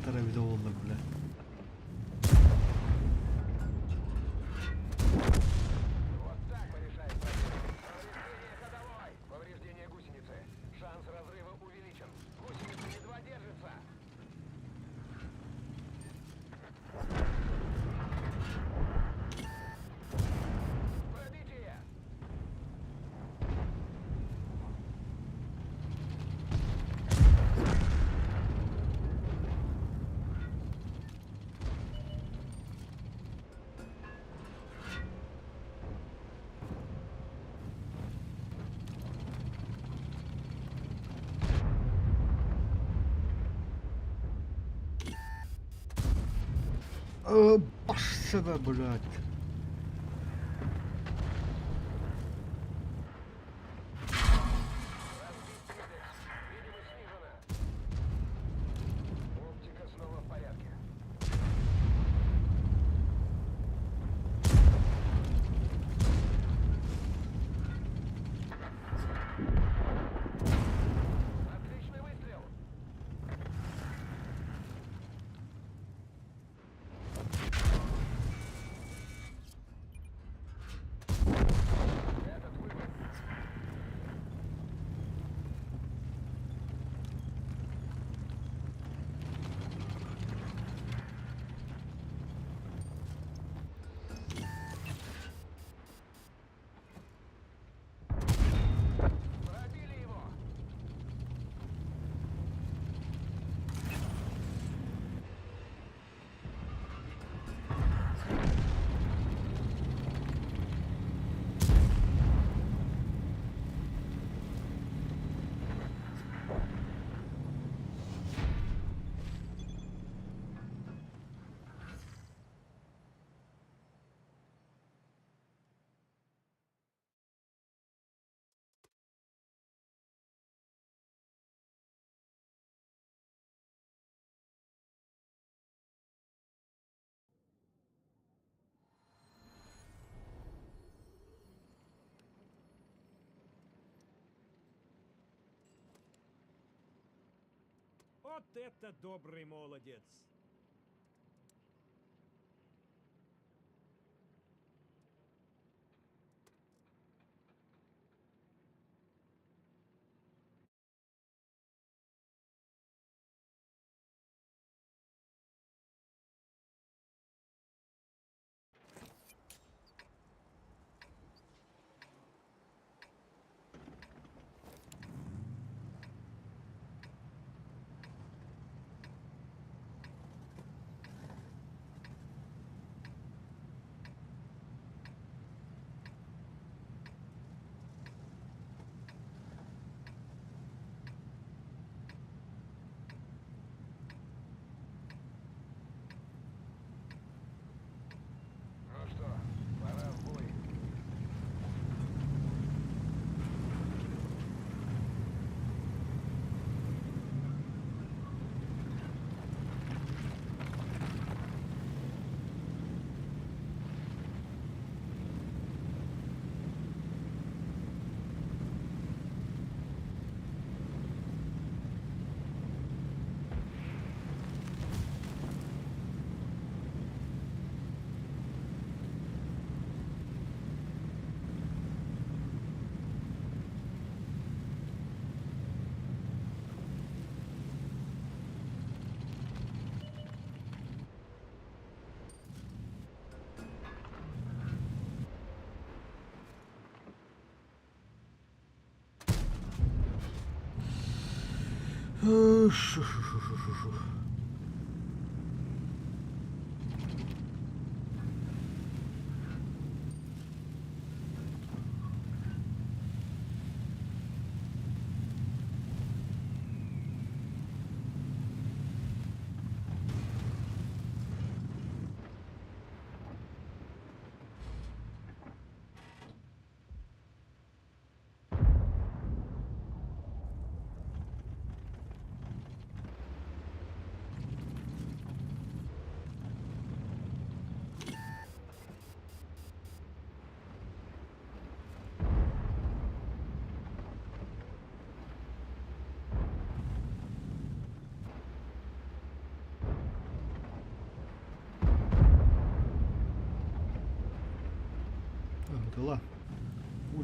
Ытара эбитэ буоллар, бля. Вот так мы решаем проблему. Повреждение ходовой. Повреждение гусеницы. Шанс разрыва увеличен. Гусеница едва держится. Пробитие! Баш себе, блядь. Разбить индекс. Видимость снижена. Оптика снова в порядке. Отличный выстрел. Этот вывод Пробили его! Вот это добрый молодец! Ну что, пора в бой. Шу-шу-шу-шу-шу.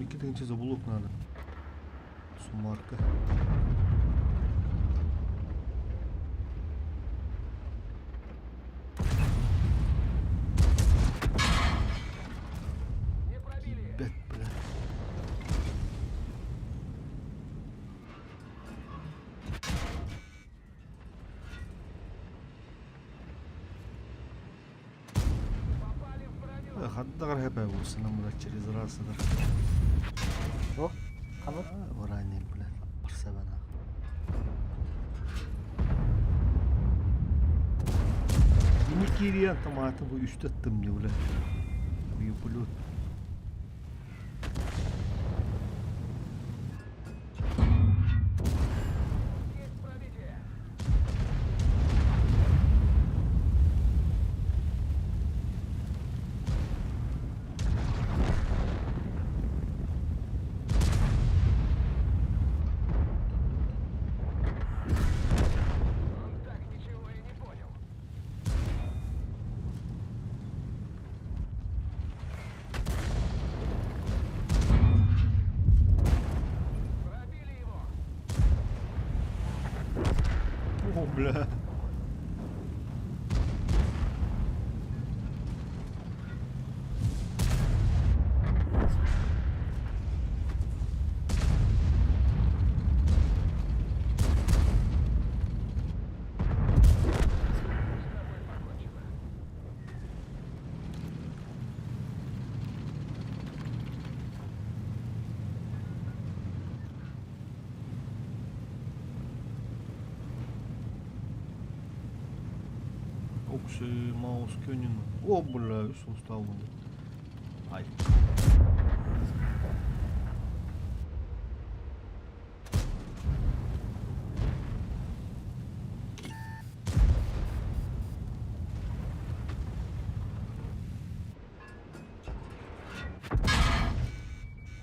2000 за блок надо. Суммарка. Не пробили. Бэт, бля. Попали в броню. Хаддагар хэпэ буусана мура через раз сыдар. О, ханнык? Варани, бля. Барсабана. Yeni кириэн тамаатын бу үстэ аттым бля. Уюпулют. Есть пробитие. Он так ничего и не понял. Пробили его. О, бля. С тобой покончено. Оксы, маус көнүн. О, бля, үс усталмын. Ай.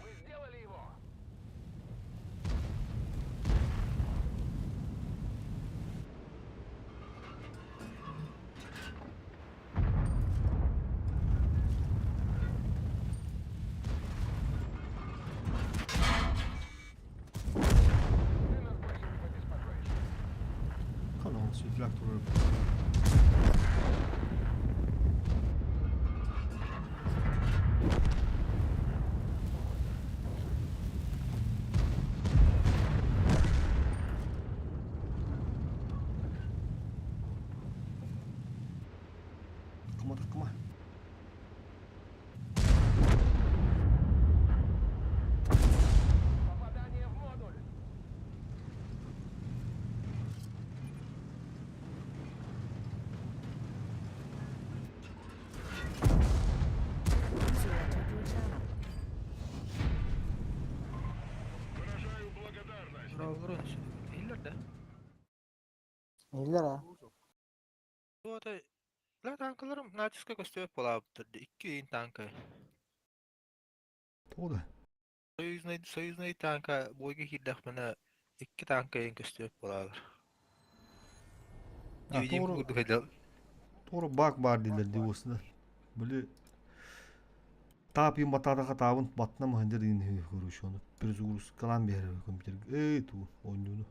Мы сделали его. Ты нас больше не побеспокоишь. Канал трактор. Такма, такма. Попадание в модуль. User entered your channel. Иһиллэр да? Иһиллэр аа. Туота ла танкаларым натиска көстүбэт буолаабыттар дии икки ыйын танка. Тода. Союзнай союзнай танка бойга киирдэхпинэ икки танка ыйын көстүбэт буолаалар. А, Дивидим тоҕо- курдук эдэл Тора баг бар дииллэр дии уосна. Били таап батадаха таабын батна махандыр ин көрүш оны. Перезагрузкалаан биэрэр компьютер. Эй туу оонньууну.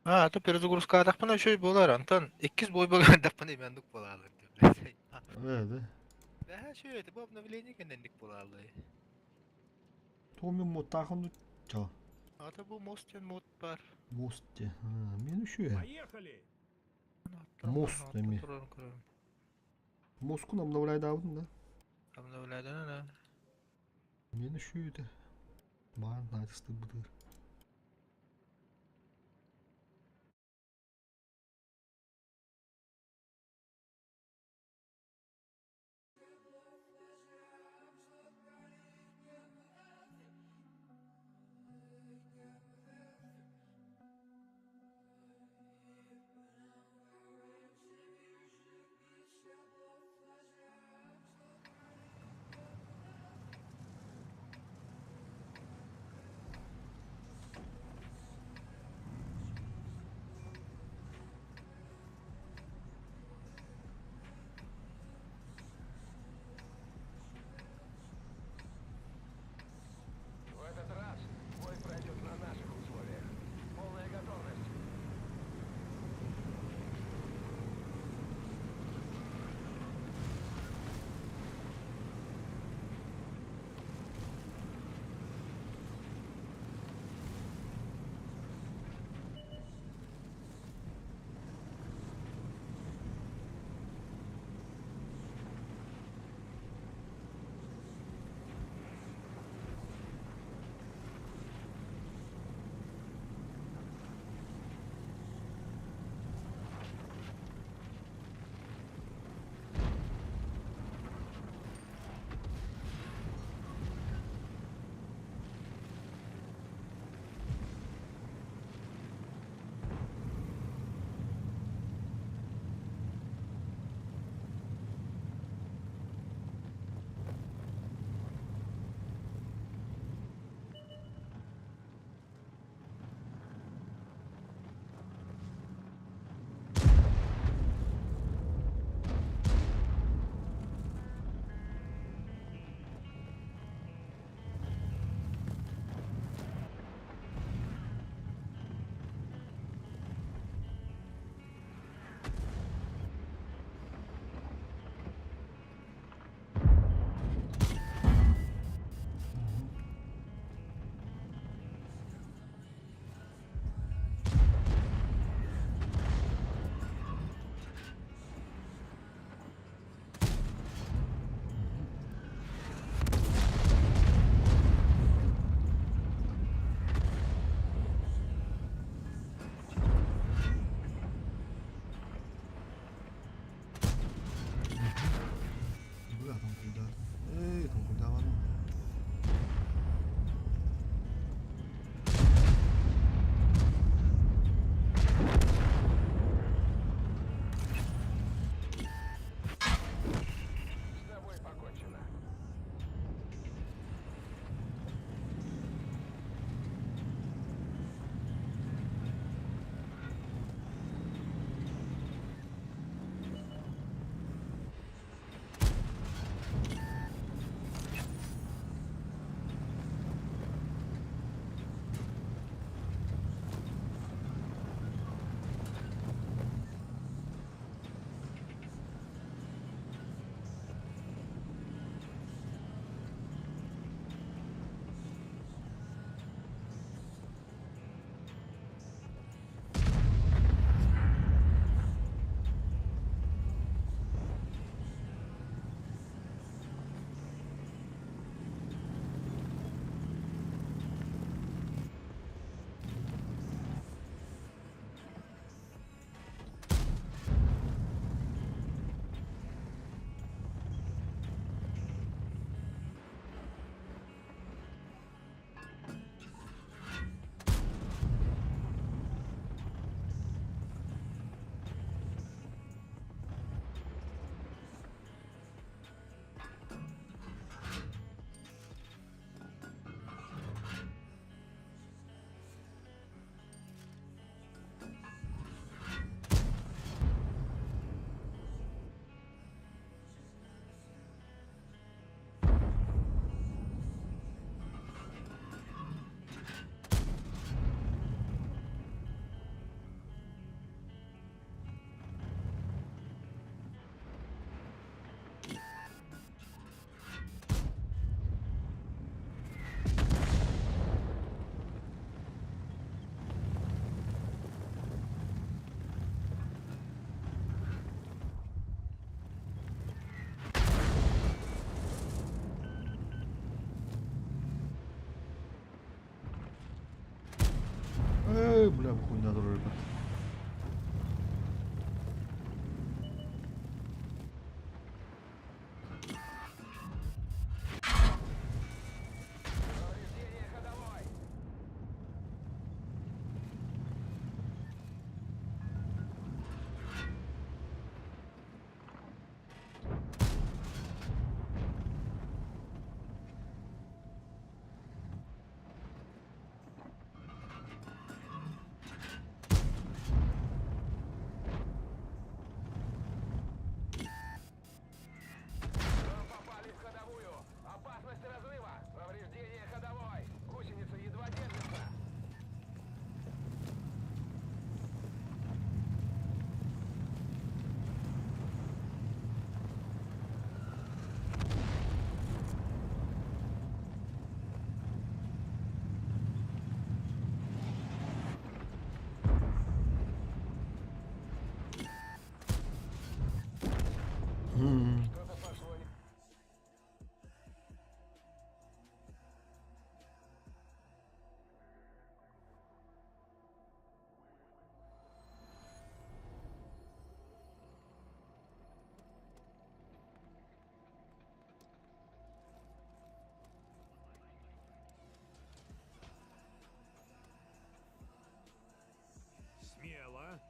А, то перезагрузкаатахпына үчүгэй буолар, онтон иккис бойга киирдэхпинэ имэндик буолаалар дии. Ээ да. Бэһэ үчүгэй этэ, бу обновление кэннинник буолаалар. Томи мотахын ча. Ата бу мост диэн мод бар. Мост те. Мен үшүө. Поехали! Мост эми. Москун обновляйдаабын да. Обновляйдан ана. Мен үшүө да. Баан натисты бытыр. Эй, бля, бу хуйня турар эбит. Повреждение ходовой. Нам попали в ходовую. Опасность разрыва. Повреждение ходовой. Гусеница едва держится. Что-то пошло не... Смело.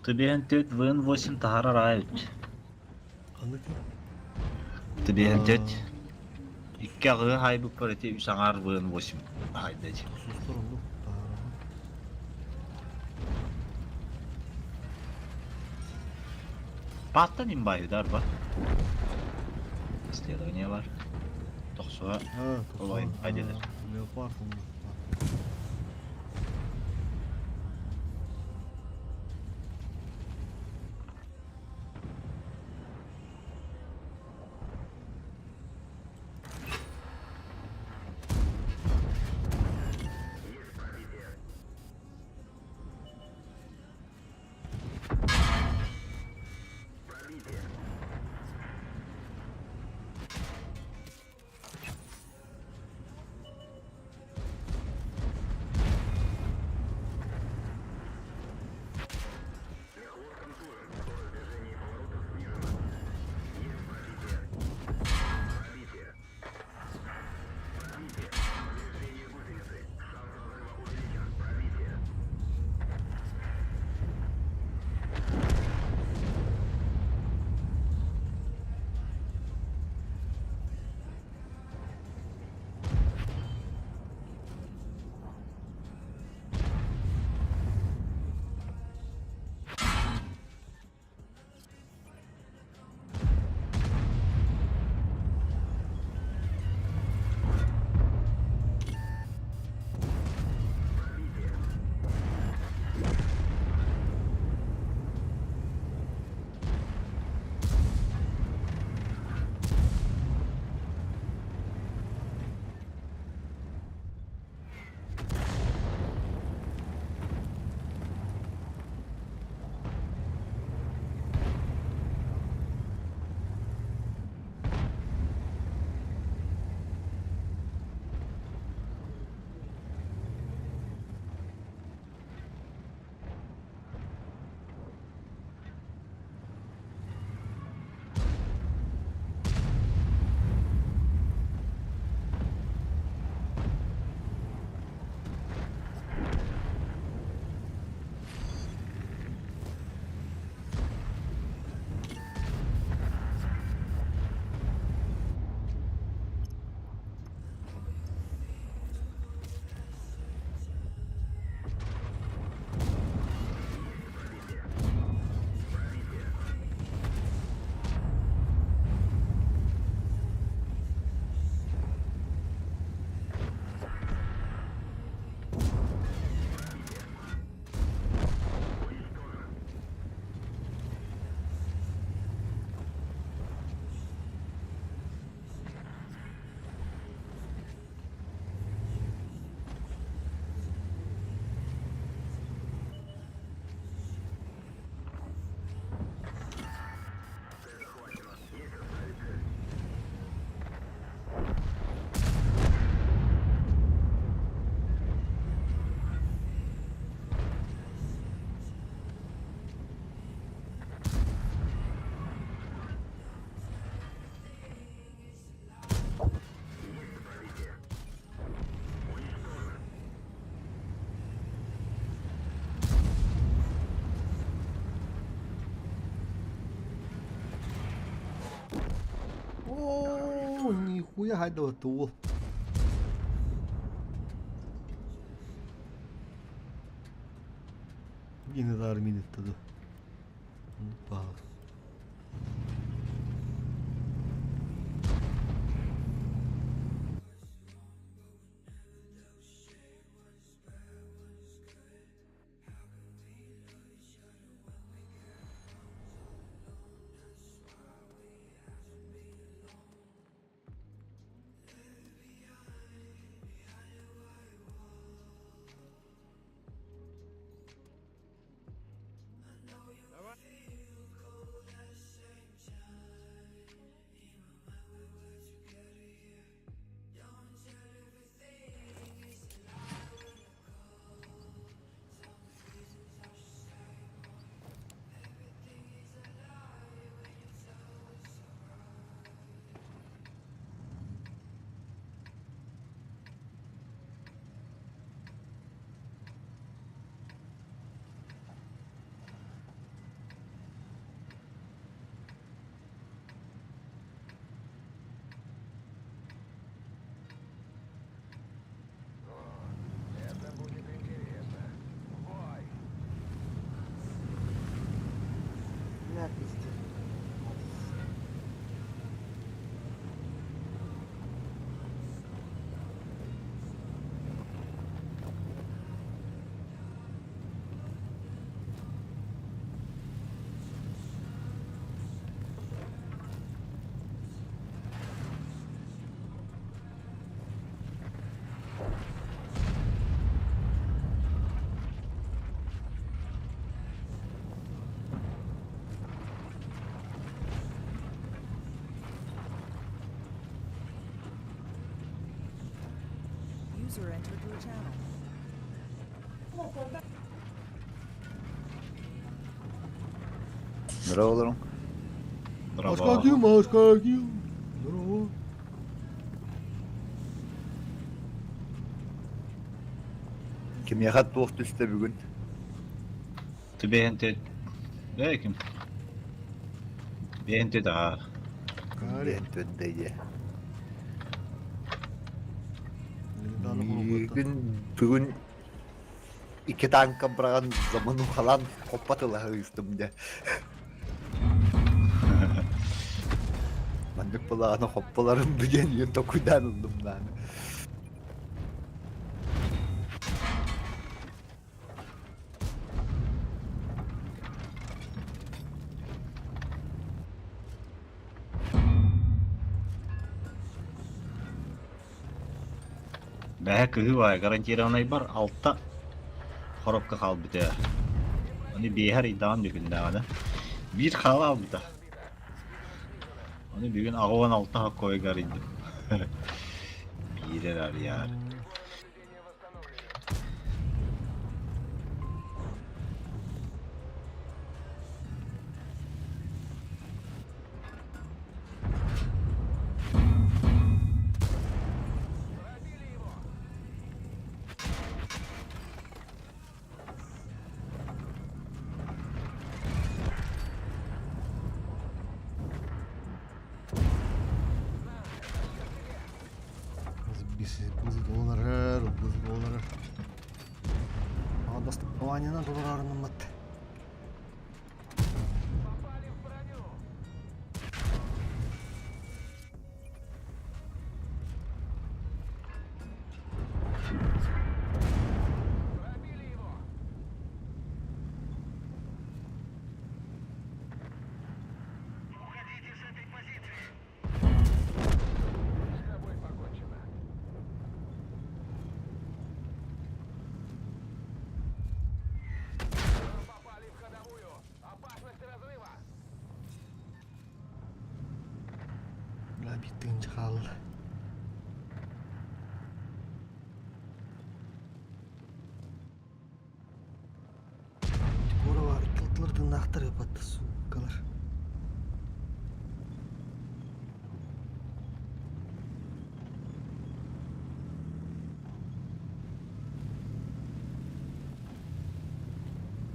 Т ВН8 таһаарар аайыт. Ханнык? Т5 Икки аҕыһы хаайбыппар ити үс аҥаар ВН8 хаайда ити. Сустар оннук таһаарар. Пааттан имбайыдар ба. Исследование бар. Тохсуга А, Олай, айдедер. Леопард оннук. Толкуйа хайдабыт уол. Минытаар минытта да. Баар. Это будет интересно. Бой! Бля, пиздец. User entered your channel. Здорово, олорон. Здорово. Аскаким, аскаким. Здорово. Кимиэхэ туох түстэ бүгүн? Ты бэйэн Э, ким? Бэйэн да. Кари. Бэйэн түндэйэ. Недавно был Бүгүн бүгүн икки танка быраҕан заманухалаан хоппот ыла ыыстым дьэ. Маннык былаҕана хопполарым диэн үөн токуйдаан ыллым дааны. Бэһэ кыһыы баай гарантированный бар алта коробка хаалбыта. Оны биэһэр ыйдаҕын бүгүннээҕинэ. Биир хаала албыта. Оны бүгүн 86 хоккойга арыйдым. Биир эрэ арыйаар. Наблюдение восстановлено. Пробили его! Бызы доллары, бызы доллары. Доставанина долларынымыт. Попали в броню! Пробили его! Уходите с этой позиции! С тобой покончено. Нам попали в ходовую! Опасность разрыва! Бля, биттин хаалла. Кора бар, кылтылырдын нахтар япатты, сукалар.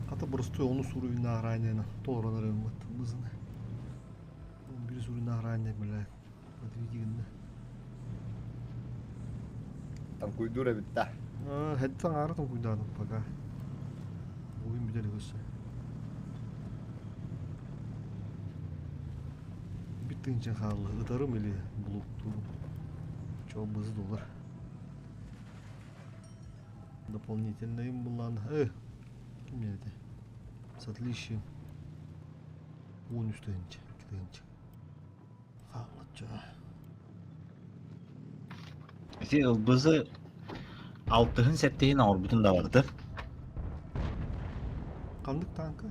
Хата простой onu суруйна ранена, толронар ыммат бызын. Bir суруйна ранена, бля, подведигинна. Таҥкуйдуур эбит да. Хэттэ аҥаара тоҥкуйдаатым пока. Бугун бүтэр өссө. Бүт тыынча хаалла. Ытарым или блоктуурум. Чоо бызы доллар. Дополнительныйым буллаан. Ким это? С отличием. 13 тыһыынча, 2 тыһыынча. Хааллачча. Ити ылбызы алтыһын сэттиһин оҥорбутун да барыта. Ханнык тааҥка?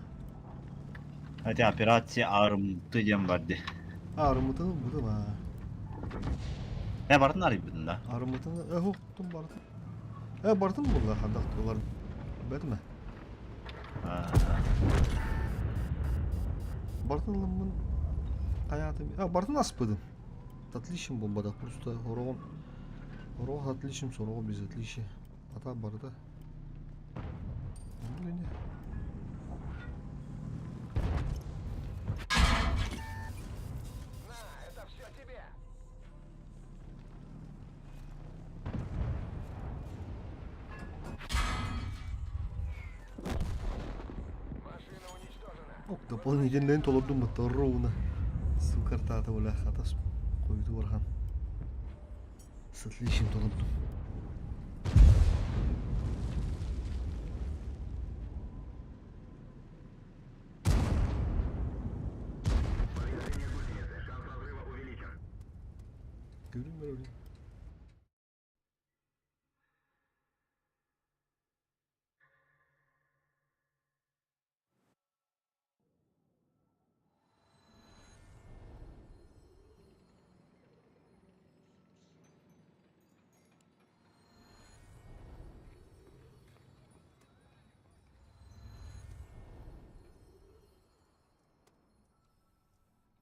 Ити операция Арымты диэн бар дии. Арымытын ылбытым аа. Э барытын арыйбытын да. Арымытын э тум барытын. Э барытын булла хандах тулар. Бэтме. Барытын ылыммын хайаатым. А барытын аспыдым. Отличим буолбатах просто ороҕун ороҕ отличим сороҕу без отличия. Ата барыта. На, это все тебе! Машина уничтожена. Ок, дополнительныйын толордум бытта ровно. Сукартаата бля хатас қойду бархан. С отличием толордум. Görünmüyor öyle.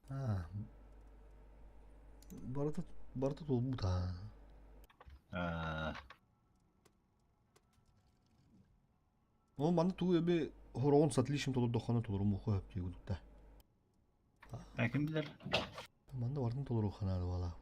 Аа, барыта барыта туолбут аа. Ол манна тугу эби хороҕун с отличием толордоххуна толорумуохха сөп дии курдук да. Ким билэр? Манна барытын толоруохха наада буолаа.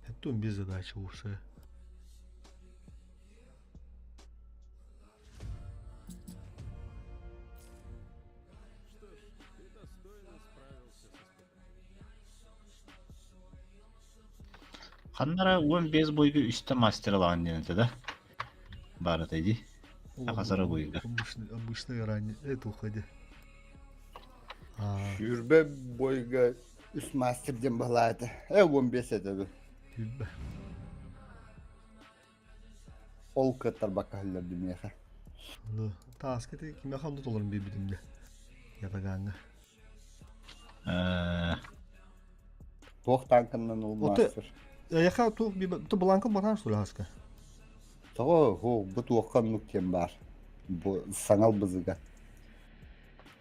Это без задачи уже. Ханнара 15 бойга үстэ мастер ылаҕын диэн этэ да? Баар этэ дии. Хасара бойга. Обычный, обычный ранее. Это уходи. Сүүрбэ бойга үс мастер диэн баһылаата. Э 15 этэ Сүүрбэ. Ол кыаттарбакка иһиллэрди миэхэ. Ну, тааска ти кимиэхэ онно толорун биэрбитим да. Ятагаҥҥа. Туох тааҥканнан ол мастер? Эйэхэ туох ту бланка батаан что ли хаска? Тоҕо хо бу туохха оннук диэн баар. Бу саҥал бызыга.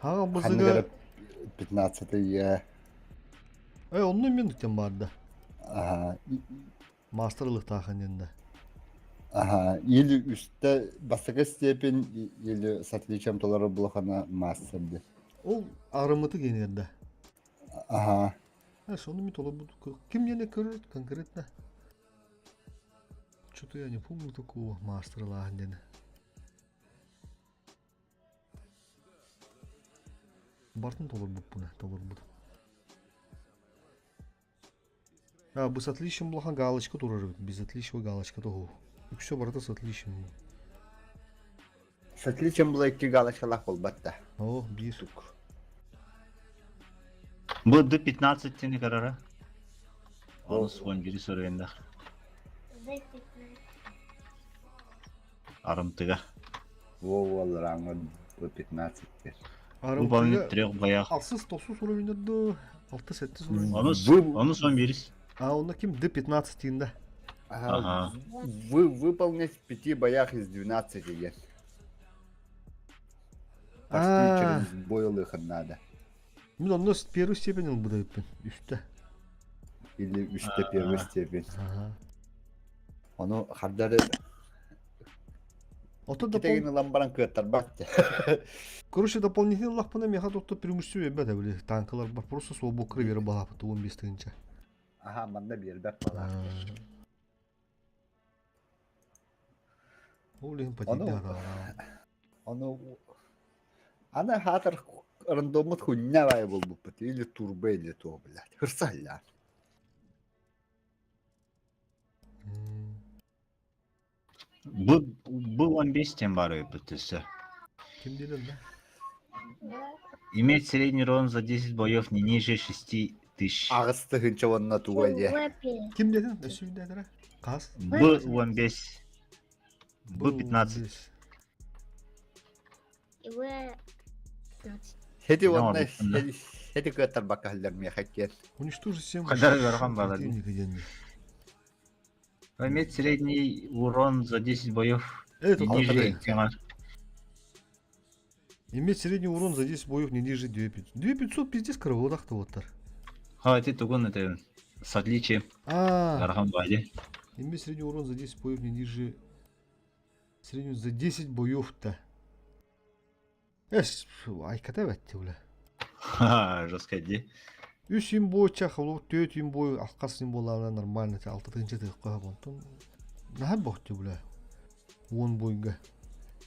Хаҥал бызыга 15 ия. Э онно мен диэн баар да. Аха. Маастар ылыктаахын диэн да. Аха, или үстэ бастакы степень или с отличием толору булахана мастер ди. Ол арымыты генер да. Аха. Сону ми толорбут. Ким диэни көрөр конкретно? Что-то я не помню такого мастерлааһын диэни. Бартын толорбуппуна, толорбут. А, бу с отличием улахан галочка турар эбит. Без отличия галочка тоһу. Үксэ барыта с отличием. С отличием была икки галочкалаах буолбат да. О, биир. Бу Д-15 тени карара. Оны суон бири сөрүендах. Арымтыга. Во-во, Д-15 Выполнить трех боях. Алсыз тосус уровень ду. Алты сетти уровень. Оны сон бирис. А онно ким Д-15 тиинда. Ага. Вы выполнить в пяти боях из 12 есть. Почти через бой лыхан надо. Мин онно первый степень ылбыт эбиппин. Үстэ. Или үстэ первый степень. Ага. Ону хардары Ото китегин допол... ылан баран кыаттарбат. Короче, дополнительный ыллахпына миэхэ тохто преимущество биэрбэт били танкалар бар просто свободка бере балапыт 15 тыһыынча. Аха, манна биэрбэт балаах. Ол иһин Ону потенциал ону аны хаатар рандоммут хуння баайы буолбуппут или турбо или то блядь. Хырсаллаан. Бу бу 15 тем бар өпүттүсө. Ким диэн да? Иметь средний урон за 10 боев не ниже 6000. Аҕыс тыһыынча уонна туга диэ. Ким диэтин? Өссө диэтэрэ? Хас? Б 15. Б 15. Хети Не уонна ордуктунда. хети кыаттарбакка халлар миэхэ киэн. Уничтожить 7 Хадары бархан балар. противника диэн. Иметь средний урон за 10 боев Э, не тут ниже ниже. тема. Иметь средний урон за 10 боев не ниже 2500. 2500 пиздец кроводах-то вот тар. Ха, ты тугун это с отличием. А, Гархан Бади. иметь средний урон за 10 боев не ниже... Средний за 10 боев-то. Эс, айката бәтті, бля. Ха, жестко ди. Үс им бой чахылу, төрт им бой, алқас им боларына нормально, алты тынчы тыгып қойып онтон. Наха бохты, бля. Он бойга.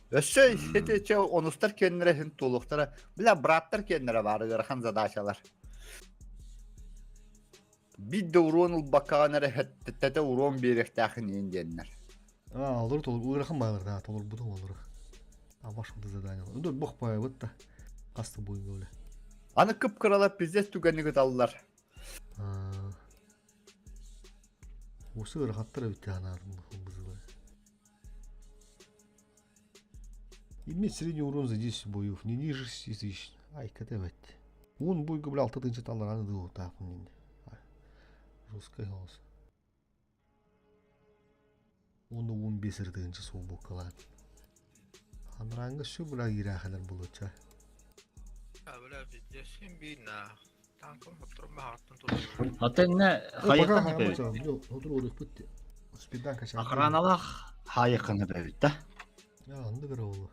Өссө хети че онустар кеннere хин тулуктара. Бля браттар кеннere бар ыарахан задачалар. Бидде урон ылбаккаҕын эрэ хэттэтэ урон биэриэхтээхин иин диэннэр. А, олар толор, ыарахан байлар, да, толор бутун олар. А башымды задание. Өндөр бох бай вот та. Қасты бойга, бля. Аны кып-кыралар пиздец түгэнни кыталлар. А. Осы ырахаттар бітті анадым бызылы. Иметь средний урон за 10 боев, не ниже 6 тысяч. Ай, катевать. Он бойга, бля, алты тынчы талар аны дылы тапын енді. Жесткий голос. Оны 15 тынчы сол бокалар. Анраңғы шу, бля, ирахалар болуча. А, бля, пиздец, син би на. Танком хоттурма хааттан турар. А ты не хайыкын бит. Спидан качан. Охраналах хайыкын бит да. Анды бір олы.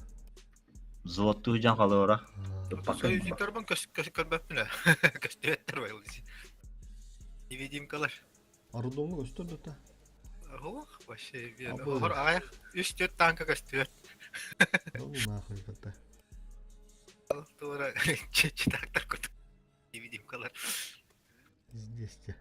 Золотую жан калыра. Союзниктарбын көс көс көрбөппүн. Көстүбэттер байыл. Невидимкалар. Арудомну көстөрдү та. Ох, вообще би. Абы. Хор аяк 3-4 танка көстүбэт. Ну нахуй это. Тура читактар кут. Невидимкалар. Здесь те.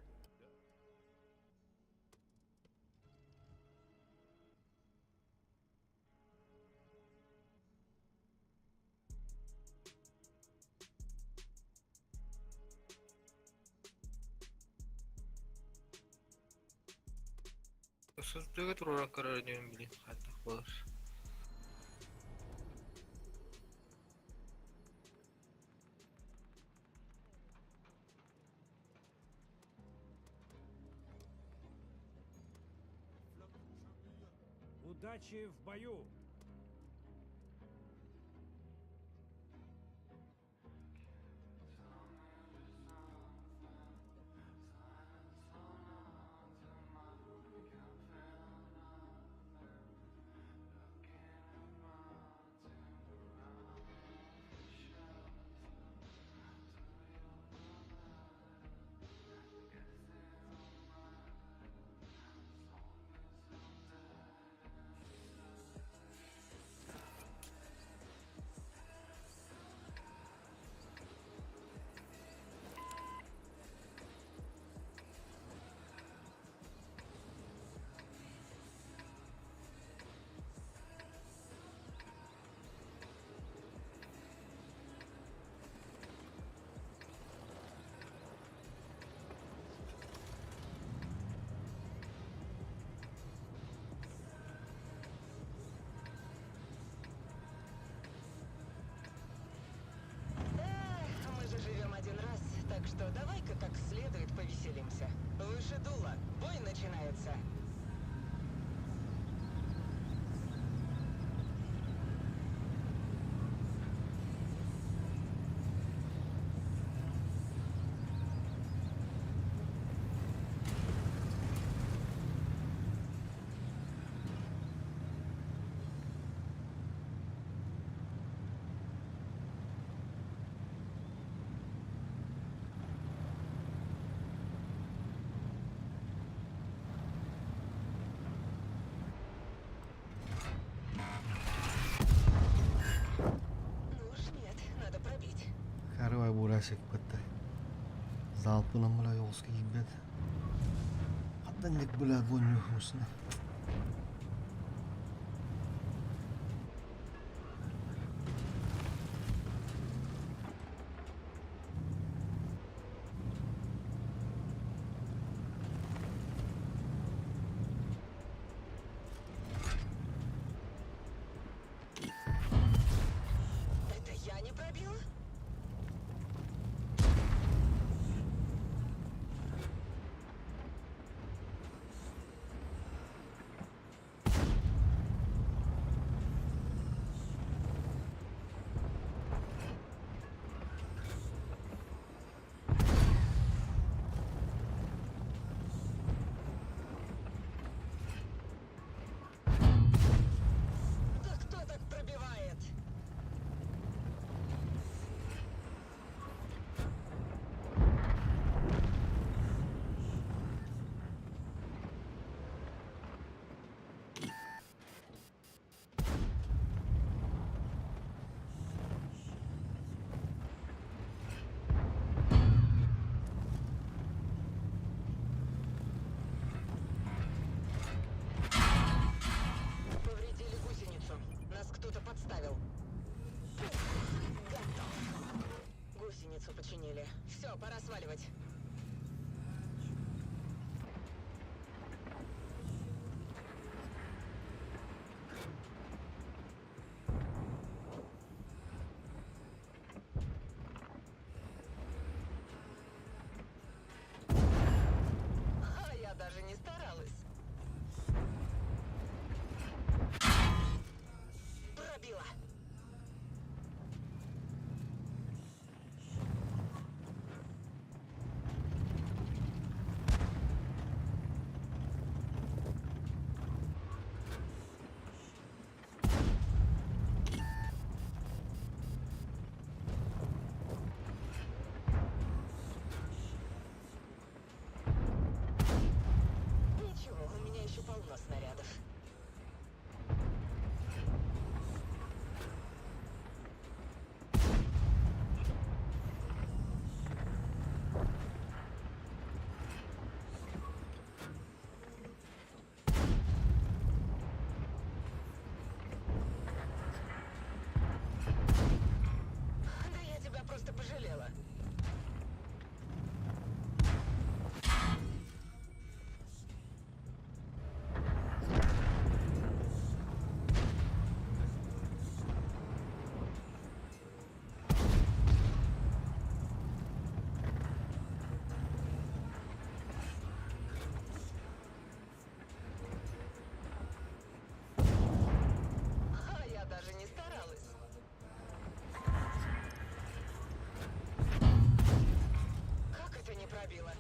Сыздыгы туруран көрөр нем билин хаттак болор. Удачи в бою! Эх, мы же живем один раз, так что давай-ка как следует повеселимся. Выше дула, бой начинается. Пашекпыттай. Залпынан бля оҕуска киирбэт. Хантан ник бля буонньуохмусна. Это я не пробила? Да кто так пробивает? Повредили гусеницу. Нас кто-то подставил. Готов. Гусеницу починили. Все, пора сваливать. А я даже не старалась. Пробила. Ничего, у меня еще полно снарядов. Да я тебя просто пожалела. А я даже не старалась. Как это не пробило?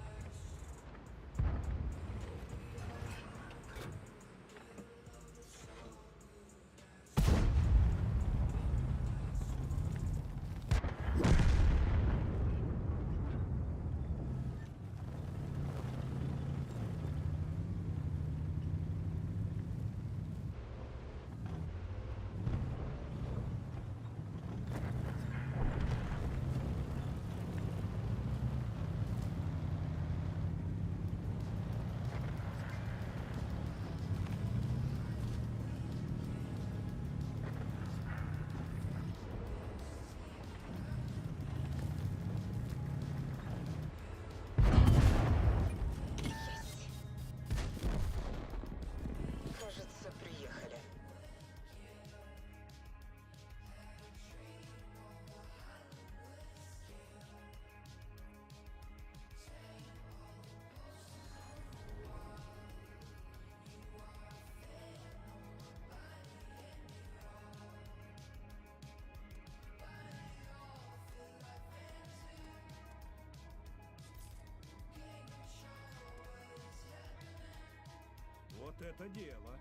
Есть. Кажется, приехали. Вот это дело.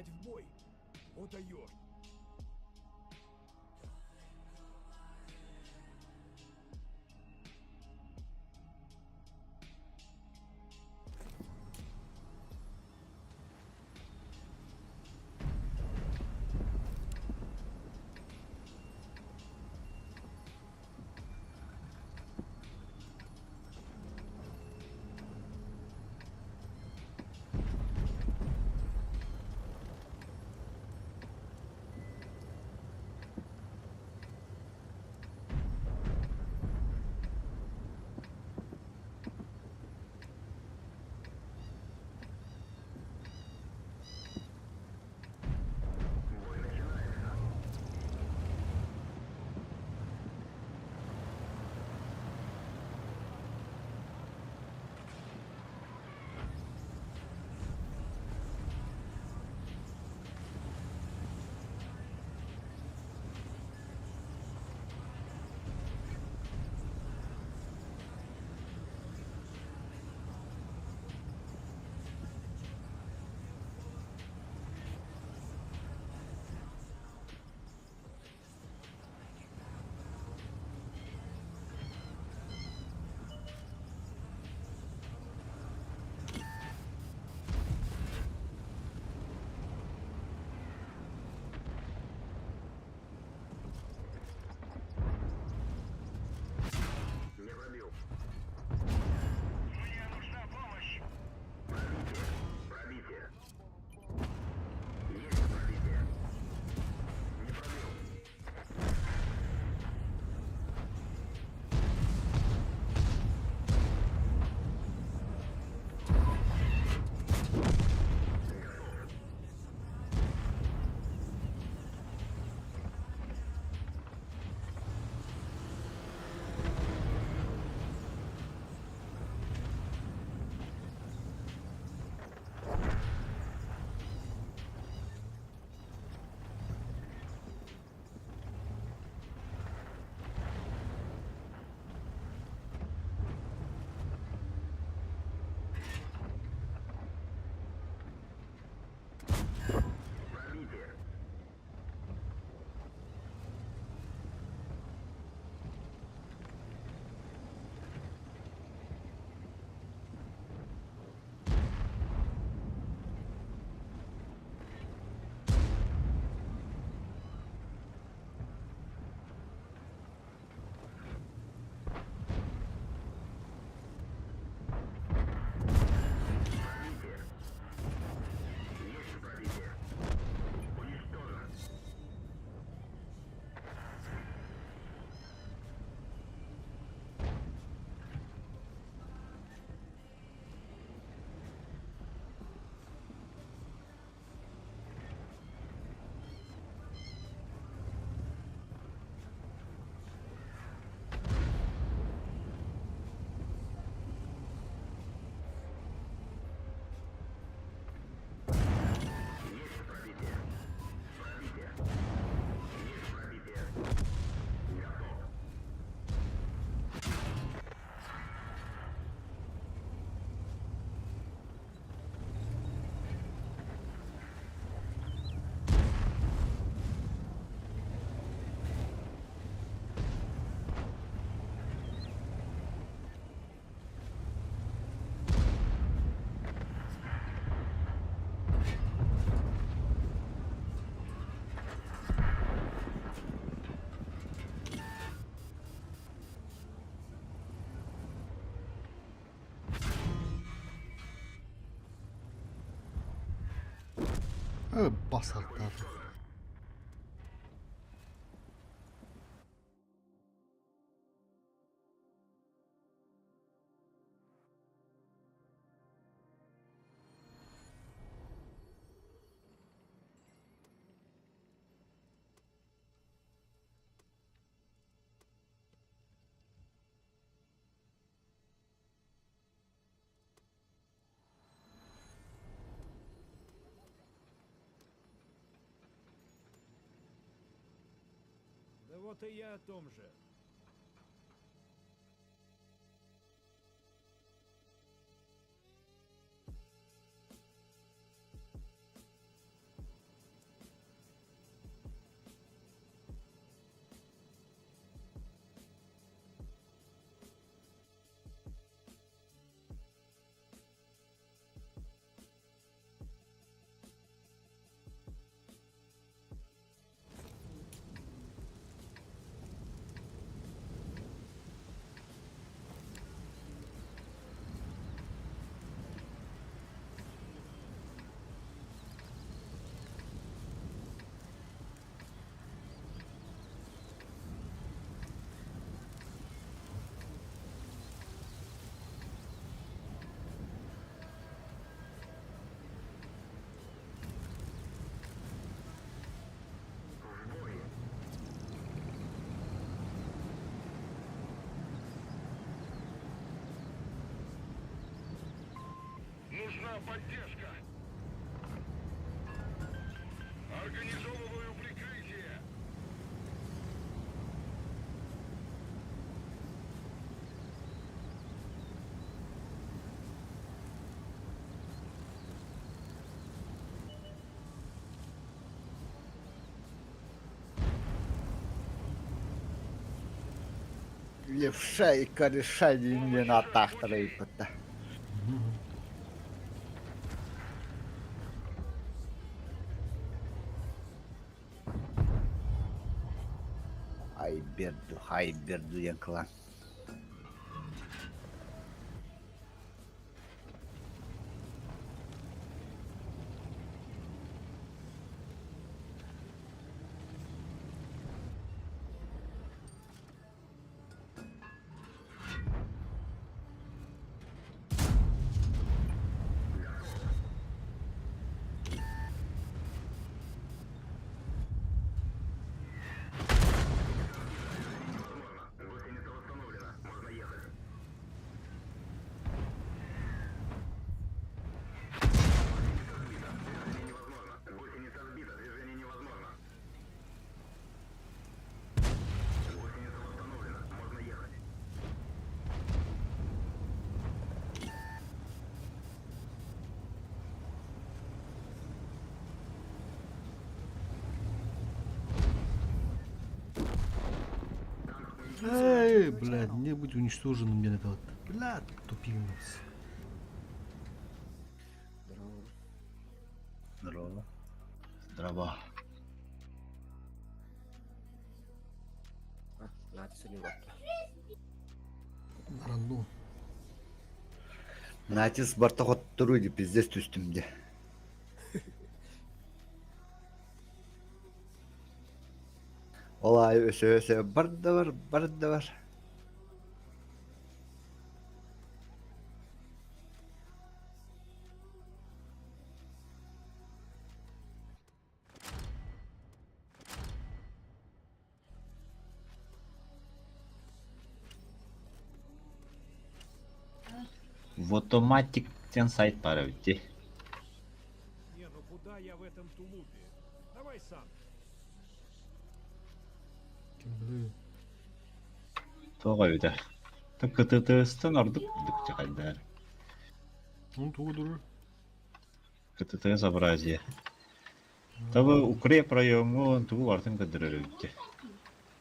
вступать в бой. О, даешь! Басаттар. Да вот и я о том же. поддержка. Организовываю прикрытие. Левша и кореша не на тахтара и пата. Айберду, хайберду диэн клан. Эй, блядь, не быть уничтоженным мне это вот. Блядь, тупица. Здорово. Здорово. Рандом. Натис барта хоттору ди пиздец түстүм де. Ол ай өсө өсө бар да бар, бар да бар. Вотоматик диэн сайт баар эбит дии. Не, ну куда я в этом тулупе? Давай сам. Ким Тоҕо эбитэ. КТТС-тан ордук курдук дьаҕайдар. Ну, тугу дурur. КТТС Абразия. Табы укреп райоҥҥун тугу барытын көрдөрөр эбит дии.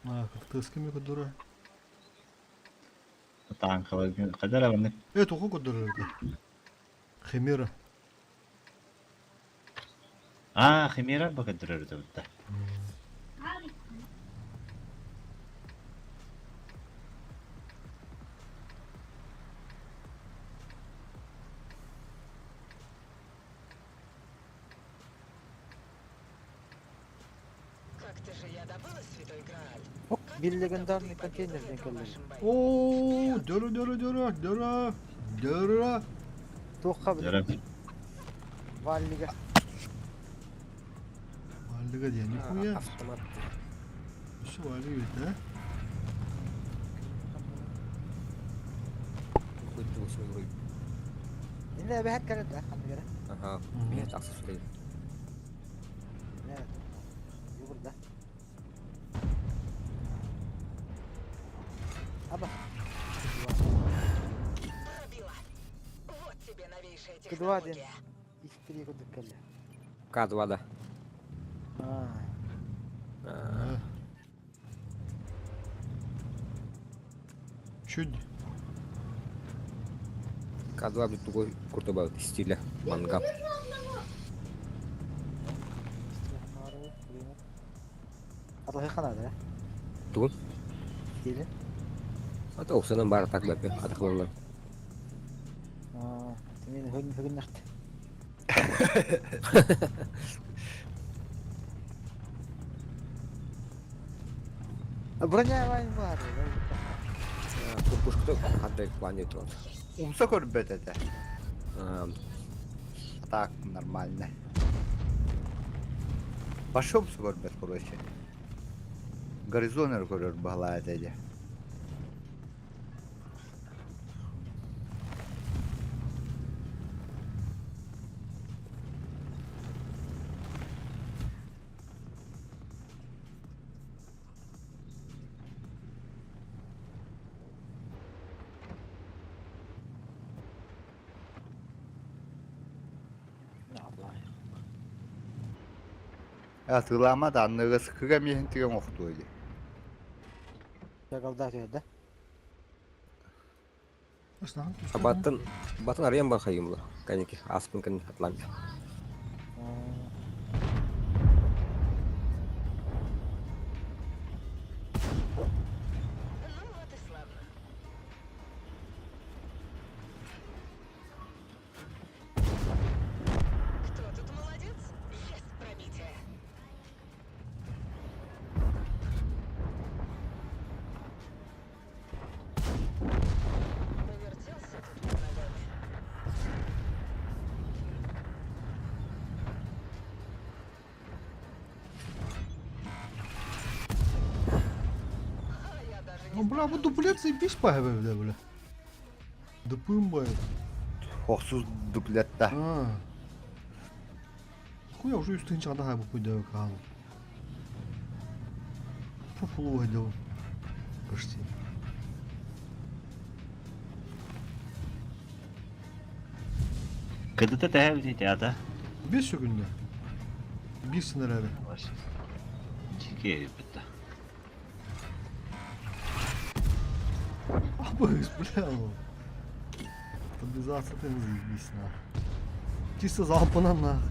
А, как ты с кем көдөрөр? Тааҥкалар хайдах эрэ маннык Э, тугу көдөрөр это? Химера. Аа, Химера ба көрдөрөр эбит да. Как-то же я добыла святой Грааль. Оп, Как bir добытой легендарный победу контейнер в диэн этом кэллэ. вашем бою? О, дөрө дөрө дөрө дөрө дөрө. Туохха Дөрө. билэр. Валлига. Валлига диэн нихуя. Автомат. Все валли ведь, да? Какой-то восьмой вроде. Инне эбэһэт кэлэр да ханнык эрэ. Ага, Мгм. меня так сосули. Инне Югурда. Аба. Пробила. Вот тебе новейшая К2 диэн. технология. Истерия курдук кэллэ. К2, да. Аа. А, Да. Чуть. К2, блядь, тугой куртуба стиля. Мангап. Атылхы ханады, э? Тугун? Стилі. А то оксанан бары так лапе, атақланлар. Аа, мен хөгін хөгін нақты. Броня вайн бар. Пушка хаддай плане трон. Умса көрбөт этэ. Так, нормально. Башы умса көрбөт, короче. Горизонер көрөр баһалаа этэ дии. Атыылаама да анныга сыкыга миэһин тигэн охтуо дии. Чагалдаах түһэр да? Баттан баттан арыйан бар хайым була. Кэнники ааспын кэннэ атланта. Ну вот и славно. Кто тут молодец? Есть пробитие. Повертелся тут под ногами. А я даже не Ну, бля, бу дуплет заебись баһа бля, бля. Дупым бай. Хохсуз дуплетта. А. Хуя уже үстін чағда хай бу пойдeu каалу. Фуфлу выдел. Почти. Кыдыта тэһэ теата. Бес күндө. Бир сынарары. Дикий бітті. Абыз, бля. ну. Стабилизация ты заебись нахуй. Чисто залпынан нахуй.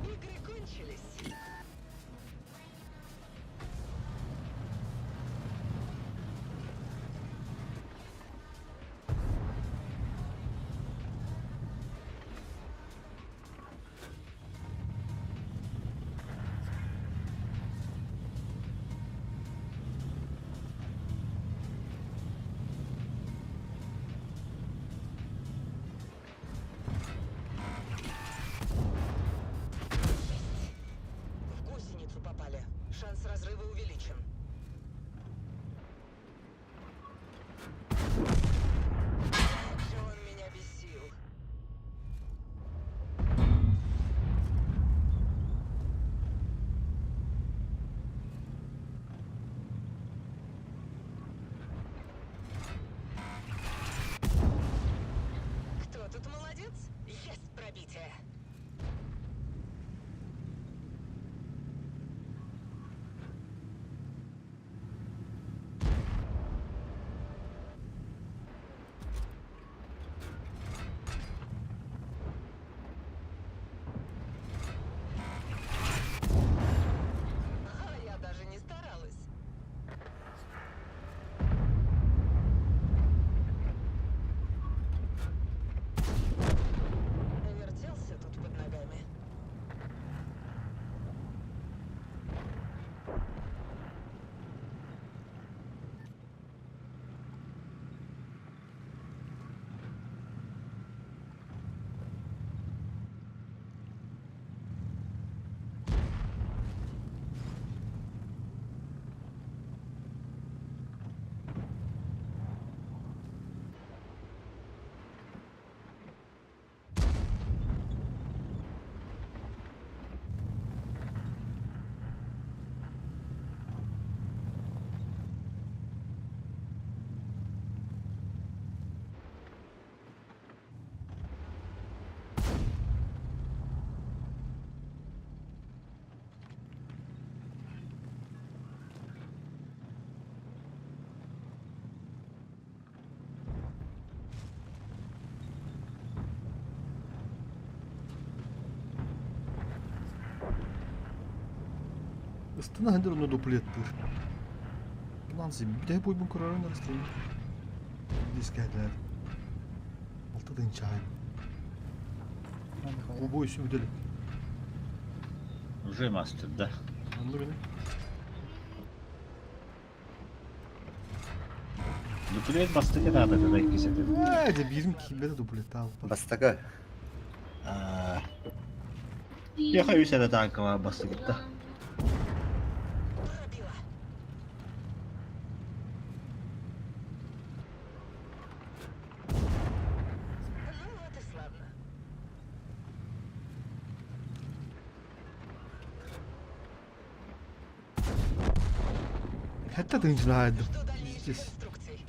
Игры кончились. В гусеницу попали. Шанс разрыва увеличен. Как же он меня бесил. Кто тут молодец? Есть пробитие. А я даже не старалась. Повертелся тут под ногами. Ыстына хендер оны дуплет бир. Lan zim, bir de boyun kurarın arasında. Дискәләр. Алты дын чай. Бу бой сүмдөлүк. Уже мастер, да. Анды бени. Дуплет бастыгы надо тогда кисетин. Э, де бирим кимбе дуплет ал. Бастакы. Яха үс эрэ тааҥка бассыгытта. Пробила. Ну вот и славно. Хэтта тыынчылаайдым. Жду дальнейших Здесь. инструкций.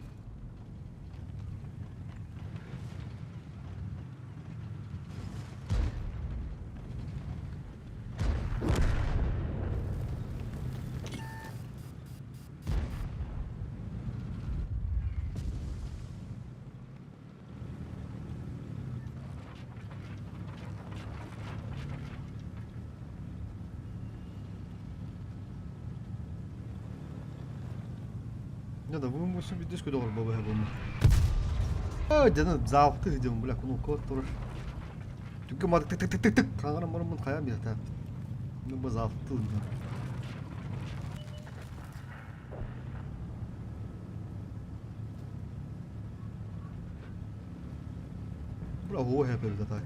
Не да, вы мы себе диску доллар баба буолла. А, дьэни залпты сидим, бля, кнопка турар. Түгге мады тык тык тык тык тык хаҥаран бараммын хайаан биэртэ. Ну бу залпты Бля, оһуо хэпэбит атай.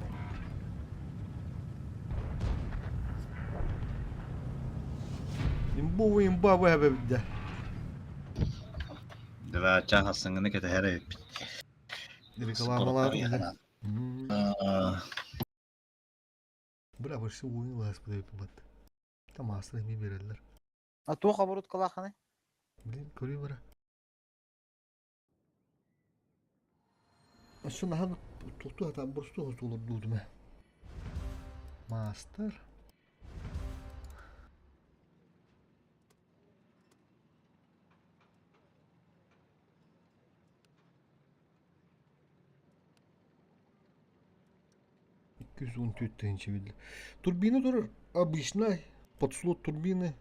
Имбовый имба бу хэпэбит дэ. Два чаһа саҥаны кэтэһэр эбиппит. Рекламалар. Бля, почти уйнулась бат. Там астра эми береллер. А туох оборудкалаахыный? Блин, көрүү бара. Өссө наһаа тохтуу сатаан боростуой олордуутум ээ. Маастар. 214 тыһыынча биллэр. Турбина турар обычнай, подслот турбины.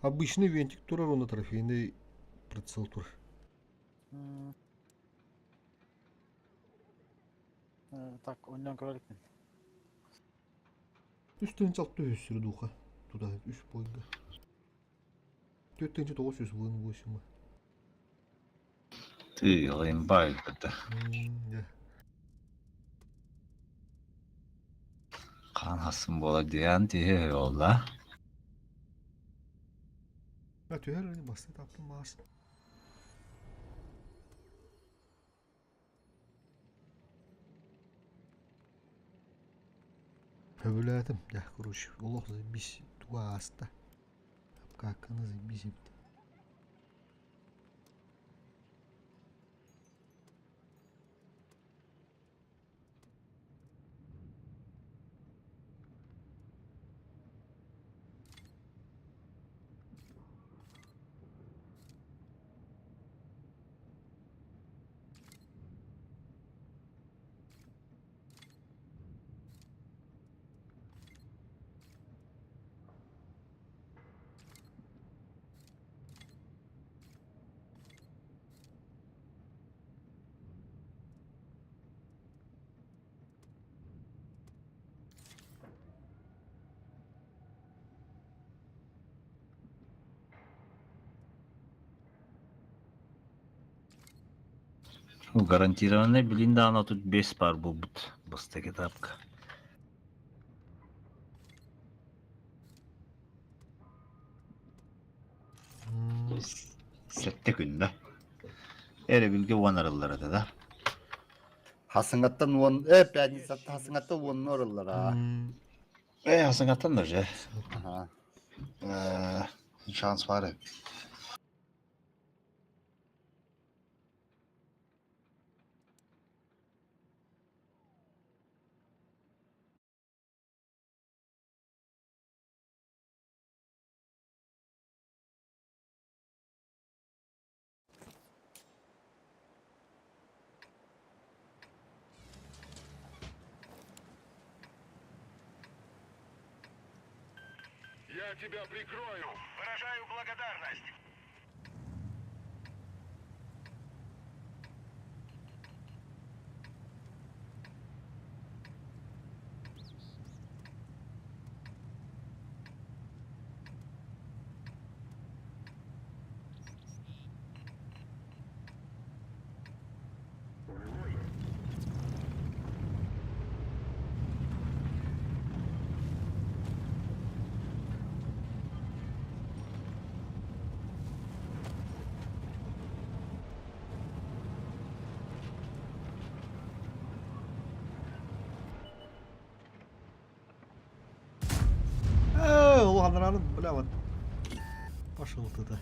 Обычный винтик турар уонна трофейный прицел турар. Так, онньоон көрө иликпин. Үс тыһыынча алта үс сири дууха. Туда үс бойга. 4900 вын восемь. Ты, имба это. Хаан хасын буола диэн тиһи буолла. Я түһэр ини басты таптым маас. Сөбүлээтим, дьэ, короче, олох заебись туга ааста. Апкаакканы заебись эбит. Гарантированный билин даҕаны 35 баар буолбут бастакы этапка. Сэттэ күн да. Эребилге уон арыллар этэ да. Хасыңаттан уон, э, пятницаттан хасыңаттан уонну арыллар аа. Э, хасыңаттан даже. Аха. Э, шанс бар. Я тебя прикрою. Выражаю благодарность. Бараным, бля, вот. Пошел туда.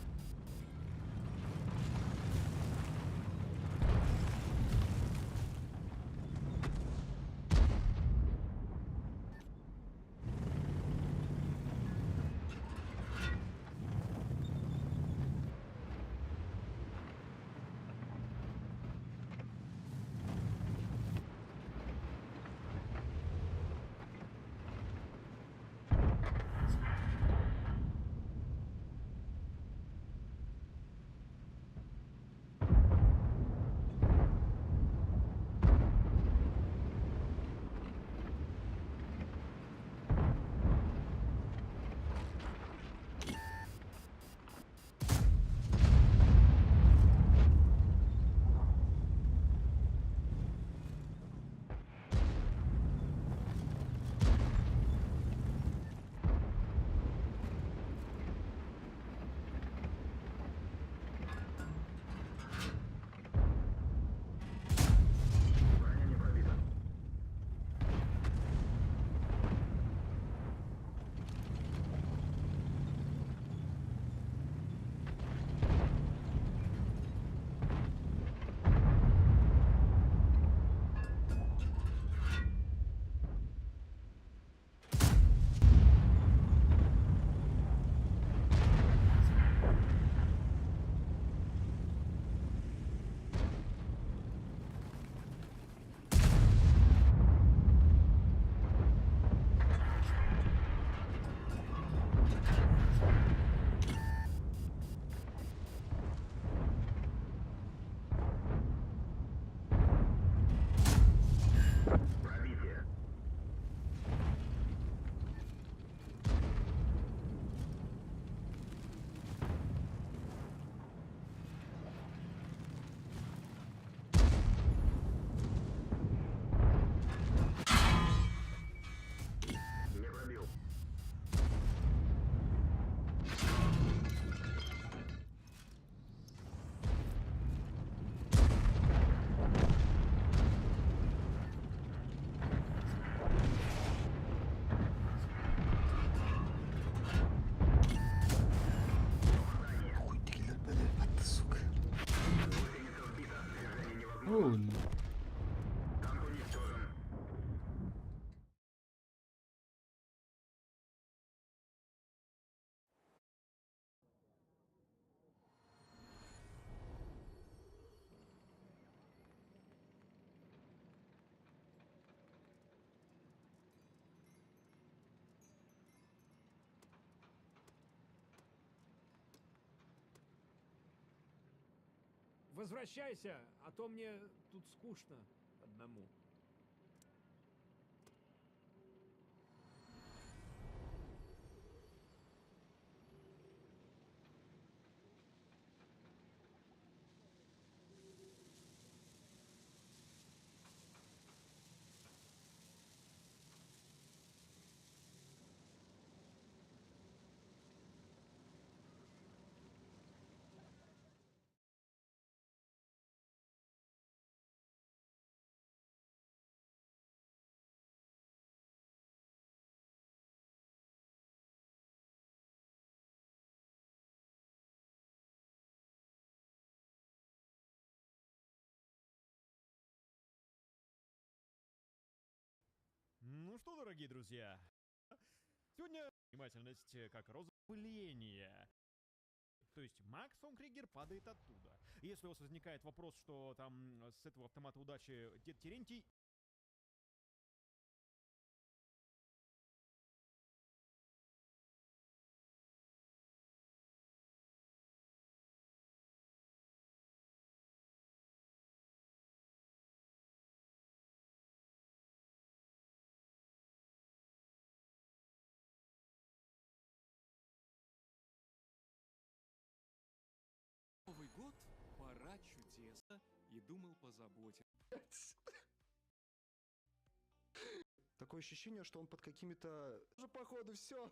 Хуй ты, сука. О, Возвращайся, а то мне тут скучно одному. Ну что, дорогие друзья, сегодня внимательность как розыпление. То есть Макс фон Кригер падает оттуда. Если у вас возникает вопрос, что там с этого автомата удачи дед Терентий Новый год, пора чудес. И думал позаботиться. Такое ощущение, что он под какими-то... Уже походу все.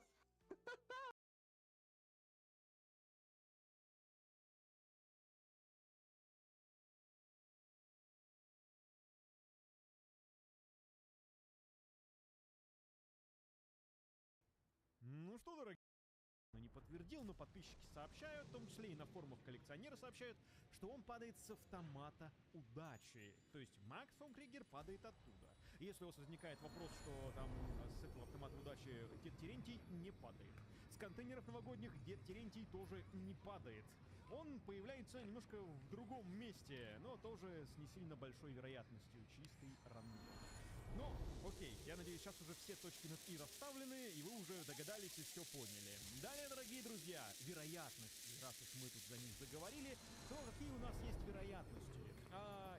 Ну что, дорогие Не подтвердил, но подписчики сообщают, в том числе и на форумах коллекционеры сообщают, что он падает с автомата удачи. То есть Макс фон Кригер падает оттуда. Если у вас возникает вопрос, что там с этого автомата удачи Дед Терентий не падает. С контейнеров новогодних Дед Терентий тоже не падает. Он появляется немножко в другом месте, но тоже с не сильно большой вероятностью. Чистый рандом. Ну, окей, я надеюсь, сейчас уже все точки над «и» расставлены, и вы уже догадались и все поняли. Далее, дорогие друзья, вероятности. Раз уж мы тут за них заговорили, то какие у нас есть вероятности?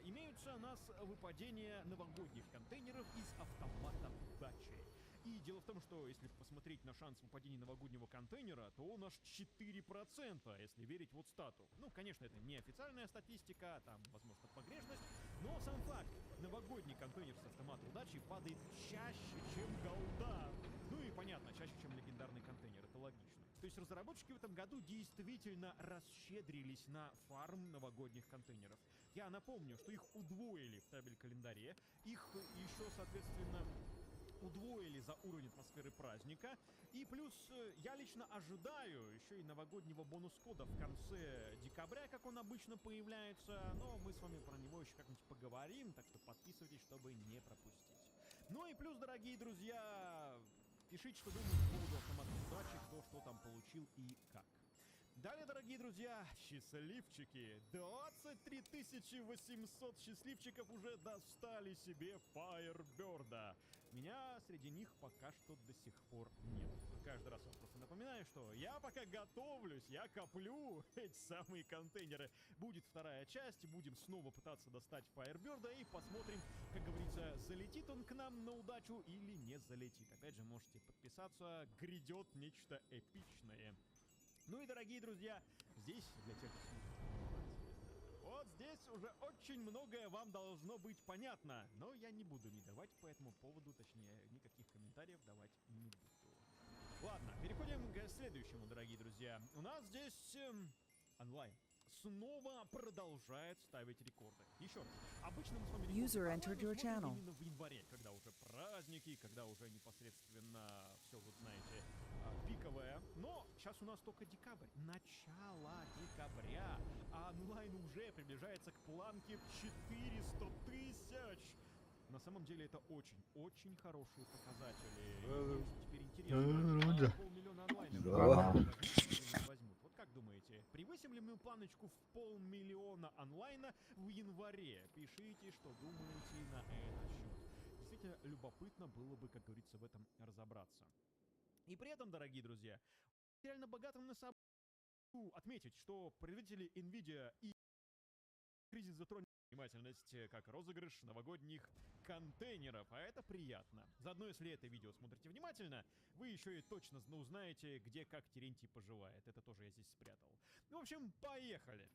Имеются у нас выпадения новогодних контейнеров из автомата удачи. И дело в том, что если посмотреть на шанс выпадения новогоднего контейнера, то он аж 4%, если верить вот стату. Ну, конечно, это не официальная статистика, там, возможно, погрешность, но сам факт, новогодний контейнер с автомата удачи падает чаще, чем голда. Ну и понятно, чаще, чем легендарный контейнер, это логично. То есть разработчики в этом году действительно расщедрились на фарм новогодних контейнеров. Я напомню, что их удвоили в табель-календаре, их еще, соответственно, удвоили за уровень атмосферы праздника. И плюс я лично ожидаю еще и новогоднего бонус-кода в конце декабря, как он обычно появляется. Но мы с вами про него еще как-нибудь поговорим, так что подписывайтесь, чтобы не пропустить. Ну и плюс, дорогие друзья, пишите, что думаете по поводу автомата удачи, кто что там получил и как. Далее, дорогие друзья, счастливчики. 23 800 счастливчиков уже достали себе Firebird. Меня среди них пока что до сих пор нет. Каждый раз вам просто напоминаю, что я пока готовлюсь, я коплю эти самые контейнеры. Будет вторая часть, будем снова пытаться достать Firebird и посмотрим, как говорится, залетит он к нам на удачу или не залетит. Опять же, можете подписаться, грядет нечто эпичное. Ну и, дорогие друзья, здесь, для тех, кто смотрит, вот здесь уже очень многое вам должно быть понятно, но я не буду не давать по этому поводу, точнее, никаких комментариев давать не буду. Ладно, переходим к следующему, дорогие друзья. У нас здесь онлайн снова продолжает ставить рекорды. Еще раз, обычно мы с вами User рекорды entered your смотрим channel. именно в январе, когда уже праздники, когда уже непосредственно все, вот знаете, пиковое. Но сейчас у нас только декабрь, начало декабря, а онлайн уже приближается к планке в 400 тысяч. На самом деле это очень-очень хорошие показатели. Мне теперь интересно, 500 000 онлайн возьмут. Вот как думаете, превысим ли мы планочку в 500 000 онлайна в январе? Пишите, что думаете на этот счет. Действительно, любопытно было бы, как говорится, в этом разобраться. И при этом, дорогие друзья, реально богатым на события отметить, что производители Nvidia и кризис затронул внимательность как розыгрыш новогодних контейнеров, а это приятно. Заодно, если это видео смотрите внимательно, вы еще и точно узнаете, где как Терентий поживает. Это тоже я здесь спрятал. Ну, в общем, поехали!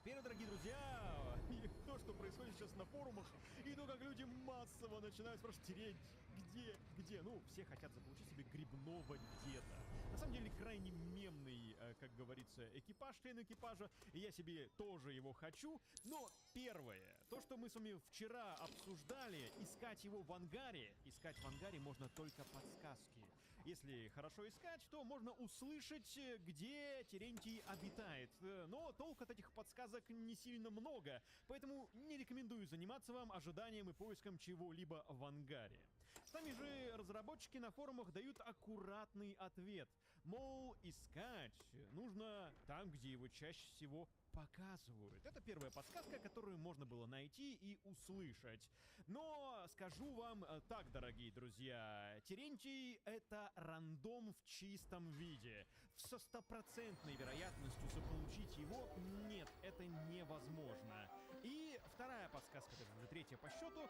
Первое, дорогие друзья, и то, что происходит сейчас на форумах, и то, как люди массово начинают спрашивать: Терентий, где, где? Ну, все хотят заполучить себе грибного деда. На самом деле, крайне мемный, как говорится, экипаж, член экипажа, и я себе тоже его хочу. Но первое, то, что мы с вами вчера обсуждали, искать его в ангаре. Искать в ангаре можно только подсказки. Если хорошо искать, то можно услышать, где Терентий обитает. Но толк от этих подсказок не сильно много, поэтому не рекомендую заниматься вам ожиданием и поиском чего-либо в ангаре. Сами же разработчики на форумах дают аккуратный ответ. Мол, искать нужно там, где его чаще всего показывают. Это первая подсказка, которую можно было найти и услышать. Но скажу вам так, дорогие друзья, Терентий — это рандом в чистом виде. Со стопроцентной вероятностью заполучить его нет, это невозможно. И вторая подсказка, это уже третья по счету,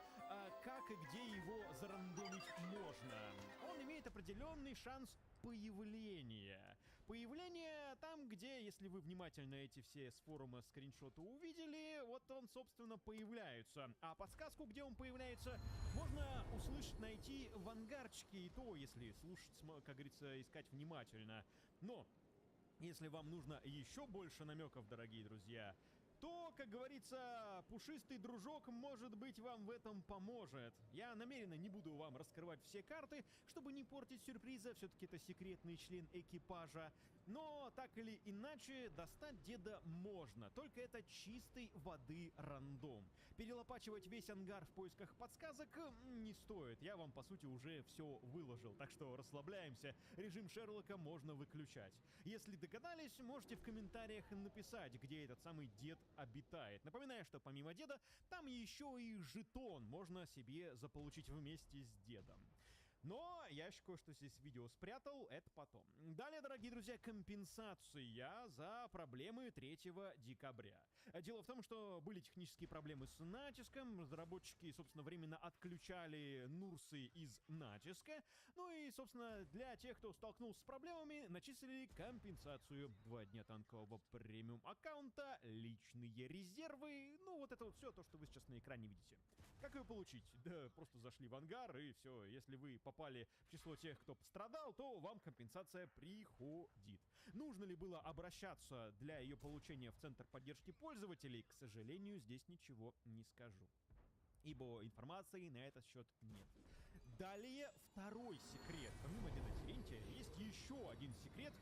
как и где его зарандомить можно. Он имеет определенный шанс появления. Появление там, где, если вы внимательно эти все с форума скриншоты увидели, вот он, собственно, появляется. А подсказку, где он появляется, можно услышать, найти в ангарчике, и то, если слушать, как говорится, искать внимательно. Но, если вам нужно еще больше намеков, дорогие друзья, То, как говорится, пушистый дружок, может быть, вам в этом поможет. Я намеренно не буду вам раскрывать все карты, чтобы не портить сюрприза, все-таки это секретный член экипажа. Но так или иначе, достать деда можно, только это чистой воды рандом. Перелопачивать весь ангар в поисках подсказок не стоит. Я вам, по сути, уже все выложил, так что расслабляемся. Режим Шерлока можно выключать. Если догадались, можете в комментариях написать, где этот самый дед обитает. Напоминаю, что помимо деда, там еще и жетон можно себе заполучить вместе с дедом. Но я еще кое-что здесь в видео спрятал, это потом. Далее, дорогие друзья, компенсация за проблемы 3 декабря. Дело в том, что были технические проблемы с натиском, разработчики, собственно, временно отключали Нурсы из натиска. Ну и, собственно, для тех, кто столкнулся с проблемами, начислили компенсацию. 2 дня танкового премиум аккаунта, личные резервы, ну вот это вот все, то, что вы сейчас на экране видите. Как ее получить? Да, просто зашли в ангар и все. Если вы попали в число тех, кто пострадал, то вам компенсация приходит. Нужно ли было обращаться для ее получения в Центр поддержки пользователей, к сожалению, здесь ничего не скажу, ибо информации на этот счет нет. Далее второй секрет. Помимо деда Терентия есть еще один секрет.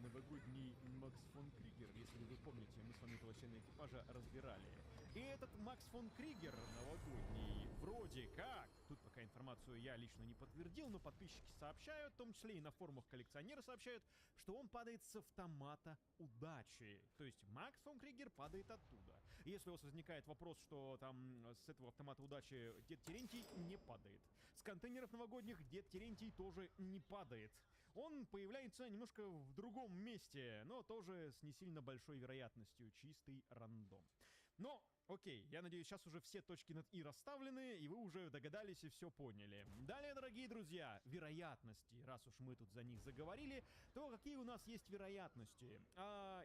Новогодний Макс фон Кригер. Если вы помните, мы с вами этого члена экипажа разбирали. И этот Макс фон Кригер новогодний вроде как, тут пока информацию я лично не подтвердил, но подписчики сообщают, в том числе и на форумах коллекционеры сообщают, что он падает с автомата удачи. То есть Макс фон Кригер падает оттуда. Если у вас возникает вопрос, что там с этого автомата удачи дед Терентий не падает. С контейнеров новогодних дед Терентий тоже не падает. Он появляется немножко в другом месте, но тоже с не сильно большой вероятностью. Чистый рандом. Но, окей, я надеюсь, сейчас уже все точки над «и» расставлены, и вы уже догадались и все поняли. Далее, дорогие друзья, вероятности. Раз уж мы тут за них заговорили, то какие у нас есть вероятности?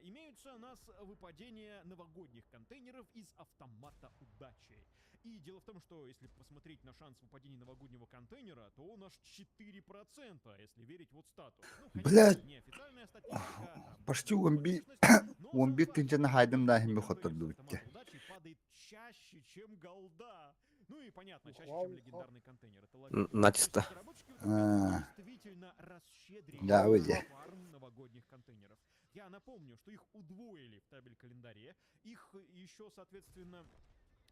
Имеются у нас выпадения новогодних контейнеров из автомата удачи. И дело в том, что если посмотреть на шанс выпадения новогоднего контейнера, то он аж 4%, если верить вот стату. Ну, конечно, Блядь. неофициальная статистика, там, Почти 11 точность, но 11 сам факт, тыһыынчаны хаайдым да иһин что хоттордубут. автомат удачи падает чаще, чем голда. Ну и понятно, чаще, Ухвал, чем ухвал. легендарный контейнер. Это Н- логично. Начисто. То есть разработчики вот А. действительно расщедрили Да, выйди. фарм новогодних контейнеров. Я напомню, что их удвоили в табель-календаре. Их еще, соответственно,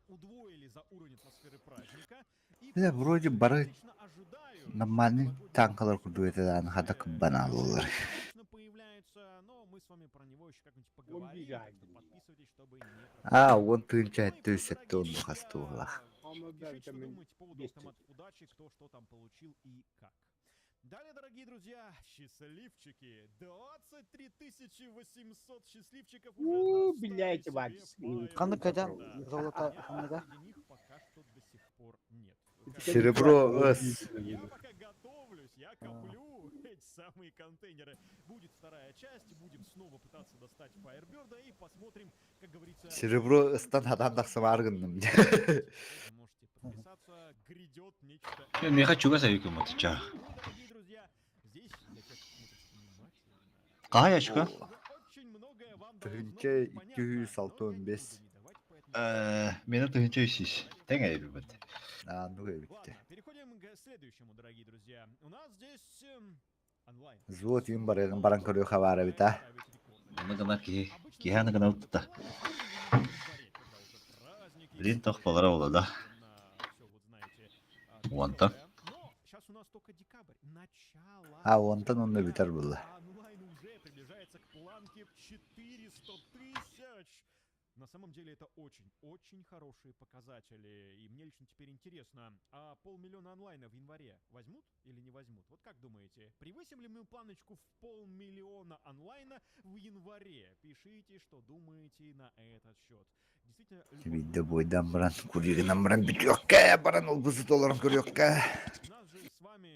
удвоили за уровень атмосферы праздника. И Бля, вроде бары лично ожидаю, что нормальный новогодний танкалар курдук этэ даҕаны хата баналлар. точно появляется, но мы с вами про него еще как-нибудь поговорим, так что подписывайтесь, чтобы не А, 10 770 хастуулах. Пишите, что думаете по поводу автоматов удачи, кто что там получил и как. Далее, дорогие друзья, счастливчики. 23 800 счастливчиков уже У, достали блядь, себе Вась. Ханнык Firebird. кайдан золото Я ханныга. среди них пока что до сих пор нет. Серебро С. Я пока готовлюсь, я коплю эти самые контейнеры. Будет вторая часть, будем снова пытаться достать Firebird и посмотрим, как говорится... Серебро С-тан хадан тахсымаары гынным. Можете подписаться, грядет нечто... Не хочу вас авикум отча. Ну и, дорогие друзья, здесь для тех, кто смотрит внимательно, Хаһан ящика? очень многое вам должно Тыһыынча быть понятно, 265. но я не буду не давать, поэтому... Миэнэ 1100. Тэҥ эбит. А, ну эбит. Ладно, переходим к следующему, дорогие друзья. У нас здесь онлайн. Взвод им баран баран көрүөххэ баар эбит а. Ону гына киһи киһи аны гына утта. Блин, туох буолара буолла да. Уонтан. Сейчас у нас только декабрь, начало. А, онтон онно бүтэр буолла. А онлайн уже приближается к планке в 400 тысяч. На самом деле это очень-очень хорошие показатели. И мне лично теперь интересно, а 500 000 онлайна в январе возьмут или не возьмут? Вот как думаете, превысим ли мы планочку в 500 000 онлайна в январе? Пишите, что думаете на этот счет. Действительно, Биирдэ буойдан баран, курьерынан баран бүтүөххэ, баран ол бузу толорон көрүөххэ. У нас же с вами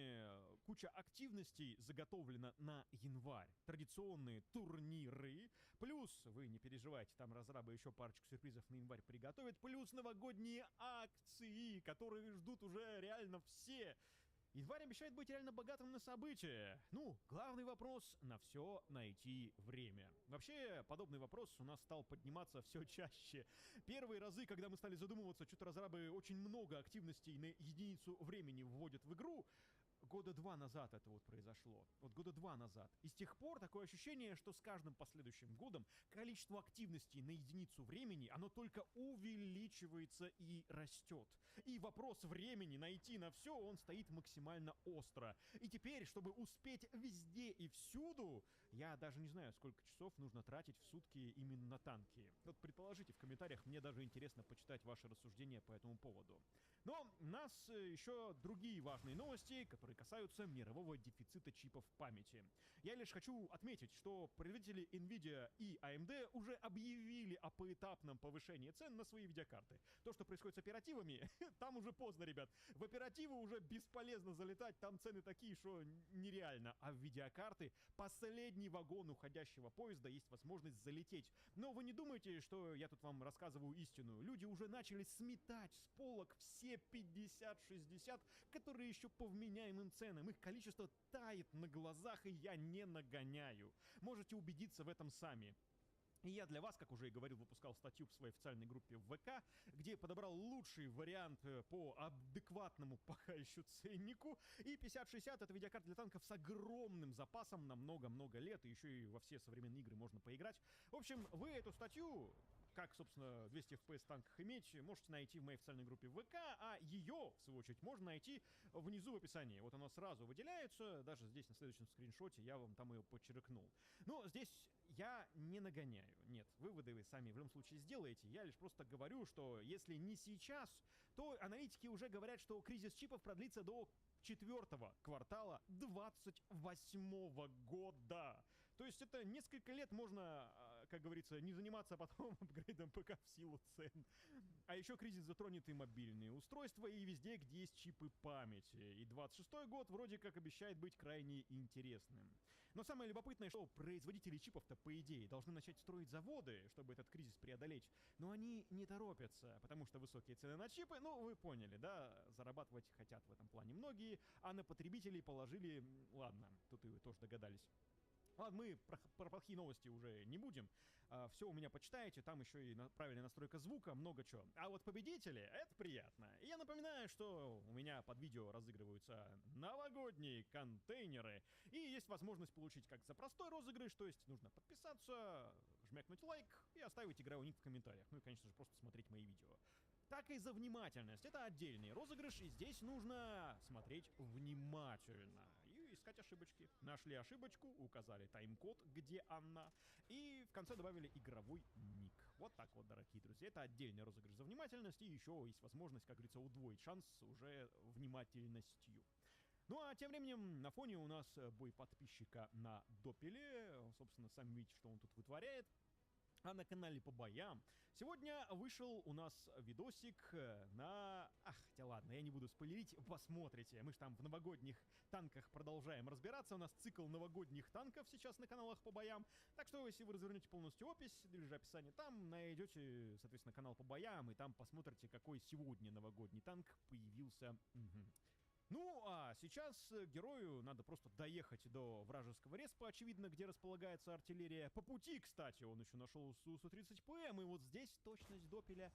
куча активностей заготовлена на январь. Традиционные турниры. Плюс, вы не переживайте, там разрабы еще парочку сюрпризов на январь приготовят. Плюс новогодние акции, которые ждут уже реально все. Январь обещает быть реально богатым на события. Ну, главный вопрос — на все найти время. Вообще, подобный вопрос у нас стал подниматься все чаще. Первые разы, когда мы стали задумываться, что-то разрабы очень много активностей на единицу времени вводят в игру, года два назад это вот произошло. Вот года два назад. И с тех пор такое ощущение, что с каждым последующим годом количество активностей на единицу времени, оно только увеличивается и растет. И вопрос времени найти на все, он стоит максимально остро. И теперь, чтобы успеть везде и всюду, я даже не знаю, сколько часов нужно тратить в сутки именно на танки. Вот предположите в комментариях, мне даже интересно почитать ваши рассуждения по этому поводу. Но нас еще другие важные новости, которые касаются мирового дефицита чипов памяти. Я лишь хочу отметить, что производители Nvidia и AMD уже объявили о поэтапном повышении цен на свои видеокарты. То, что происходит с оперативами, там уже поздно, ребят. В оперативу уже бесполезно залетать, там цены такие, что нереально. А в видеокарты последний вагон уходящего поезда есть возможность залететь. Но вы не думайте, что я тут вам рассказываю истину. Люди уже начали сметать с полок все 50-60, которые еще по вменяемым ценам. Их количество тает на глазах, и я не нагоняю. Можете убедиться в этом сами. И я для вас, как уже и говорил, выпускал статью в своей официальной группе в ВК, где подобрал лучший вариант по адекватному пока еще ценнику. И 5060 это видеокарта для танков с огромным запасом на много-много лет, и еще и во все современные игры можно поиграть. В общем, вы эту статью, как, собственно, 200 FPS в танках иметь, можете найти в моей официальной группе в ВК, а ее, в свою очередь, можно найти внизу в описании. Вот она сразу выделяется, даже здесь на следующем скриншоте я вам там ее подчеркнул. Но здесь я не нагоняю, нет, выводы вы сами в любом случае сделаете. Я лишь просто говорю, что если не сейчас, то аналитики уже говорят, что кризис чипов продлится до четвертого квартала 28 года. То есть это несколько лет можно, как говорится, не заниматься потом апгрейдом ПК в силу цен. А еще кризис затронет и мобильные устройства, и везде, где есть чипы памяти. И 26 год вроде как обещает быть крайне интересным. Но самое любопытное, что производители чипов-то, по идее, должны начать строить заводы, чтобы этот кризис преодолеть. Но они не торопятся, потому что высокие цены на чипы, ну, вы поняли, да, зарабатывать хотят в этом плане многие, а на потребителей положили, ладно, тут и вы тоже догадались. Ладно, мы про плохие новости уже не будем. Все у меня почитаете, там еще и правильная настройка звука, много чего. А вот победители, это приятно. И я напоминаю, что у меня под видео разыгрываются новогодние контейнеры. И есть возможность получить как за простой розыгрыш, то есть нужно подписаться, жмякнуть лайк и оставить игровой ник в комментариях. Ну и, конечно же, просто смотреть мои видео. Так и за внимательность. Это отдельный розыгрыш, и здесь нужно смотреть внимательно и искать ошибочки. Нашли ошибочку, указали тайм-код, где она, и в конце добавили игровой ник. Вот так вот, дорогие друзья. Это отдельный розыгрыш за внимательность, и еще есть возможность, как говорится, удвоить шанс уже внимательностью. Ну а тем временем на фоне у нас бой подписчика на допеле. Собственно, сами видите, что он тут вытворяет. А на канале по боям сегодня вышел у нас видосик на... Ах, хотя ладно, я не буду спойлерить, посмотрите. Мы ж там в новогодних танках продолжаем разбираться. У нас цикл новогодних танков сейчас на каналах по боям. Так что, если вы развернете полностью опись или же описание, там найдете, соответственно, канал по боям, и там посмотрите, какой сегодня новогодний танк появился. Мгм. Ну, а сейчас герою надо просто доехать до вражеского респа, очевидно, где располагается артиллерия. По пути, кстати, он еще нашел Су-130ПМ, и вот здесь точность допеля,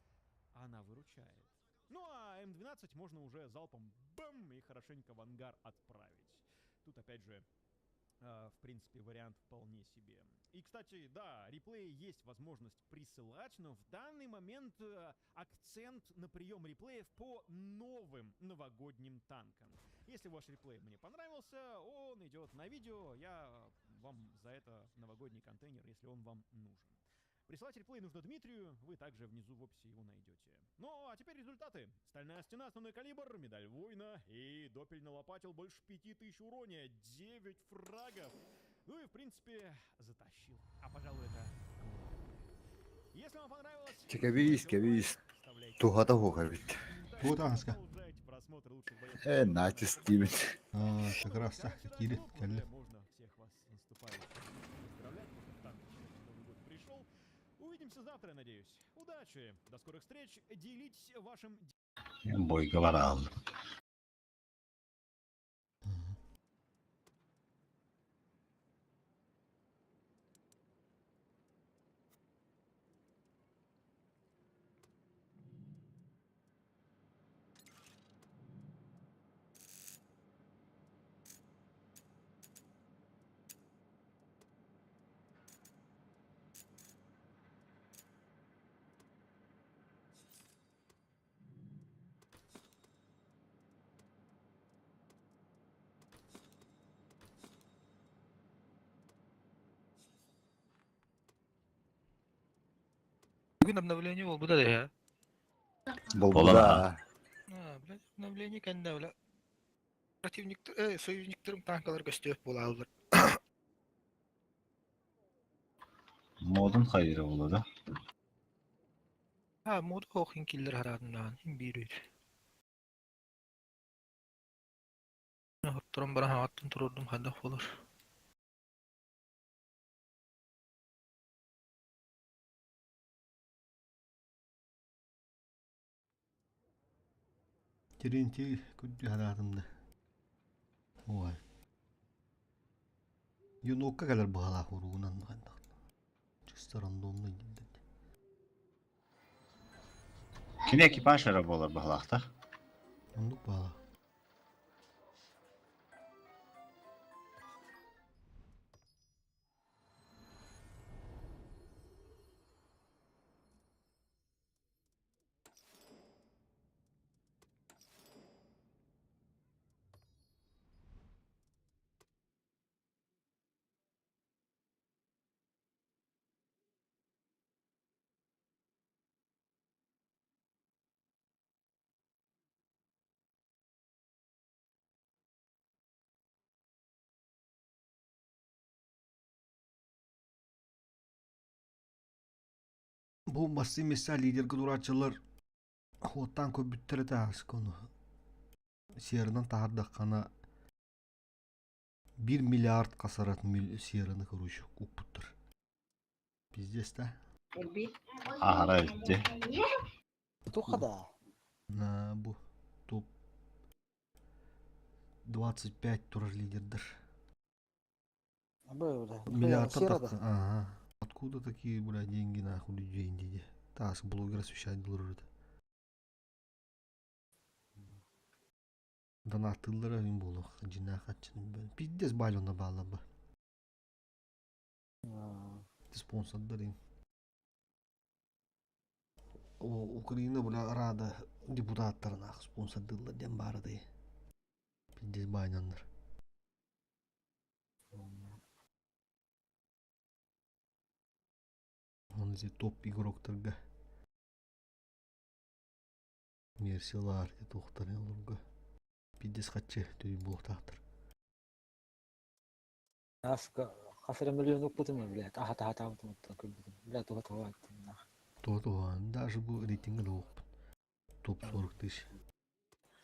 она выручает. Ну, а М12 можно уже залпом бэм и хорошенько в ангар отправить. Тут, опять же, в принципе, вариант вполне себе. И, кстати, да, реплеи есть возможность присылать, но в данный момент акцент на прием реплеев по новым новогодним танкам. Если ваш реплей мне понравился, он идет на видео, я вам за это новогодний контейнер, если он вам нужен. Присылать реплей нужно Дмитрию, вы также внизу в описи его найдете. Ну, а теперь результаты. Стальная стена, основной калибр, медаль воина и допель налопатил больше 5000 урония, 9 фрагов. Ну и, в принципе, затащил. А, пожалуй, это... Если вам понравилось... Чекавись, кавись. Вставляйте Тугата хугавит. Тугата хаска. Продолжайте просмотр лучших боев. Натис Стивен. А, как раз так, кири, кэллэ. Можно всех вас с наступающим поздравлять. Можно в танке, Новый год пришел. Увидимся завтра, надеюсь. Удачи, до скорых встреч. Делитесь вашим Бойга барал. Бүгүн обновление буолбута да Буолбута. А, блядь, обновление кэннэ, бля. Противниктар, союзниктарым танкалар көстүөх буолааллар. Модун хайыра буолла да? А, мод хоохин киллер хараатыннаан, хин биир үт. Хотторон баран хаҕаттан турурдум хайдах буолар. Терентий күрдүү хараатым да. Ой. Юнокка кэлэр быһалаах уругунан хайдах. Чисто рандомный дииллэр. Кини экипаж эрэ буолар быһалаахтар. Оннук баала. Бу массыы месса лидергэ турааччылар уоттаан көрбүттэр этэ ааска ону сиэринэн таһаардаххына биир миллиард хасарат сиэрини короче укпуттар. Пиздец да? Аһара илти. Туха да? На бу топ 25 турар лидердер. Миллиардтан тахса. Ага. Откуда такие, бля, деньги нахуй людей диди? Тас блогер освещать доллар это. Донаттыллара им буолуох дьинаах аччын пиздец балена баалаба. Спонсордар им. Украина бля рада депутаттарына спонсордыллар диэн баара дии. Пиздец байнаннар. Он эти топ игроктарга Мерсилар туохтарын олорго пиздец хаччы түйүн буолуохтаахтар. Аска хас эрэ миллион укпутум, блядь, аха таһатаабытым оттон көрбүтүм. Бля, туга туга аттым. Туга туга даже бу рейтингэ да уохпут. Топ 40 тысяч.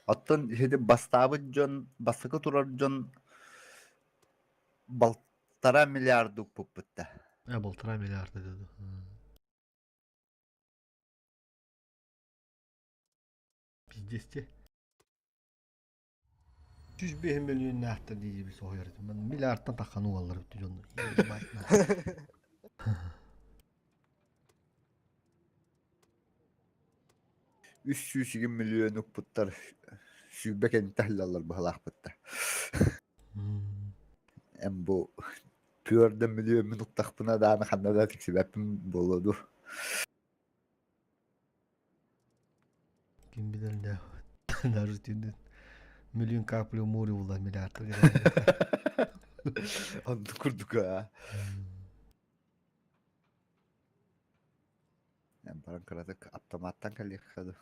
Оттон ити бастаабыт дьон, бастакы турар дьон балтара миллиард укпуппут да. А, полтора миллиарда деді. Пиздец те. 105 миллионнаахтар дии соһуйар этим. Миллиардтан таххан уоллар бүтү дьоннор. 300 миллион укпуттар сүүрбэ кэннитэ аһыллаллар быһалаахпыт да. Эн бу түөрдэ миллиоммун уктахпына дааны ханна да тиксибэппин буолуо дуу. Ким билэр да даже түндүн миллион капли море була миллиардтар Оннук курдук аа. Эн баран кыратык автоматтан кэлиэххэ дуу.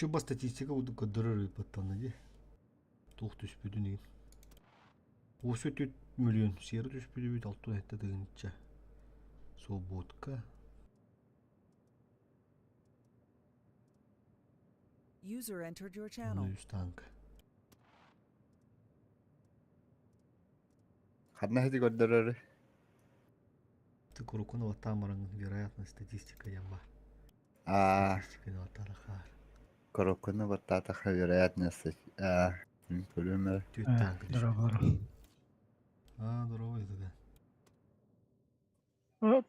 Шуба статистика буду көрдөрөр ыыппаттанна дии. Туох түспүтүн иһин. Уосу түт миллион сиэри түспүтүбүт алтын этте тыгынча. Свободка. User entered your channel. Үс танк. Ханна ити көрдөрөр? Курукуну баттаан баран вероятность статистика диэн баар. А, Статистиканы баттаата хаар. коробканы баттаатахха вероятность а, мин көрүөм эрэ. Түөрт танка түспүт. Дорогор. Аа, здорово это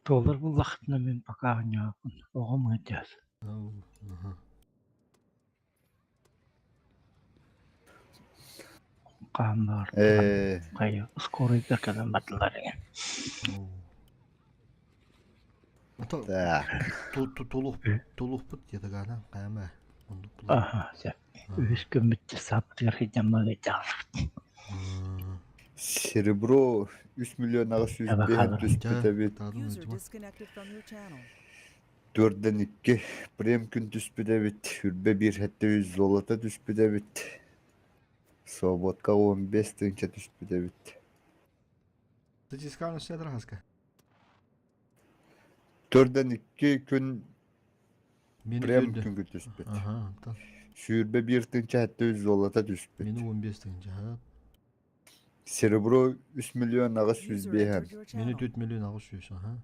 Туолар буллахпына мин пока оонньообун. Оҕом ыалдьар. да. Аха. Хаан баар. Э, Хайа, скорыйдар кэлэн бардылар ээ. Ото так. тулух тулухпут диэтэ гаана хайама оннук булар. Аха, сөп. Үһүс күммүт сааппытыгар сылдьаммын ыалдьааллыбыт. Серебро 3 миллион Таба 805 хаалар. түспүт эбит. User disconnected from your channel. Төрдөн икки прем күн түспүт эбит. Үрбэ биир сэттэ үс золото түспүт эбит. Свободка 15 тыһыынча түспүт эбит. Статистиканы сөдер хаска. Төрдөн икки күн Мени прем төрдө. күнгү түспүт. Аха, антон. Сүүрбэ биир тыһыынча сэттэ үс золото түспүт. Мени 15 тыһыынча. Ха. Серебро 3 миллион User 805 entered your Мени channel. 4 миллион 800. Аха.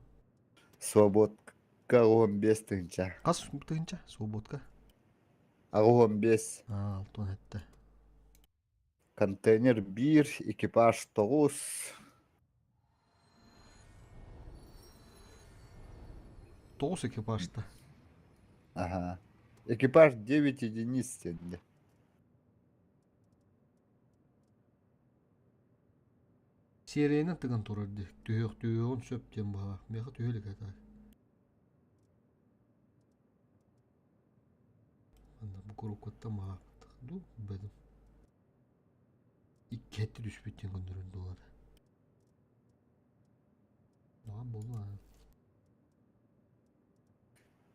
Свободка 15 тыһыынча. Хас тыһыынча? Свободка. 85 Аа, алтан этте. Контейнер биир, экипаж тоҕус. Тоҕус экипажта. Ага. Экипаж 9 единиц диэн. Сериянан тыган турар дии. Түһүөх түһүөҕүн сөп диэн быһалаах. Миэхэ түһэ илик этэ. Анда бу куруккуттан маһааппыттах дуу, билбэтим. Икки этти түспүт диэн көрдөрөр буолар. Наҕан буолла.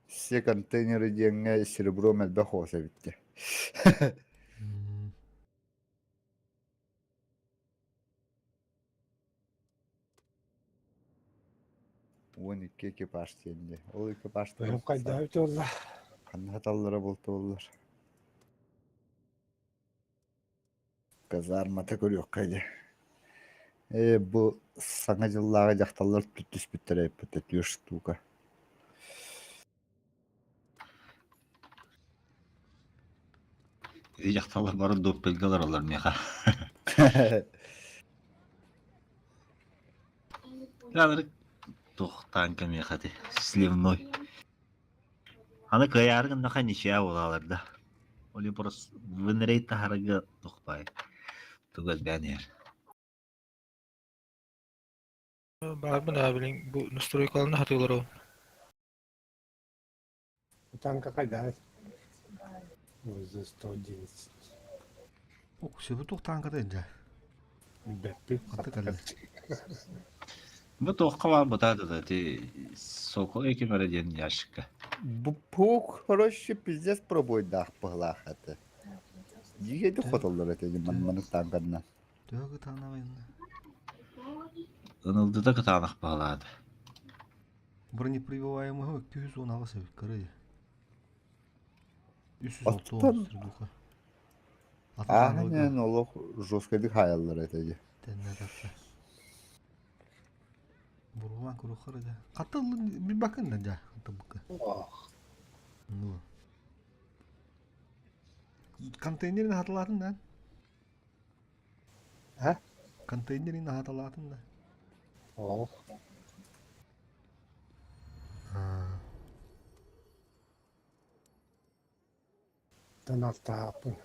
Все контейнеры диэҥҥэ серебро элбэх оҕус эбит дии. 12 экипаж диэн дии. Ол экипажтар Быһым хайдах буолла? ханна саталлара буолталлар. Казармата көрүөххэ дии. Ээ бу саҥа дьыллааҕы дьахталлар түспүттэрэ эппитэ түөрт штука. Ити дьахталлар бары доппельга олороллор миэхэ. Лалары туох танка миэхэ ити сливной. Аны кыайаары гыннаха ничья буолалар да. Ол просто винрейт таһарга тохпай. Тугу элбээн иһэр. Баарбын аа билин бу настройкаларны хатыылар ол. Танка хайдах? За 111. Ок, сөбү туох танката инде. Билбэппин. Хатта кэллэ. Бу туохха баар бытаата да ити Сокол эким эрэ диэн ящикка. Бу пук короче пиздец пробойдаах быһылаах этэ. Дьигэди хотоллор этэ маннык танканнан. Төһө кытаанаҕый инна? Ынылдыта кытаанах баһылаата. Бронепробиваемого 218 эбит кыры. 360 Оттон стрелуха. ааһан олох жесткайдык хаайаллар этэ дии. Тэннэ тахса. Бурулаан курухар да. Хата билбакын да дьа хата Ну. Контейнерин хатылаатын да. А? Контейнерин хатылаатын да. Ол. Тан алтааппын.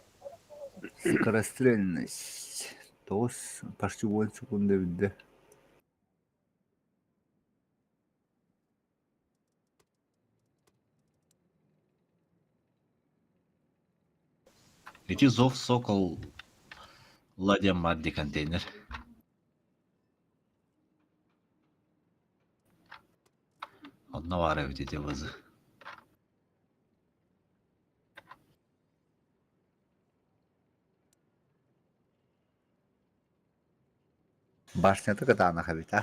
Скорострельность. Тоҕус почти уон секунда билдэ. Ити Зов Сокол Ладья Мадди контейнер. Онно баар эбит ити вызы. Башнята кытаанах эбит а.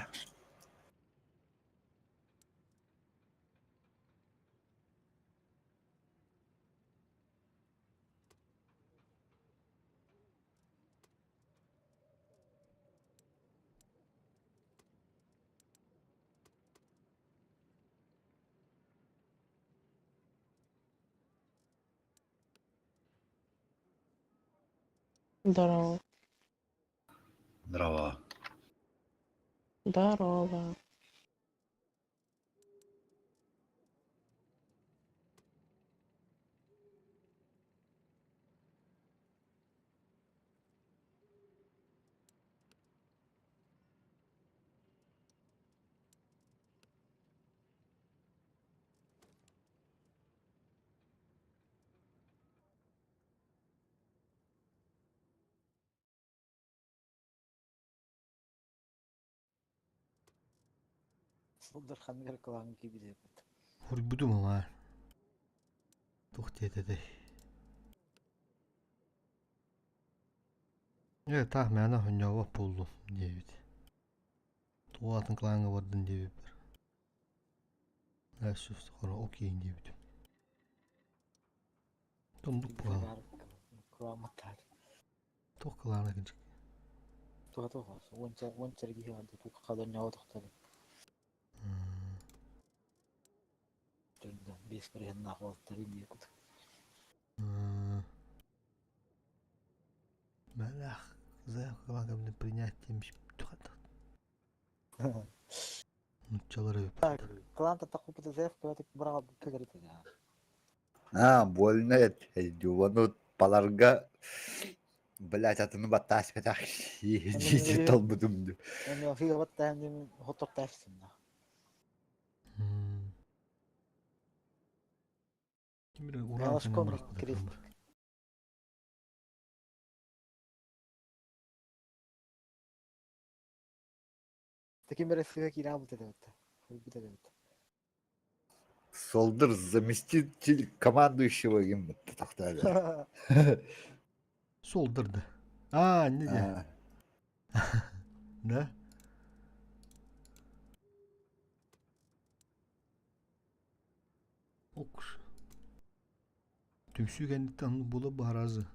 Здорово. Здорово. Здорово. Сылдыр ханныгар кылаан киирбит. Хурбутум ама. Тух диэтэтэй. Э таах мээнэ хонньообот буоллум диэбит. Туох атын кылааҥҥа бардын диэбиппэр. Ээ сүс хоро окей диэбитим. Тондук буолан. Кыламмыттар. Туох кылаана кынчык. Туха туха. Уонча уонча киһи барда тух хаданньоҕо тохтолу. Дьонно биэс барыһыннаах уолаттар диэкут. Мэлэх заявка принятием Нуччалары Клан тахпыта заявка быраҕа кэлэрит А, больно это. Баларга, блядь, атыны баттааспатах дии талбытым. Уран Таким Россия киирэн эбит. Солдыр заместитель командующего им тахтали. Солдыр да. А, не да. Да? Окуш. Түмсүү кэнниттэн була баһаразы.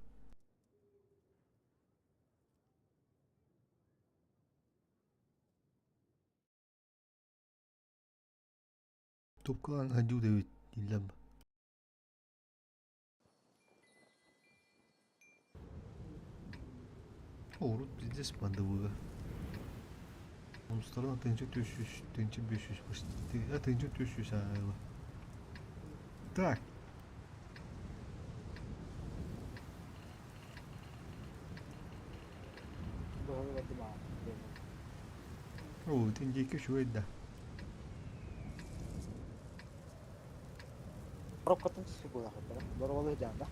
Тупкалаан сылдьыы да эбит дииллэр Урут пиздец бандыбыга. Онустарынан тыһыынча 400, тыһыынча 500 почти, тыһыынча 400 аайла. Так. Оо, итин диэки үчүгэй да. Коробкатын түсү буолаахыттара. Боруолу дьаанда.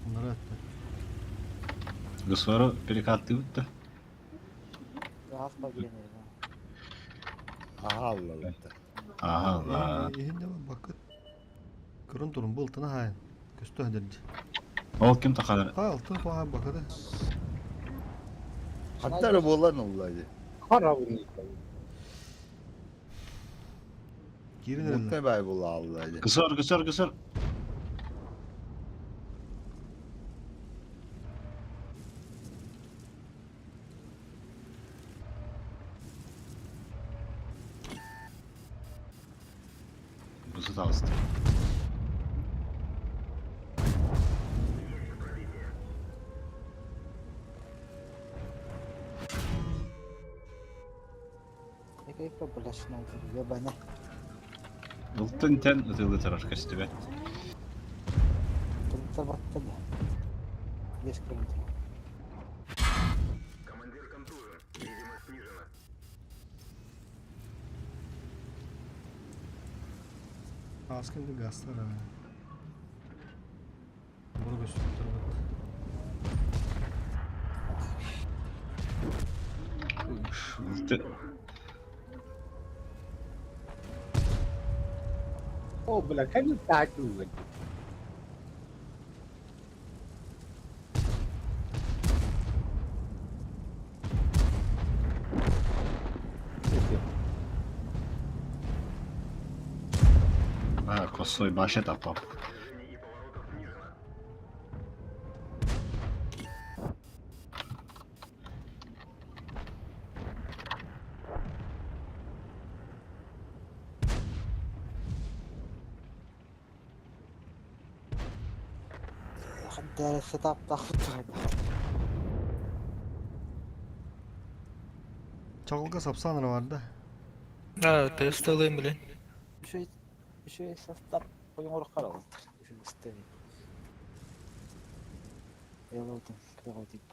Bunları attı. Государу перекаттыбыт да. Rahat bagirene. Аха аллалата. Ага, да. Иһин да бакыт. Көрөн турун былтына хайын. Көстө хадырды. Ол ким тахалар? Ха, алтын хуа бакыты. Хаттары болан оллады. Харабын. Кирин эрэллэр. Мутный бай була аллады. Кысыр, кысыр, кысыр. Бусут алысты. Экэ блашна ебана. Ылтын тен ытылы тарар көстүбэт. Тымтар батта да. Бес километр. Командир контужен. Видимость снижена. Аскынды гастар. Буру көстүп турбут. Ылты. О, бля, как же так было? Косой баше тапап. Хантара сетап тахыттар. Чаҕылга сапсан эрэ бар да. А, тест алыам билин. Үчүгэй үчүгэй састар ойоҥор харалар. Үчүгэй истэни. Элотын кыра тип.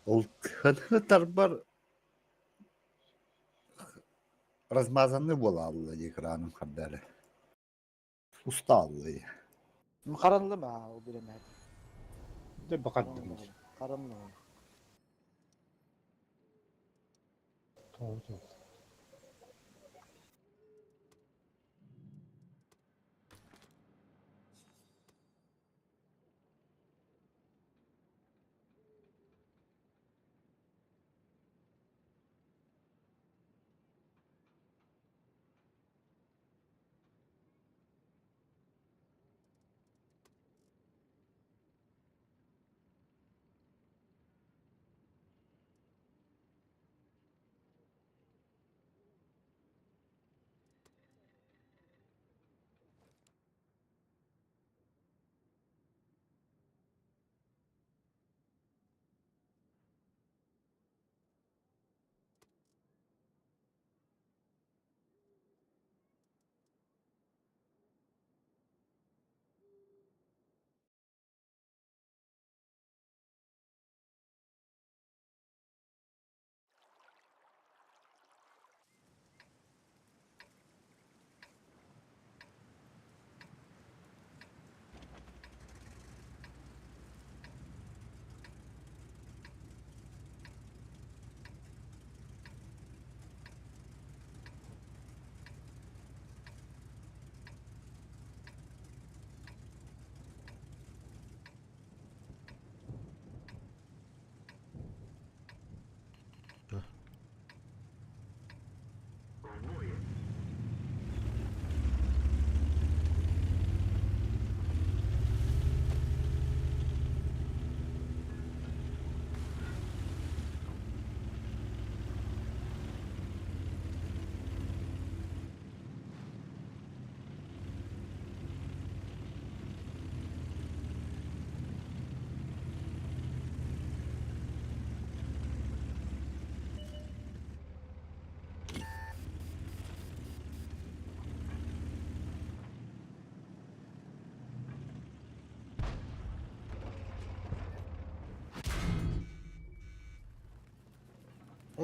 Ол тарбар размазанный буолаалла экраным хардары. Устаалла. Харанлы ма ол биремэт. Дэ бакаттым. Харанлы.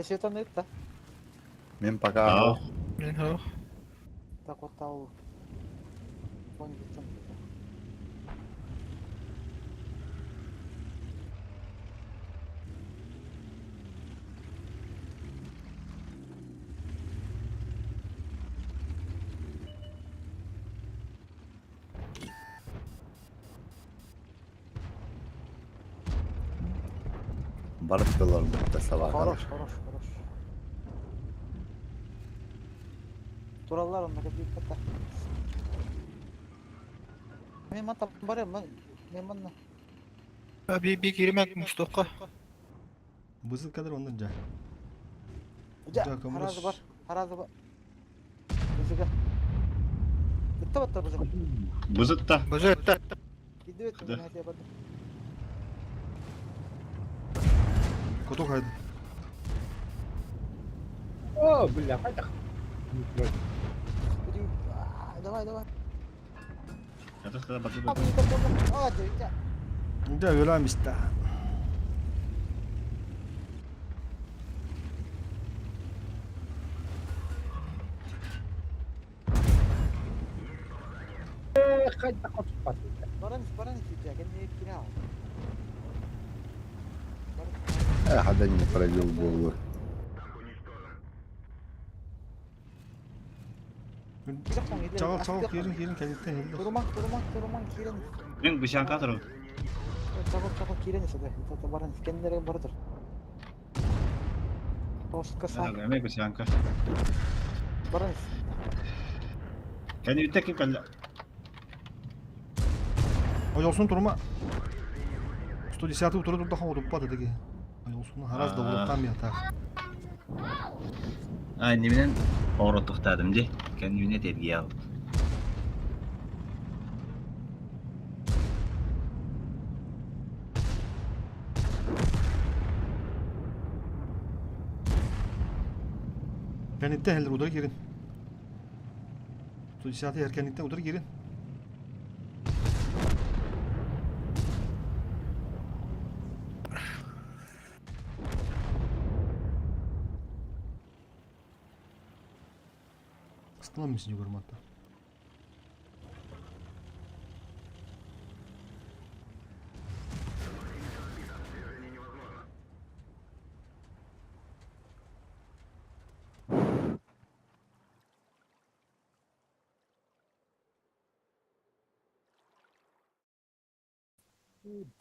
Эсетон это. Мен пока Мен хо. Так вот тау. Понял, барып да сабаға. Хорош, хорош, хорош. Тураллар онна кеппит пата. Мен мата барым, мен манна. Би би киремек мустокка. Бызыт кадр онда жа. Жа, Жа, көмүрөс. харазы бар, харазы бар. Бызыга. Битте батта бызыга. Бызыт та. Бызыт та. Кидибет Да. мен хатия барды. Коток хайды. О, бля, қайда? Давай, давай. Это когда базы А, бызыга, бызыга. А, жа. Жа өлөм исте. Қайда қотып баты. Баран, баран жа, кенне кирау. Хада не пробил голову. Чагыл чагыл кирин кирин кенеттен хилде. Туруман, туруман, туруман кирин. Мен бышанка туру. Чагыл, чагыл кирин сада. Тата баран, кеннере бардыр. Тоска са. Мен бышанка. Баран. Кэнниттэн ким кэллэ? Ойолсун турума. 110 утары турдаха утуппат этиги. Ойолсуну харас да уруттан биятаах. А, иннибинэн оҕоротуохтаатым дии. Кэннибинэ тиэргийэ аҕалбыт. Кэнниттэн иһэллэр утары киирин. 110 иһэр кэнниттэн утары киирин. Ыстылам мисini көрматта.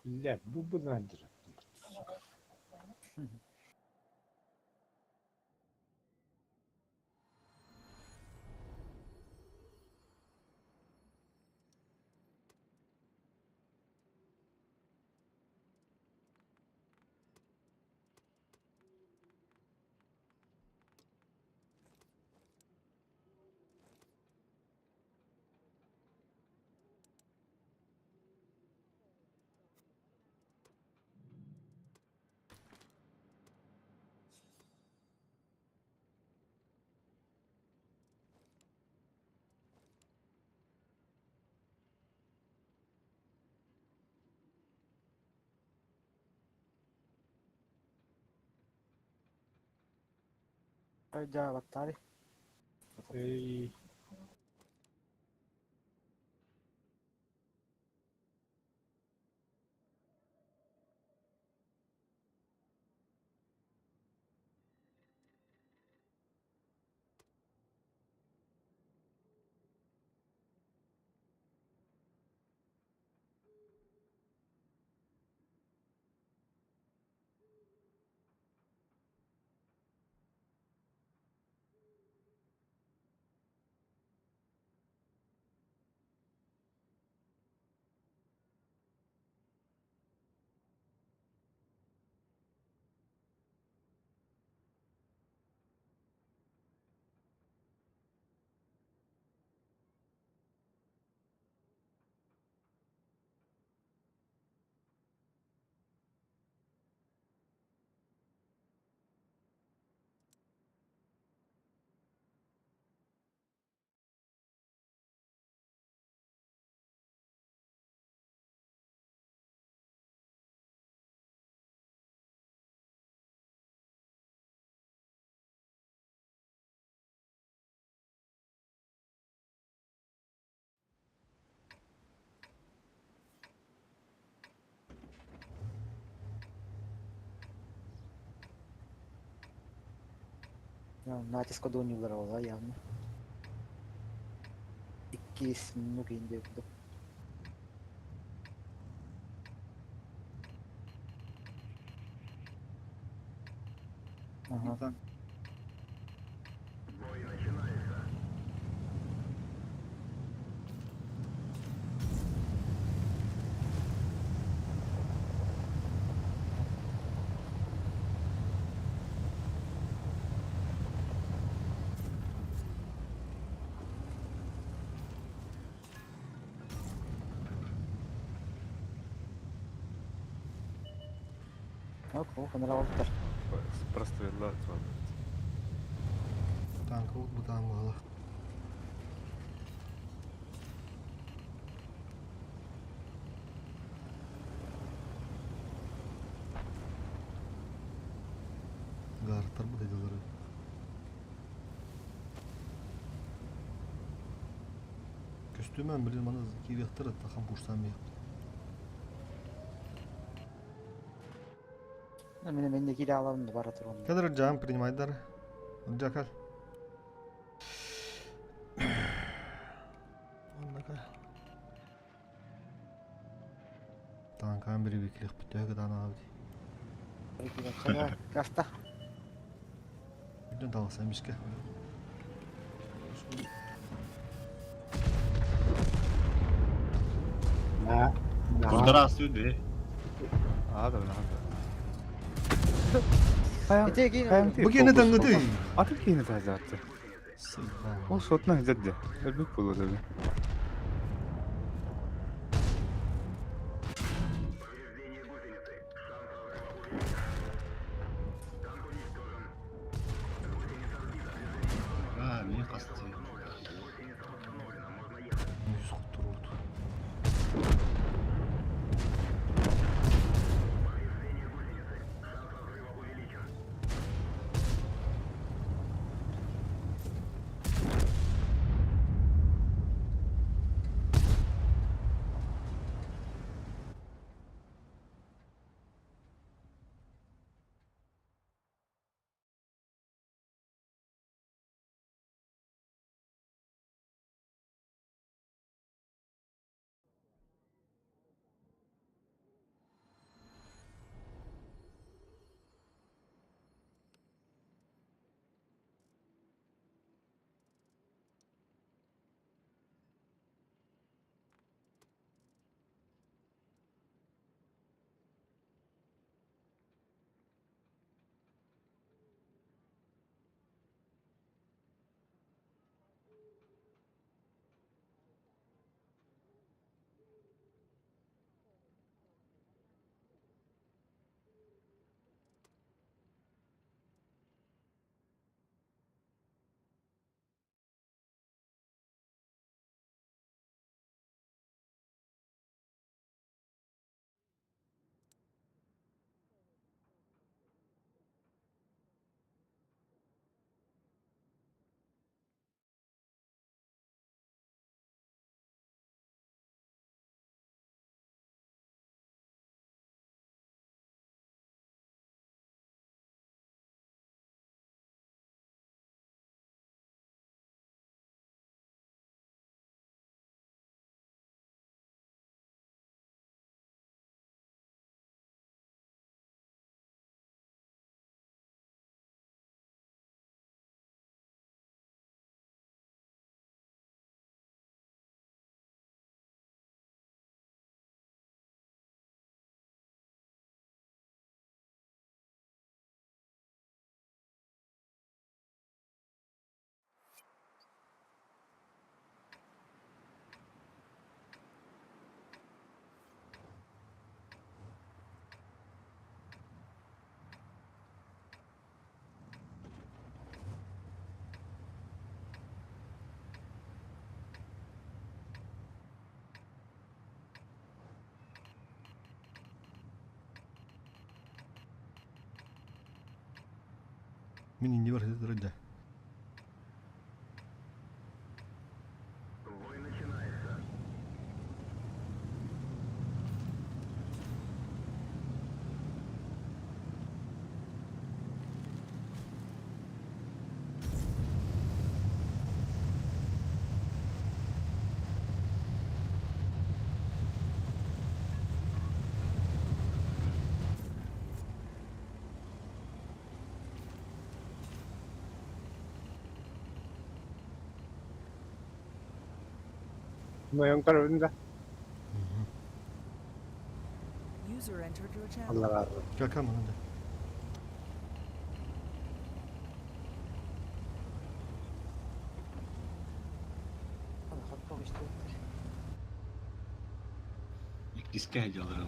Бля, бу бынандыр. Дьаа баттаары. Эй, Натиск одуонньуулар ола явно. Иккис минут индия курдук. Ага. Ок, ок, анара олтар. Прострелла Танка вот бутаан баҕалаах. Гарттар быһыдылары. Көстүмэн билин маны киириэхтэр аттахан пуштан биэ. Мен мен кире алам да бара турам. Кадр жам принимайдар. Жакал. Оннака. Танкан бири бикилих бүтөөгө даана абди. Каста. Бүтүн таласа миске. На. На. Здравствуй, да. А, да, да. Бу киэнэ таҥҥытый. Атын киһини таһаатты. Ол сотна хизэдде. Өлбүт буолуо деді. А, мин хасты. Yüz kuttururdu. Мин иннибэр сытар Ноян көрөбүн да. User entered your channel. Аллара. Кака манада. Иккиске хадьалары.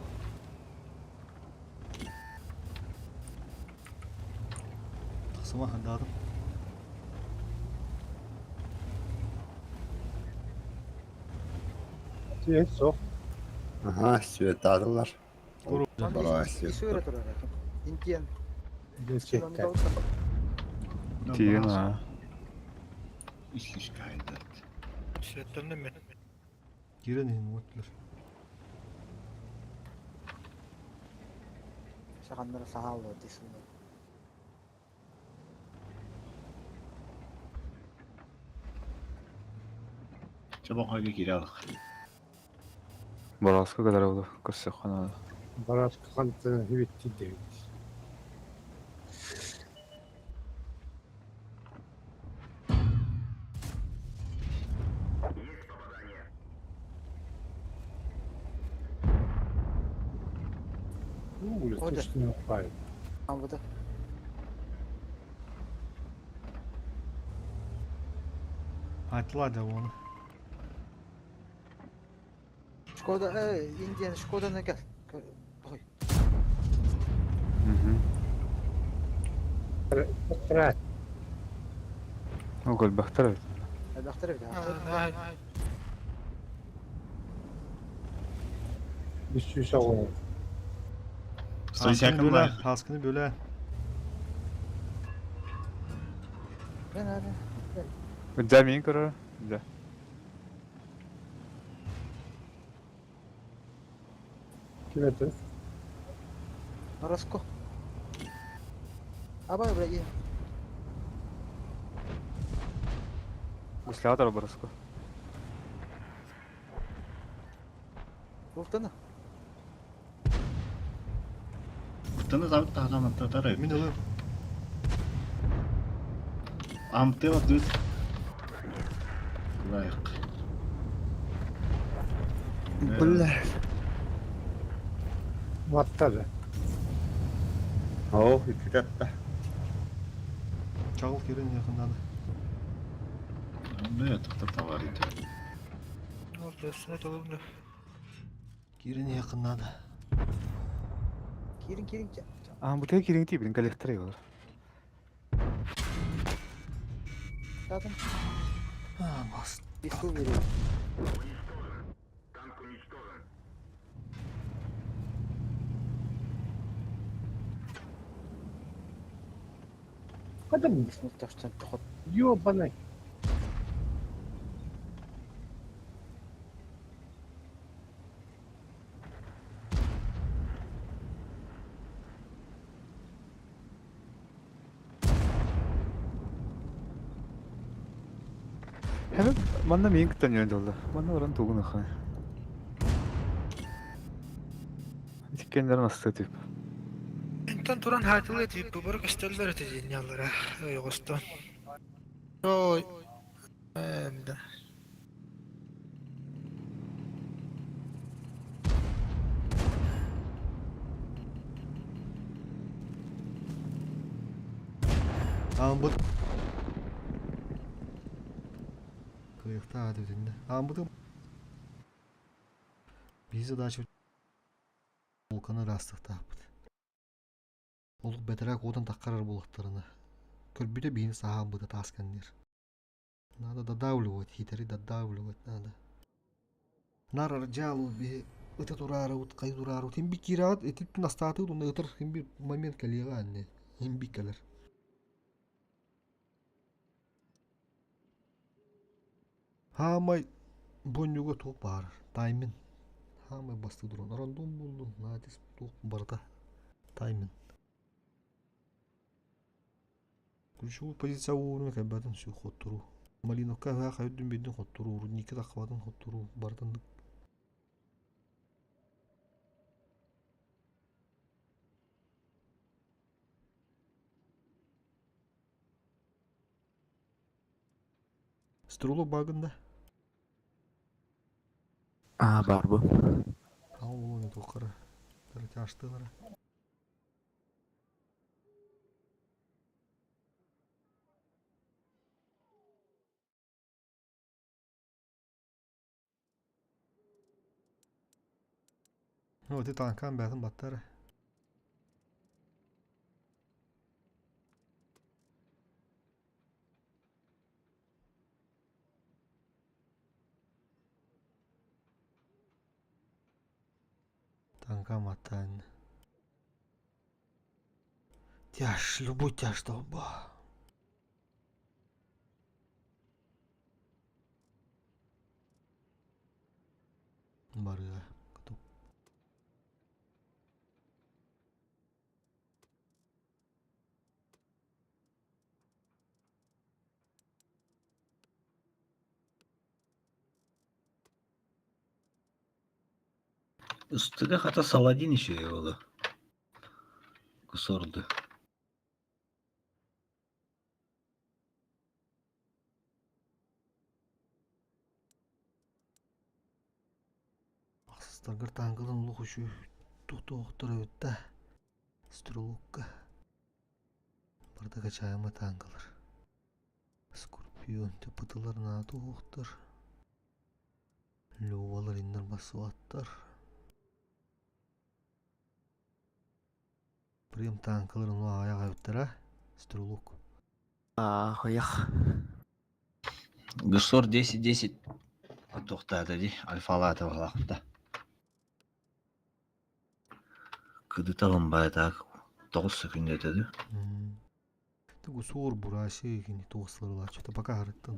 Тахсыма хандаадым. Свет суох. Ага, светадылар. Бара свет. Интиен. Десекте. Тиген а. Иккиске хадьалар. Светтенде мен. Кирен иһин уоттулар. Саханнара сахаллар десин. Чобон хойга кире алых. Бараска kadar oldu. Көрсө хана. Бараска хантан хибитти дейт. Ода. Точно файл. Амбыта. Айтыла да оны. Шкода, Индиян Шкоданы кел. Ой. Трат. Ол көрбөхтөр эбит. Элбэхтэр эбит. Үс оҕо. Хаскыны бөлө, хаскыны бөлө. Мен аны. Дьэ миин көрөр. Дьэ. Ким это? Роско. Абай, бля, Гуслятор барыско. Уфтана. Кутаны забыт тахтан татар. Мин ылым. Амты вот düz. Лайк. Бля. Ваттады. О, икки Чағыл керен якындады. Ну, это кто товар идет. Кирен якындады. Кирин, кирин. А, бу те кирин тибин коллектор бар. Татым. А, бас. Бису veriyor. Када Бисмиллах, тохот. ёбаный. Hemen манна миин кыттан жөн жолда. Манна баран тугун ахай. Тиккендерин асты тип. Интан туран хатылы тип бу бар кестеллер этежинялара. Ойгостон. Ой. Да. Амбыт. Кыйыкта өтүндө. Амбыты. Бизи дачы вулканы растыктааппыт. Олук бетерек отан таккарар булуктарына. Көрбүтө бийин саһаамбыта таасканнер. Надо додавливать, хитери додавливать надо. Нар аржалу би ыта турары ут кай турары ут имби кираат этип настааты уна ытыр имби момент калига анне имби келер. Хаамай боннюга туох баар таймин. Хаамай басты туран рандом булду натис туох барта таймин. Ключевую позиция уурун кайбатын сүү хоттуру. Малиновка ха хайдун бидин хоттуру, рудники тахватын хоттуру, бартан Струлу багында. А, бар бу. Ау улуну тохкара. Тарташтылар. Ну, ты танкан бәтін баттары. Танкан баттан. Тяж, любой тяж долба. Барыга. Üstüne хата Саладин еще его. Кусорду. Ахсыстаргар таңгылын улух үшү тухтуохтор өттә. Стрелокка. Барыта качаемый танкалар. Скорпион тепытылар наада уохтар. Левалар иннер басыбаттар. Прем танкаларын аҕайах эбиттэр Стрелок. Аҕыйах. Гусор 10-10 туохтаата дии, альфалаата баҕалаахпыта. Кыдыталым баайтаак 9 секундата дуу. Гусор бураши кини туохсыларылааччыта пока харыттан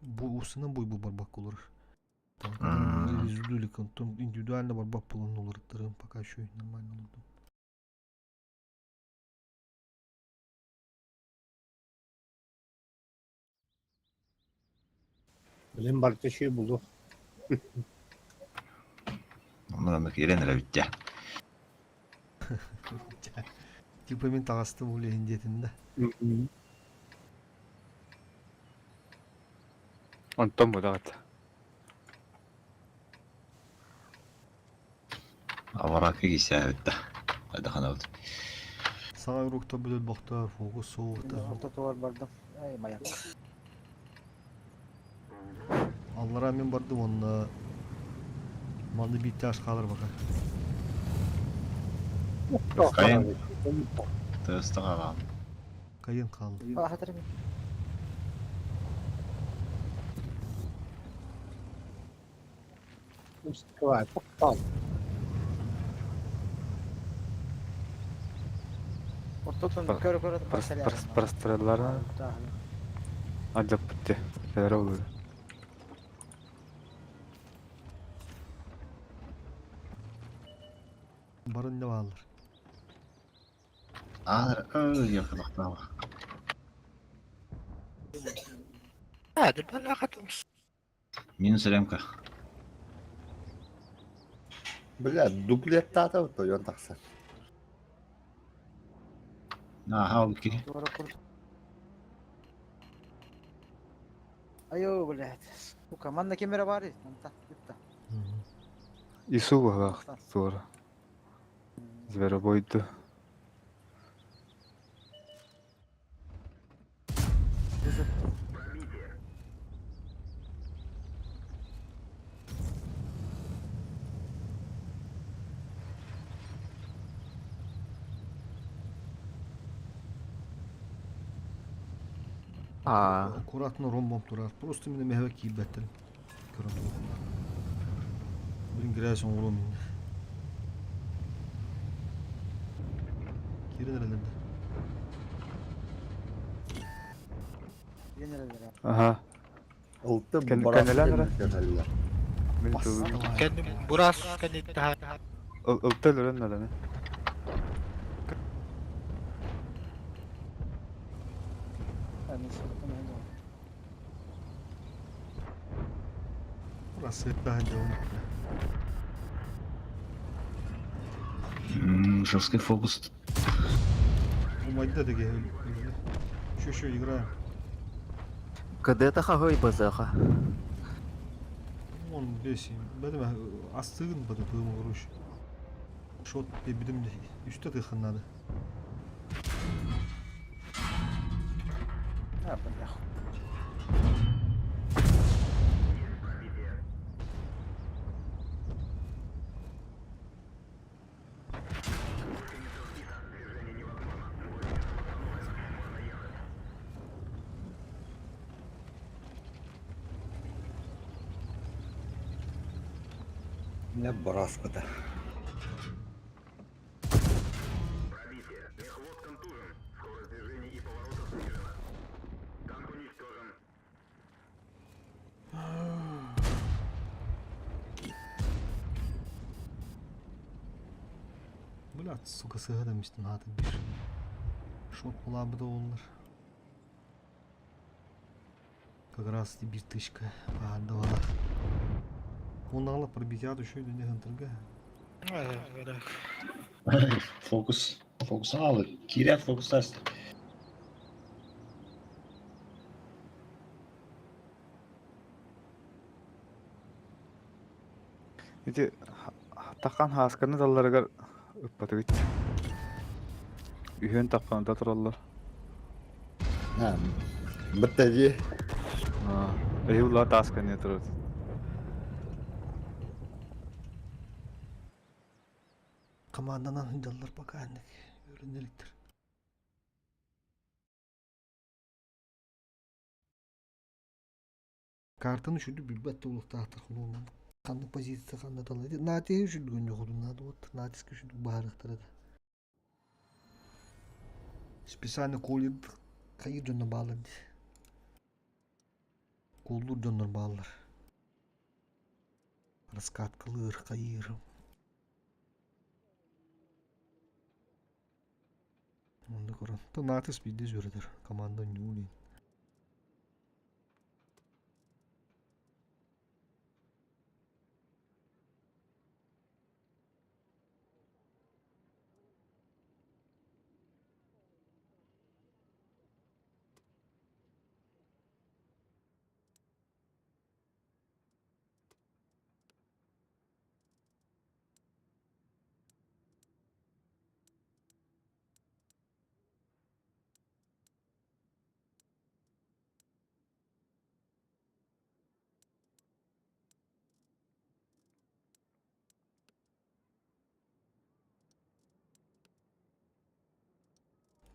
бу усунан буй бу барбак олорор. Индивидуально барбак булан олорыттарым пока еще нормально олордум. Билин барыта үчүгэй буолуо. Онно киирэн эрэ бүттэ. Типа мин таҕыстым ол иһин диэтин да. Онтон будаҕыт. Аварака кисээбит да. Хайдаханабыт. Саҥа уруокта бүлөр бохтоор фокус суоҕута. Ортотугар бардым. Ай, маяк. Аллараа мин бардым уонна манны биирдэ аш хаалар бака. Кайын. Тыаста хаалаан. Кайын хаалла. Аһатар ми. Ортотун көрө-көрө Простреллара алдьаппыт кэлэрэ буолуо. Барын не бааллар. Аалар ыы yakalahtаaba. Минус ремка. Бля, дуплеттаата тойон тахсар. Аха ол кини. Айо, блядь. Сука, манна кемера бар Манта, бүтта. Ису баһылаах туора. Зверобойду. Аккуратно ромбом турар. Просто мин эмэһэбэ киирбэттэр. Көрөн Блин, грязь оҥоруом иннэ. Киирэн эрэллэр да. Киирэн эрэллэр. Аха. Ылтым Кэн- барас кэннилээн эрэ. кэллэр. Мин тылым. Кэнним бурас кэнниттэ Ылта өлөрөн наданы. Рассветаһа дьон. Жесткий фокус. Умайда деге өлдө. Еще еще играем. КД-та хаһый базаха. Он бес. Бәдем астыгын бады быым короче. Шот бедим үстә тыхын надо. А, бля. Не бараспыта. Блядь, сука, сыга демистин хаты bir. Шот була да олар. Как раз bir тычка баардавала. Оннағала пробитят еще не хантырга. Фокус. Фокус алды. Кирят фокустас. Ити таххан хаасканы далларыгар ыппатыгыт. Үһүөн тахханта тураллар. Бытта дии. Эһи таас кэнниэ турар. Команданан сылдьаллар пока инник үөрэнэликтэр. Картаны үчүгдүк билбэт да буолуохтаахтар хонуунан ханнык позиция ханна талыы Натиһы үчүгдүк өнньүөхүтүн наада вот натиска үчүгдүк баһарыахтара да. Специально колледж хайыр дьонно бааллар дии. Куоллуур дьоннор бааллар. Раскаткалыыр, хайыыр. Онно көрөн. То натис биирдэ сүрэтэр команда ньуулин.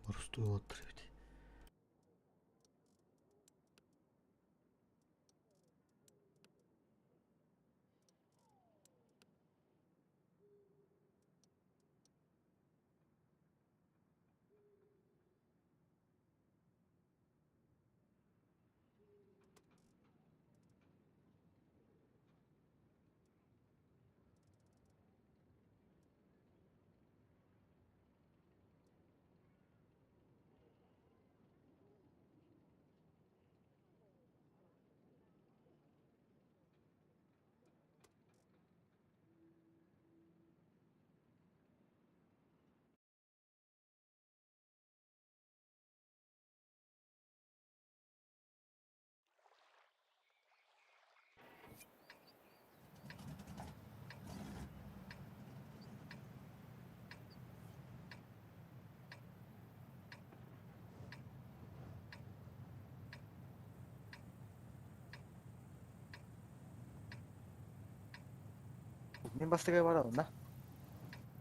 Боростуой уолаттар эбит. Мин бастакы барабын да.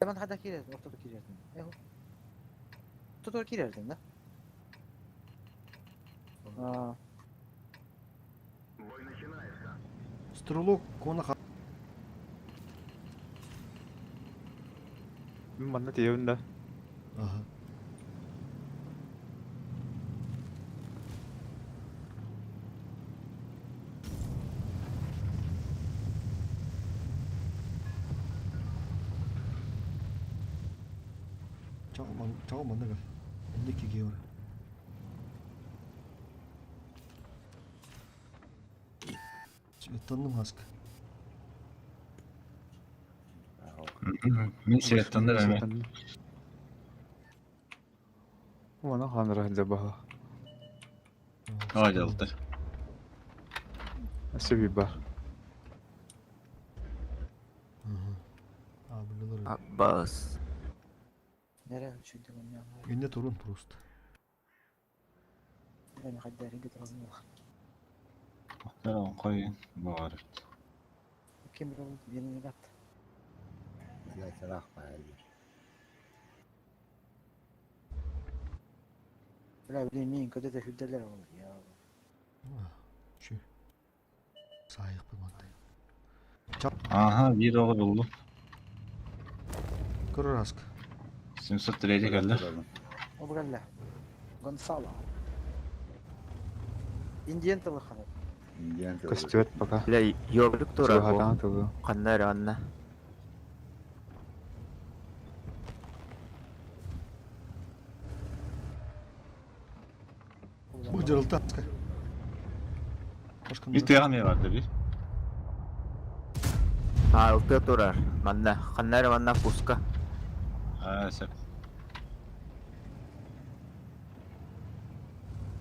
Мен хада кирердим, ортодо кирердим. Эхо. Ортодо кирердим да. А, Стрелок кона Мин манна тиийэбин да. Ага. Чаҕыл чаҕыл манна кэл. Инник киһи бар. Светтанным хаска. Мин светтанным эме. Уона хаанара сылдьар баһа. Аадьалта. Өссө бар. Аббас. Нere үшүдү мен. Инне турун просто. Мен хадда риги турабын. Кой баар. Ким рол бирин гат. Бля, сарах баайылар. Бля, блин, мен көдөтө хүдделер ол. Я. Şu. Сайық бір мандай. Ага, бир оҕо буллум. Көрөр аска. 703 келди. Обралла. Гонсало. Индиан тылы ханат. Индиан тылы. Көстүбэт пока. Бля, ёбрык тура Чугаһатаан бу. тылы. Ханна эрэ онно. Бу жарылта аска. Башка Бир тыга ме бар бир. Алты турар. Манна. Ханна эрэ манна пуска. Аа, сеп.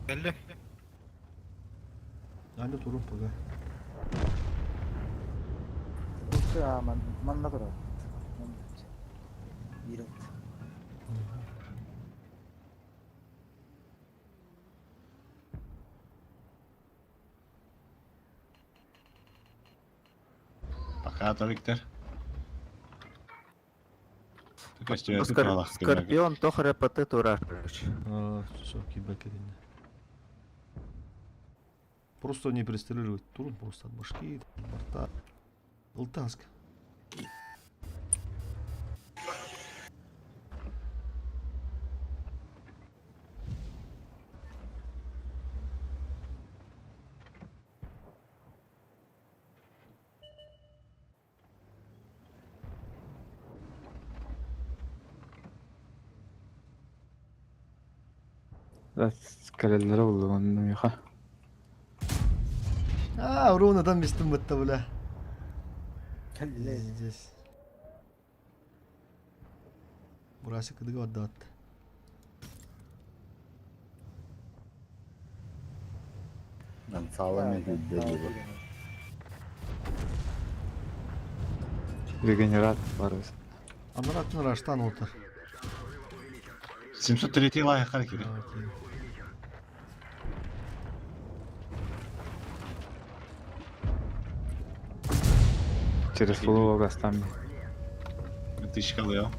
Келди. Аны турун пока. Уста ман манна турар. Бир. Католиктер. Скорпион тох РПТ турар, короче. А, все, киберкетинде. Просто не пристреливать турн, просто от башки, от борта. Ылтаск. Кэлэллэрэ буллум онно миэхэ. А, ровно там местом бытта, бля. Здесь. Бурасик кыдыга отдат. Саалами хүддэ Регенерат барыс. Анараттын раштан отыр. 703 лайыққа керек. Через фулового гастами. Тысяча лео.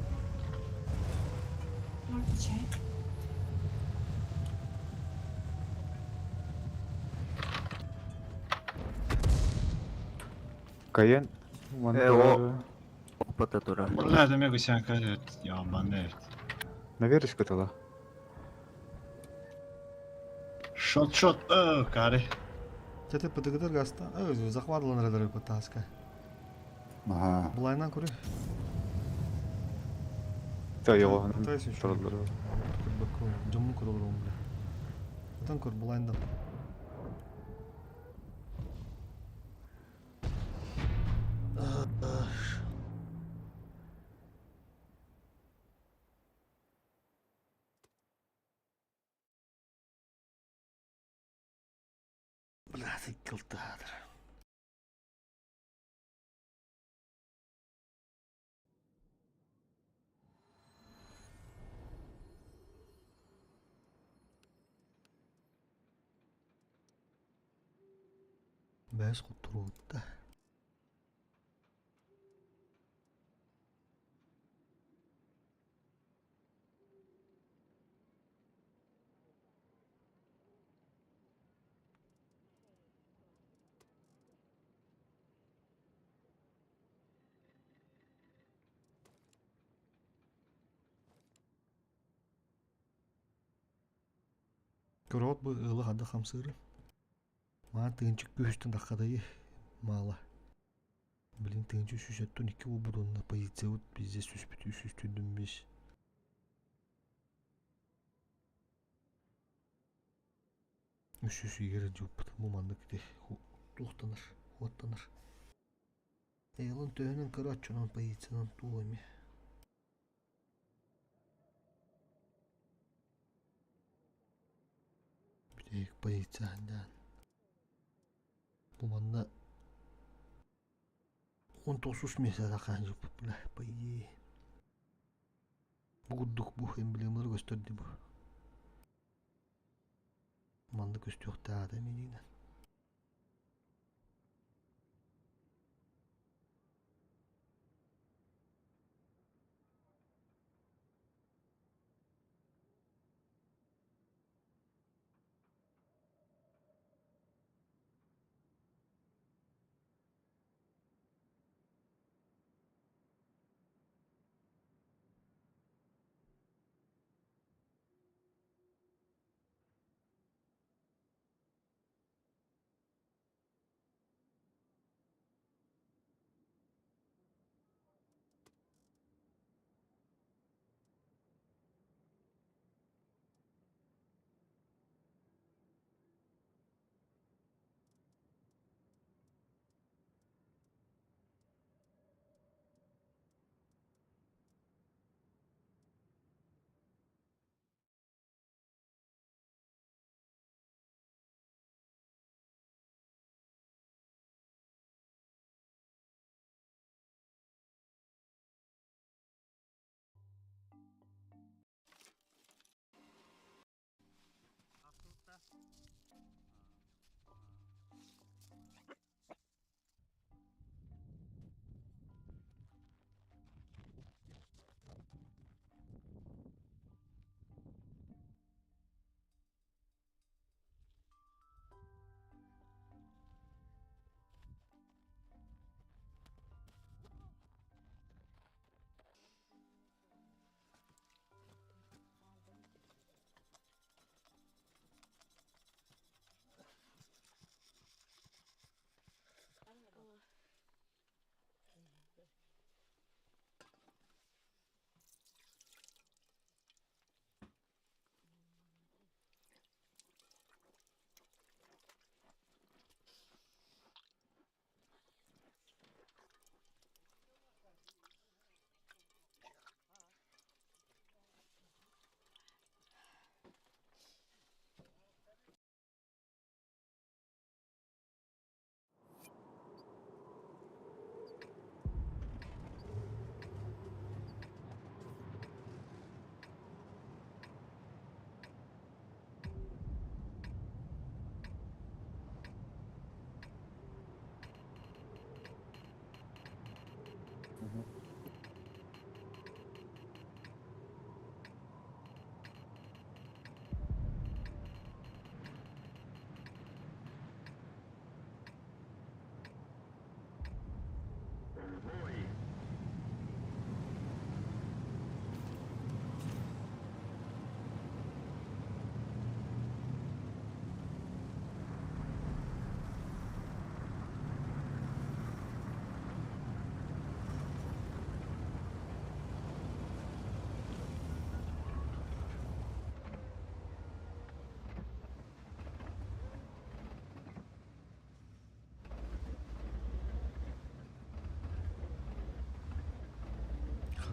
Кайен. Э, о, ПТ турар. Бля, да мега сян кажет, я банет. Наверх кытыла. Шот, шот, каре. Тете ПТГ гаста. Захватылан радар ПТСК. Ага. Булайынан көрі. Та його. Пытаюсь еще. Жомун көрө олором бля. Атан көр булайынан. Бля, ты кылтадыр. Бәс куттуруутта. Көрөт бу ылы хада хамсыры. Маа тыынчык күһүстэн даххадайы маала. Блин, тыынчы сүсөттөн икки болбудунна позиция вот бизде сүспүтү сүстүндүм бис. Үс үс игере жуппут. Бу мандык де тухтанар, хуаттанар. Эйлон төһөнөн көрөччүнөн позициянан тууми. Бүтек позиция Бу манна 19 месяца жуппут бля, по идее. Бу курдук бу эмблемалар көстөрдү бу. Манды көстүөхтаада менинен.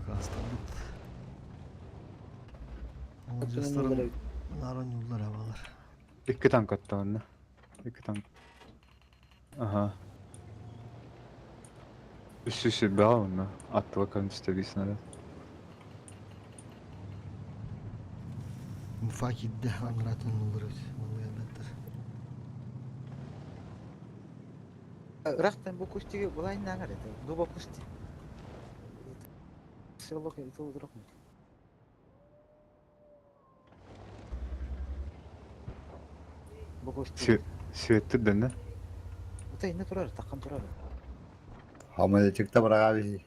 Какаастарбыт. Маладьыастарым наар оонньууллар абалар. Икки танк атта онно. Икки танк. Ага. Үс сүрбэҕэ онно. Аттыга кэлэн түстэ снаряд. Инфа киирдэ, анараа төннөллөр эбит. Маннык элбэттэр. Ырахтан бу кустиги былайнаан эрэ дуба кусти. Село итыл Бу кусти. Светтир дэнэ. Ута инне турар, таккан турар. Хамалечикта быраҕа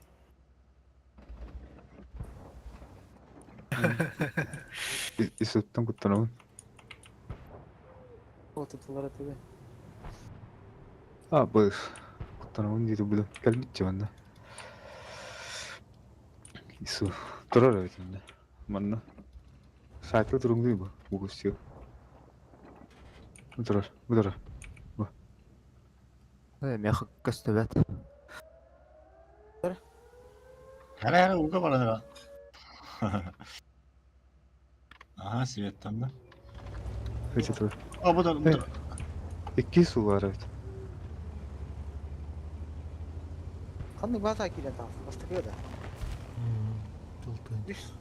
Исуттан куттанабын. Отутулар этиби. А, быс. Куттанабын диэри булан кэлбит манна. Ису турар эбит иннэ. Манна. Сайтка туруҥнуй бу, бу кустуга. Бу турар, бу турар. Бу. Меха көстүбэт. Хара хара ууга баран Аха, светтанна. Эти турар. А, бу да, бу да. Икки суу бар эбит. Ханнык баата киирэн таҕыста, бастакыга да. Тылтын. Үс.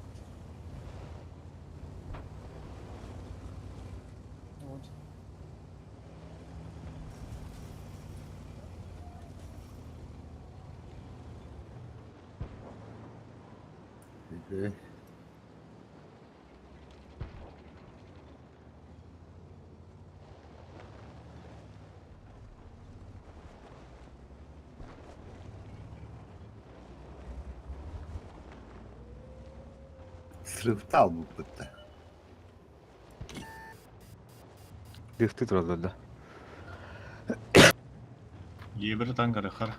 Срывта албыппыт да. Дыхты тураллар да. Дьиэбэр танкары хара.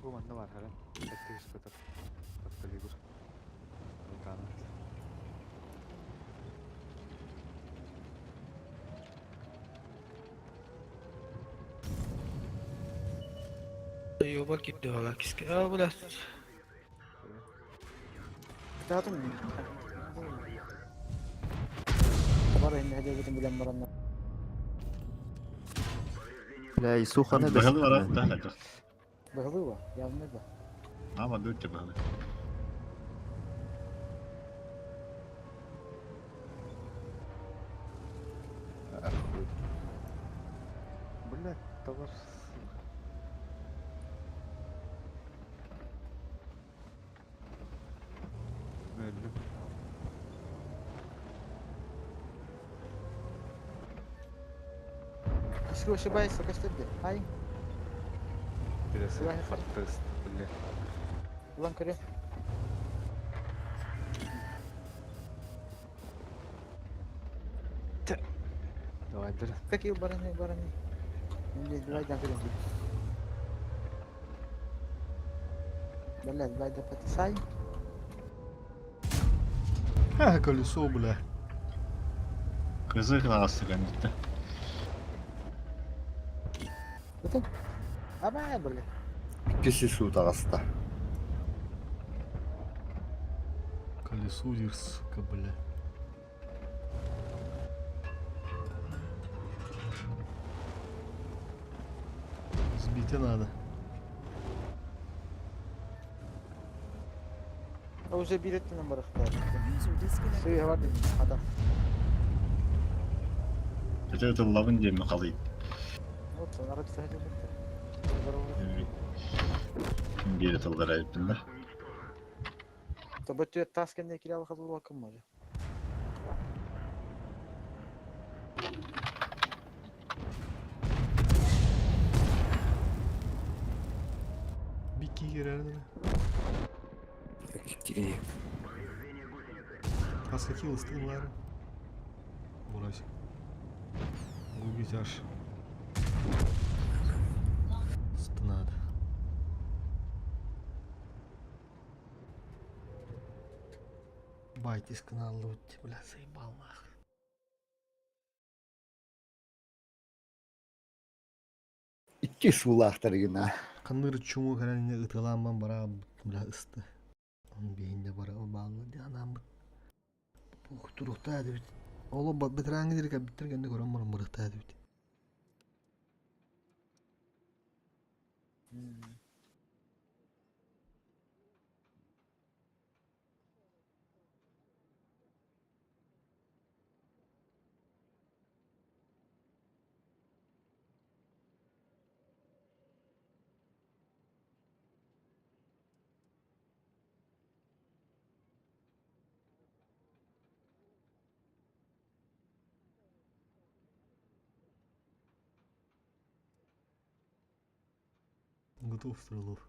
Бу манна бар хара. Эттигис көтөр. Подкалибр. Алтана. Ёба кирди бала киске. А, бля. Таатым. Бар инде хәдәгетен белән бараннар. Бля, Исуханы Быһылы бара, да, да. Быһылы ба, явно ба. Ама дүртте быһылы. Бля, товар. Өлдүм. Если ошибаюсь, көстөрдү. Ай, Тиресе Давай. фартес, бля. улан көрө. Давай, дыр. Какие бараны, бараны. Инде давай да көрөм. Бля, давай да патисай. Ха, колесо, бля. Кызы кылаасы кэнниттэ. Бүтүн. Аба, бля. Иккиси суу таҕыста. Колесо, дир, сука, бля. Сбить и надо. А уже билеттен барахта. User disconnected. Сый бар адам. Это это лавын диэми халый. Вот, народ сахады бутта. Биэри тыллара эппин да. То бөтү тас кенде кире алхады вакым може. Бики кирердиле. Аскакил ыстыгынлары. Мурасик. Губить аж. Надо. Байтис канал лут, бля, заебал нахуй. Икки суулаахтар гына. Ханныыр чуҥу кэлэн ытыалаан бараабыт бля ысты. Оны биһинде бара баалла диэн анааммыт. Туруктаа дебит. Оло бытырааңы дири кэлбиттэр кэннэ көрөн баран барыктаа дебит. Готов стрелов.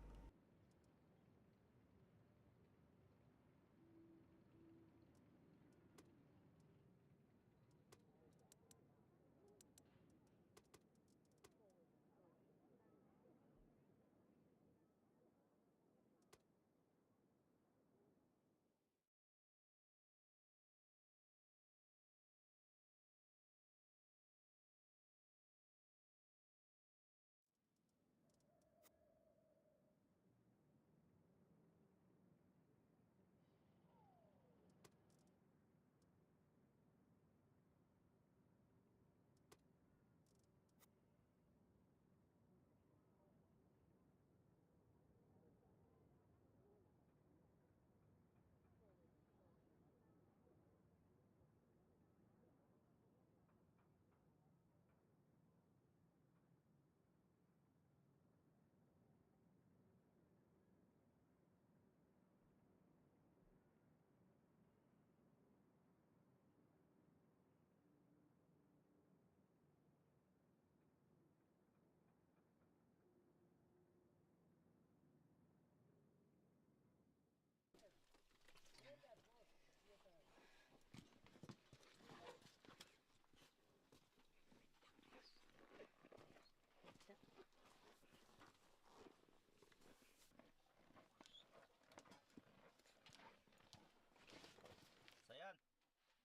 Саян,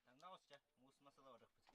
таҥна оҕусча, муус масала барыахпыт.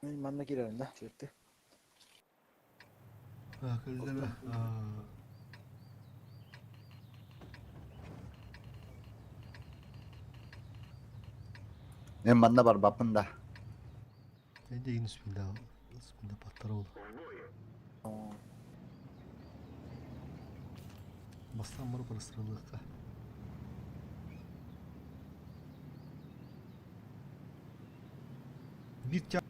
Манна киирэрин да, сүртэ. Кэллэ Мен манна барбаппын да. Эдигин спинда спинда паттар ол. Бастан барып ырыстырылыахха. Биир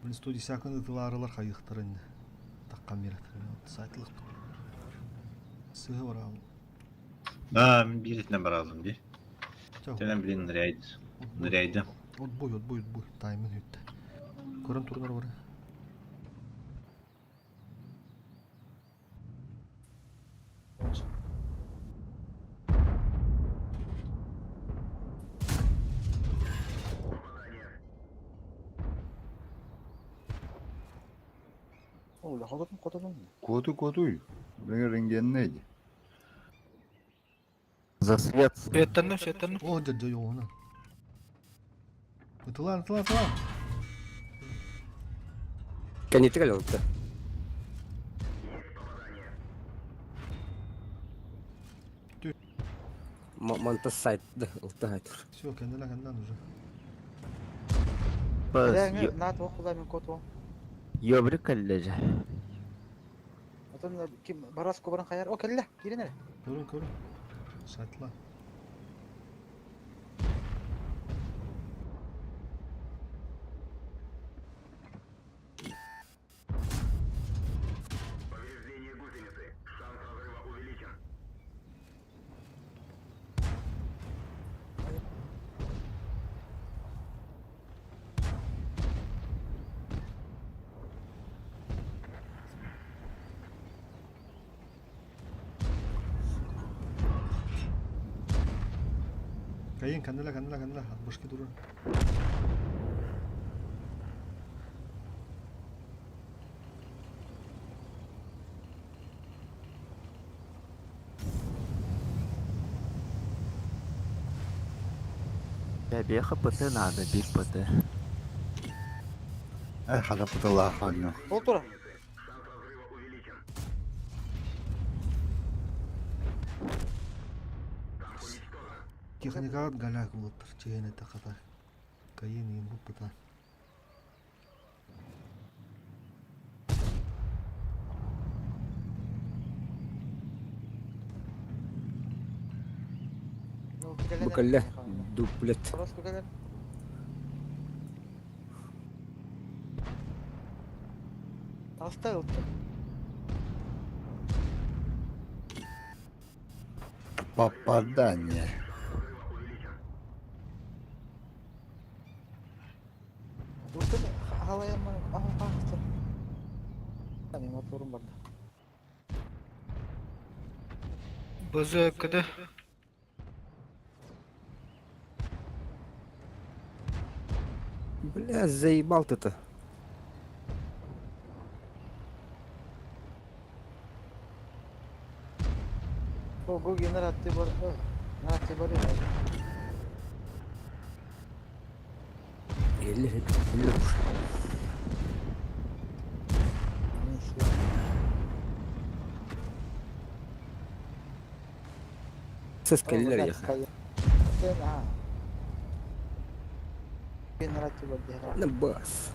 Блин, 110 ытылаарылар хайыахтара иннэ. Таххан биэрэтэр. Сайтылыхпыт. Сыһы бараалым. Аа, мин биир итинэн бараалым дии. Тэнэн блин ныряйд. Ныряйды. Отбой, отбой, отбой. Таймын үттэ. Көрөн турунар бары. Ол хототун хототун. Куоту куотуй. Блин, рентгеннейди. За свет. Светтанным, светтанным. О, дядя Йоана. Ытылаан, ытылаан, ытылаан. Кэннити кэлэ Манта сайт да ылта хайтыр. Все, кэннилэн кэннэн уже. Бас, Наат окула мен коту. Ёбрик кэллэжэ. Отон ким барас кубаран хайар. О кэллэ, киирин эрэ. Көрүн, көрүн. Сайтла. Кайын каннала каннала каннала от башки турар. Бля, ПТ надо, бир ПТ. Ай хата пыталаах оонньуу. Ол турар. Техникаҕыт голяк уолаттар чиһин этэ хата. Кайын иин буппута. Бу кэллэ. Дуплет. Таста ылты. Попадание. Ылтын халайамман аха Мен моторум барда. БЗ-кд. Бля, заебал ты-то. О, Гуги наратты бар. Наратты бар. Или, или уж. Сескеллер яха. На бас.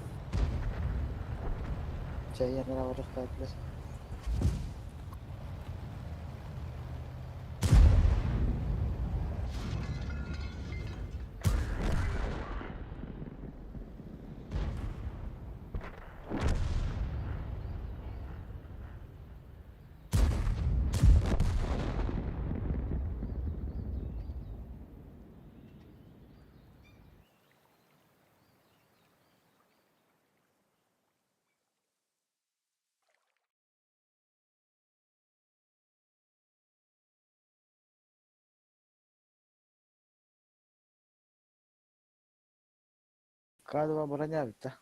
К2 броня ведь, да?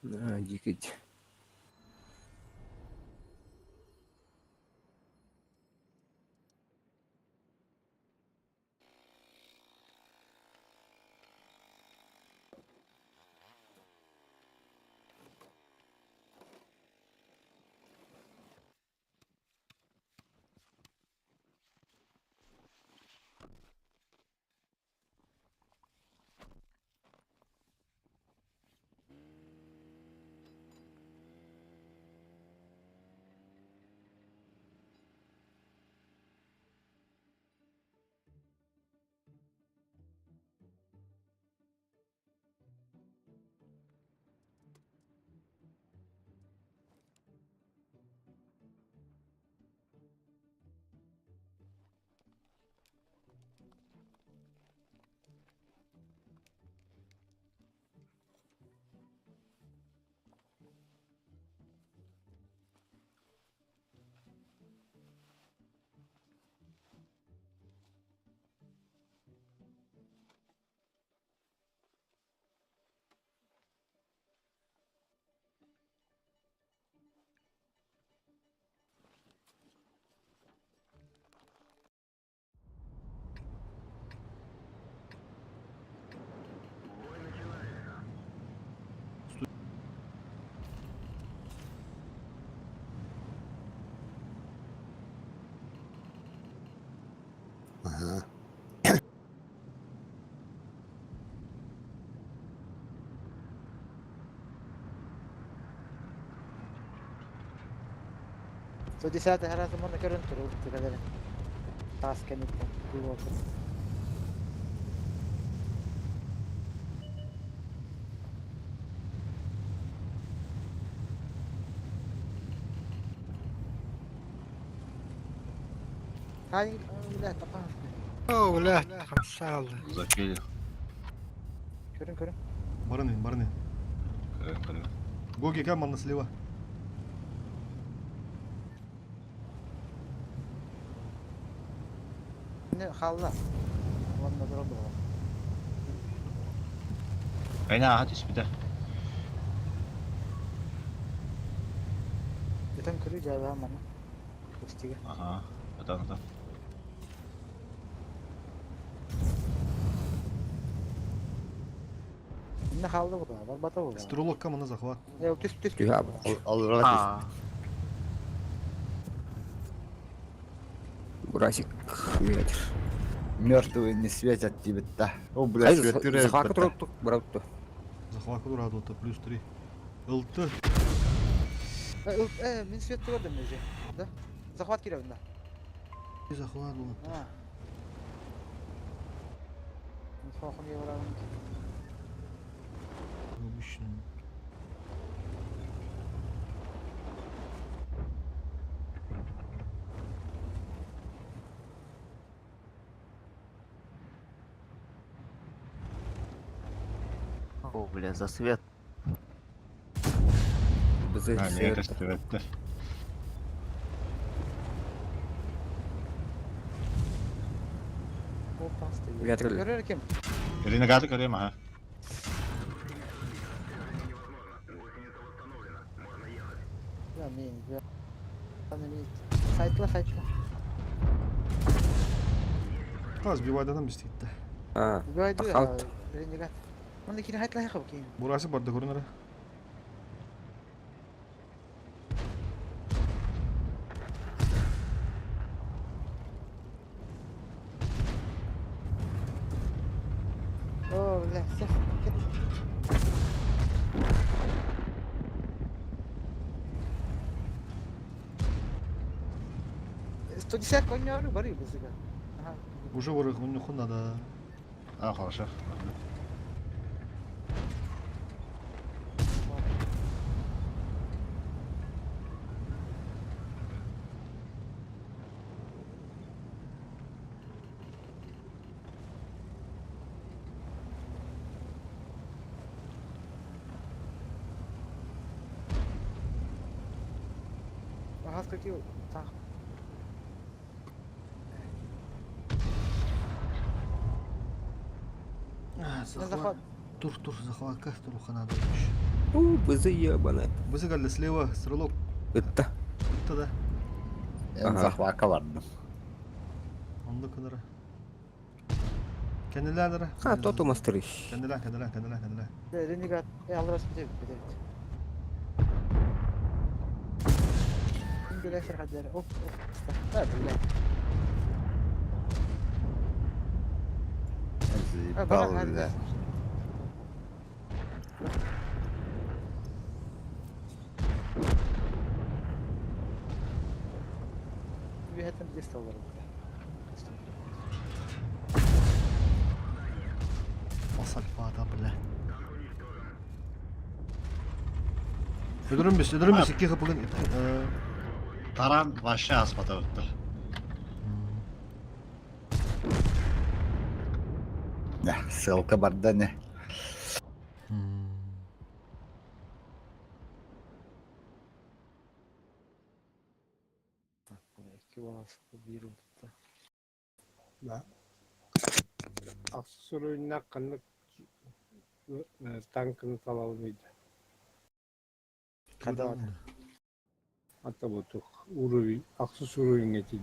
А, дикить. Ага. Сто десятый раз можно көрөн туру тыгалары. Тас кенеттен глубоко. Хай, бля, тапас. О, бля, хамсалы. Закрыли. Көрүн, көрүн. Бараны, бараны. Гоги камерна слева. Не, халла. Ладно, дорога. Айна аха түспүтэ. Итан көрүү жаалаа мана. Кустига. Аха. Атан атан. Инне хаалды бу барбата бу. Стрелокка мына захват. Э, түс түс. Түһэ Аллара Бурасик ветер. Мертвые не светят тебе да. О, бля, светлые. Захватка туруттук, баратту. Захватка турадута плюс 3. ЛТ. Э, э, мин свет көрдүм уже. Да? Захват киребин да. Захват был. А. Хохун еврам. Обычно. О, бля, за свет. Бызы А, не көстүбэттэр. О, пасты. Ветер. Көрөр кем? Ренегаты көрөм аха. Я мен. Я мен. Сайтла сайтла. Та сбивайдан биститте. А, Байды. Тахалт. Ренегат. Мында кире хайтла хабы кин. Бурасы барды көрүнөр. О, бля, сef. 110 коньяры бары бізге. Ага. Уже вырых у надо. А, хорошо. Ага, сколько так. А, захват. Тур, тур, захватка, туруха надо. У, бызы ебаная. Бызы галли слева, стрелок. Это. Это да. Эн захватка бардым. Онда кынара. Кенделер. А, тот у мастеры. Кенделер, кенделер, кенделер, кенделер. Ренегат. Э, алырас бите бите. Ким хадер. Оп, оп. Да, бля. Заебал, бля. Бихетем здесь стал. Асальфата, бля. Ödürüm biz, ödürüm biz. İki kapının. Таран вообще аспата өттөр. Не, ссылка барда не. Да. Аксуруйна каннык танкын талалмыйды. Када Ата вот уровень, аксус уровень эти.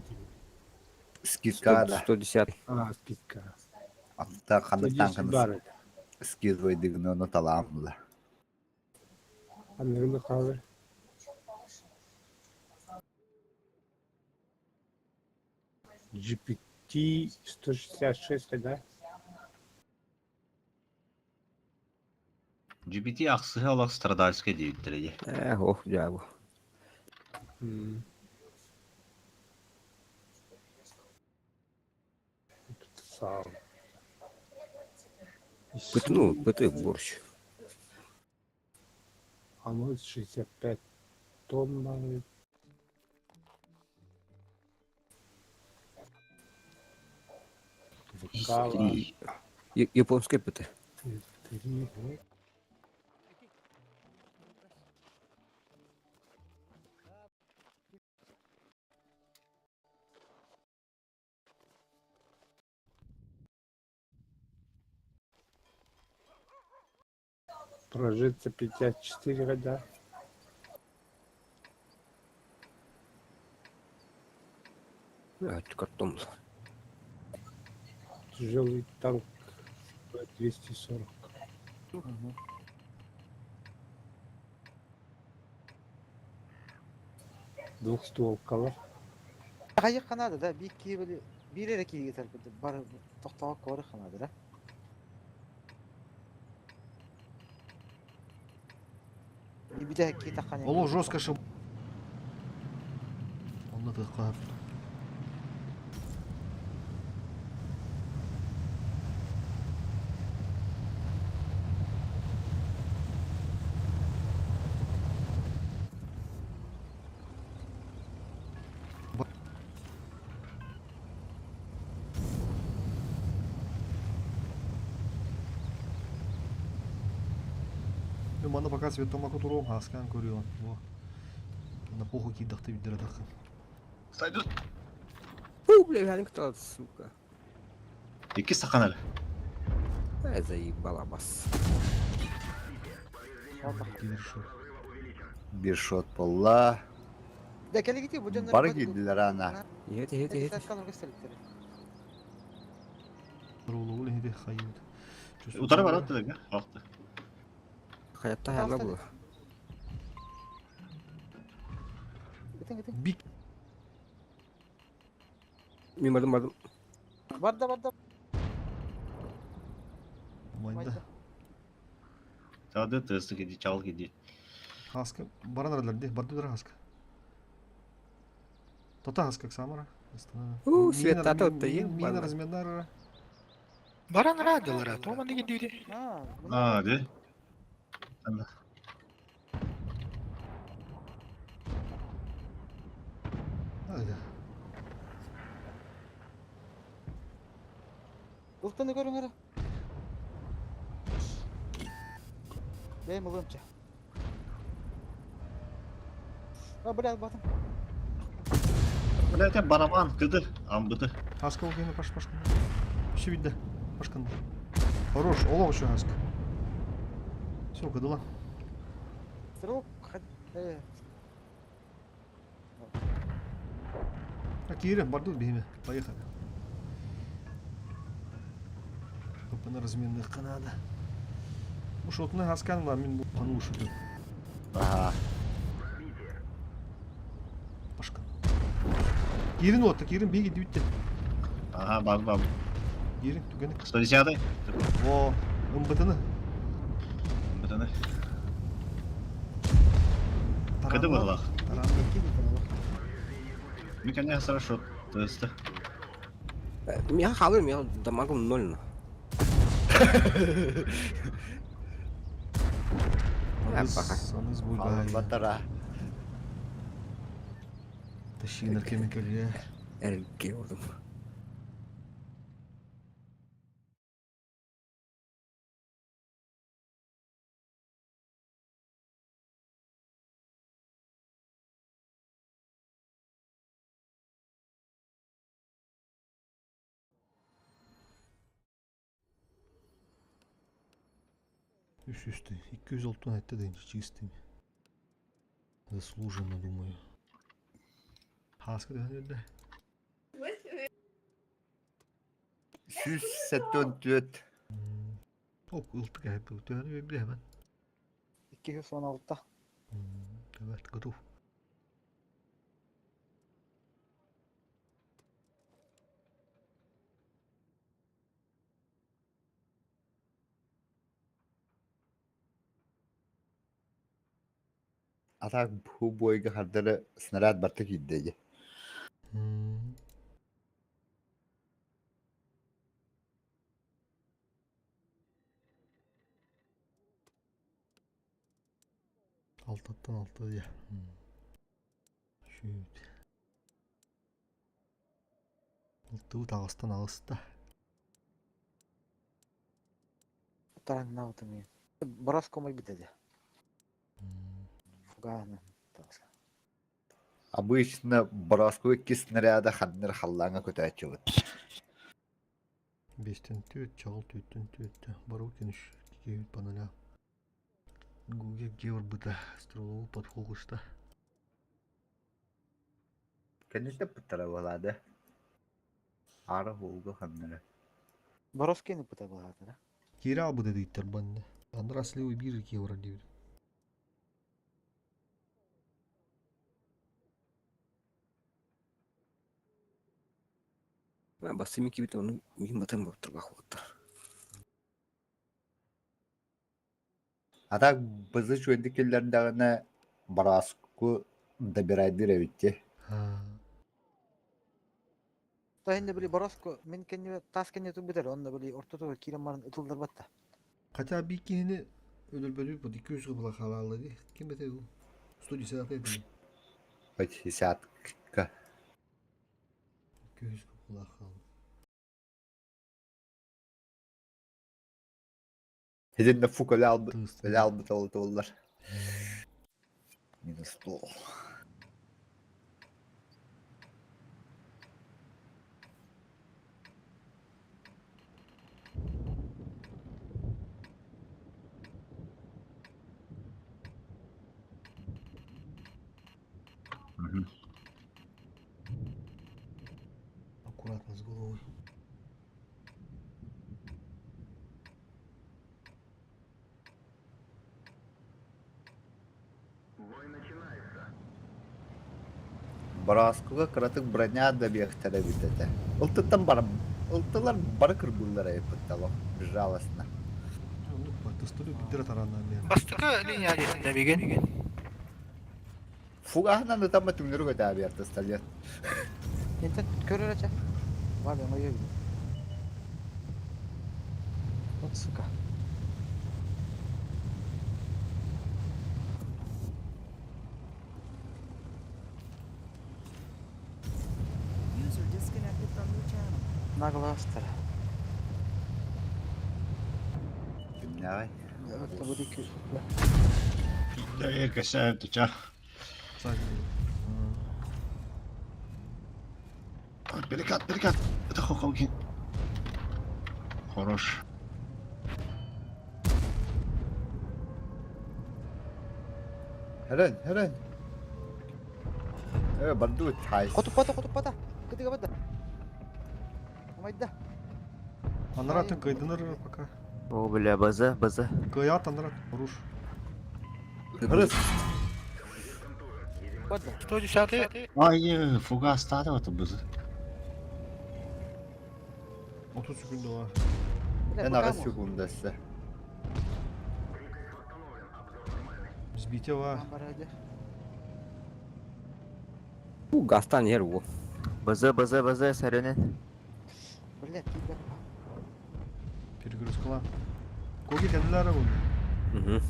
Скидка да. 110. А, скидка. Ата каннык 110 танкын бар edi. скидывай оны таламын. Анныгını kalır. GPT 166, да? GPT аксыһы олох страдальская диэбиттэр Э, ох, дьябу. Сау. Ну, пыты борщ. А мы 65 тонн надо. Три. Японская ПТ. Три. Прожиться 54 года. Картон. Тяжелый танк 240. Двухстволкалар. Хайы ханада да бир киһи бир эрэ киһигэ тэлбит бар тохтоҕо коры ханада да. Бибитэ ки тахханы. Олох жестко шиб. Онно тыхха. Маны пока светомаку туруом хаскаан көрүөҕүн. Во. На похуй киирдэхтэ билдэр атаххын. Сойдут. Фу, бля, я кто, сука. Икки саханар. Ай, заебала бас. Бир шот болла. Да кэлигити бу дьоннор Бары киирдилэр ана. Иһит, иһит, иһит. Рулу иһити хайыт. Утары барат дедиң, алты. Хаятта хайла бу. Бик. Мин бардым, бардым. Барда, барда. Майда. Тады тысты кеди, чал кеди. Хаска баран аралар бардылар хаска. Тота хаска самара. У, света тот Мина разменар. Баран радылар, то маны кидири. А, де. Анда. Hadi. Ылтаны көрүң эрэ. Бэйм ылыамча. А, бля, батым. Бля, это барабан, кыды, амбыты. Хаска ол паш пашкан. Все видно. Пашкан. Хорош, олох еще хаска. Все, кыдыла. Стрелок, э. А Киря, бардут бихиме. Поехали. Опа разменных Канада. Уж вот на хаскан ла мин бу ушу. Ага. Пашкан. Кирин вот, Кирин биги дүйттэ. Ага, бар бар. Кирин түгені. 110 О, МБТны. МБТны. Кыды было. Ми конечно хорошо. Тысты. Меня халы, меня дамагом ноль. Батара. Тащинер кемикалия. Эрге ордум. Үс үсті. 206 айтты дейін чистыми. Заслуженно, думаю. Хаска деген еді. Сүз сәттен төт. Оп, ылтык әйіп өтөні білемін. 216. Evet, готов. Атак бу бойга хардары снаряд барты киддеги. Алтаттан алты дия. Шүт. Алтыбыт ағыстан ағыста. Таранна утым. Барас комай битеди. Фуганы. Обычно броску икки снаряда ханныр халлаңа көтәчүбүт. Бестен төт, чағыл төттен төт. Бару кеніш, кеуіт паналя. Гуге Георбыта стрелову подхолгушта. Кэнниттэн пыттара буолаады. Аара уолга ханнара. Боровскийны пыта буолаата да. Киирэ албыта дыйттар банны. Андра сливы биир киэвра диир. Бассыми кибит оны мин батан боптурга хуоттар. А так бызы чуэдик киллэрдэҕинэ Бараску добирайдыыр эбит дии. Та инде били Бороско мин кэннибэ таас кэннэ турбут онно били ортотугар киирэн баран ытылларбат да. Хотя би киһини өлөрбөтүбүт бу 200 гыбыла халаалла дии. Ким этэй ол? 110 эти. Хоть десятка. 200 гыбыла хаал. Итиннэ фук өлө албыт өлө албыт олутуллар. Минус стол. Аккуратно с головой. Барааскыга кыратык броня да биэхтэрэ эбит этэ. Ылтыттан бар ылтылар бары кырбыыллар эппиттало безжалостно. Оннук ба, тыстыры биддere тараннан мен. Бастакы линия диэтин эбигин. Фугаһынан ытамма түҥнөрү көтөө пистолет. Интен көрөр ача. Var ben oyuyor gidiyorum. Вот сука. User disconnected from your channel. Нагластера. Кимнээҕий? Это будет 200. Да, касается, ча. Перекат, перекат. Это хохолки. Хорош. Хэрэн, хэрэн. Э, бардуу тайс. Хотуп бата, хотуп бата. Кытыга бата. Умайда. Анаратын кайдыныр пока. О, бля, база, база. Кыят анарат, руш. Рыс. Бада. 110 Ай, фугас тады бызы. 30 секунда var. Эн аҕыс секундасы. Сбитие var. Бу гастан ер бу. База, база, база, саренен. Блядь, тебя. Перегрузкала. Коги кенделері бұл. Угу.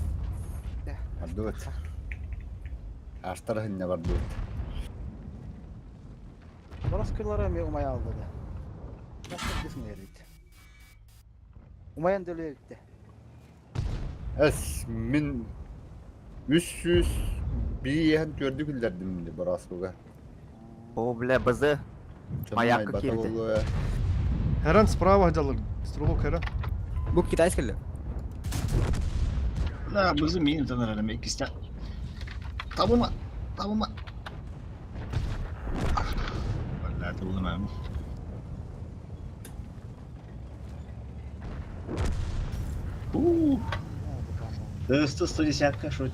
Бардуут. Аштар хынна бардуут. Бороскилары мен умай алды да. Nasıl kesin yeriydi. Umayan dölüye gitti. Эс мин 300 биэһэн төрдү күллэрдим Бараскуга. О, бля, база. Маякка кирди. Herен справа жалыр. Стрелок Herен. Бу китайский ли? Да, бызы мин танарам икистя. Табыма, табыма. Бля, табыма. У. Да, 110 шо.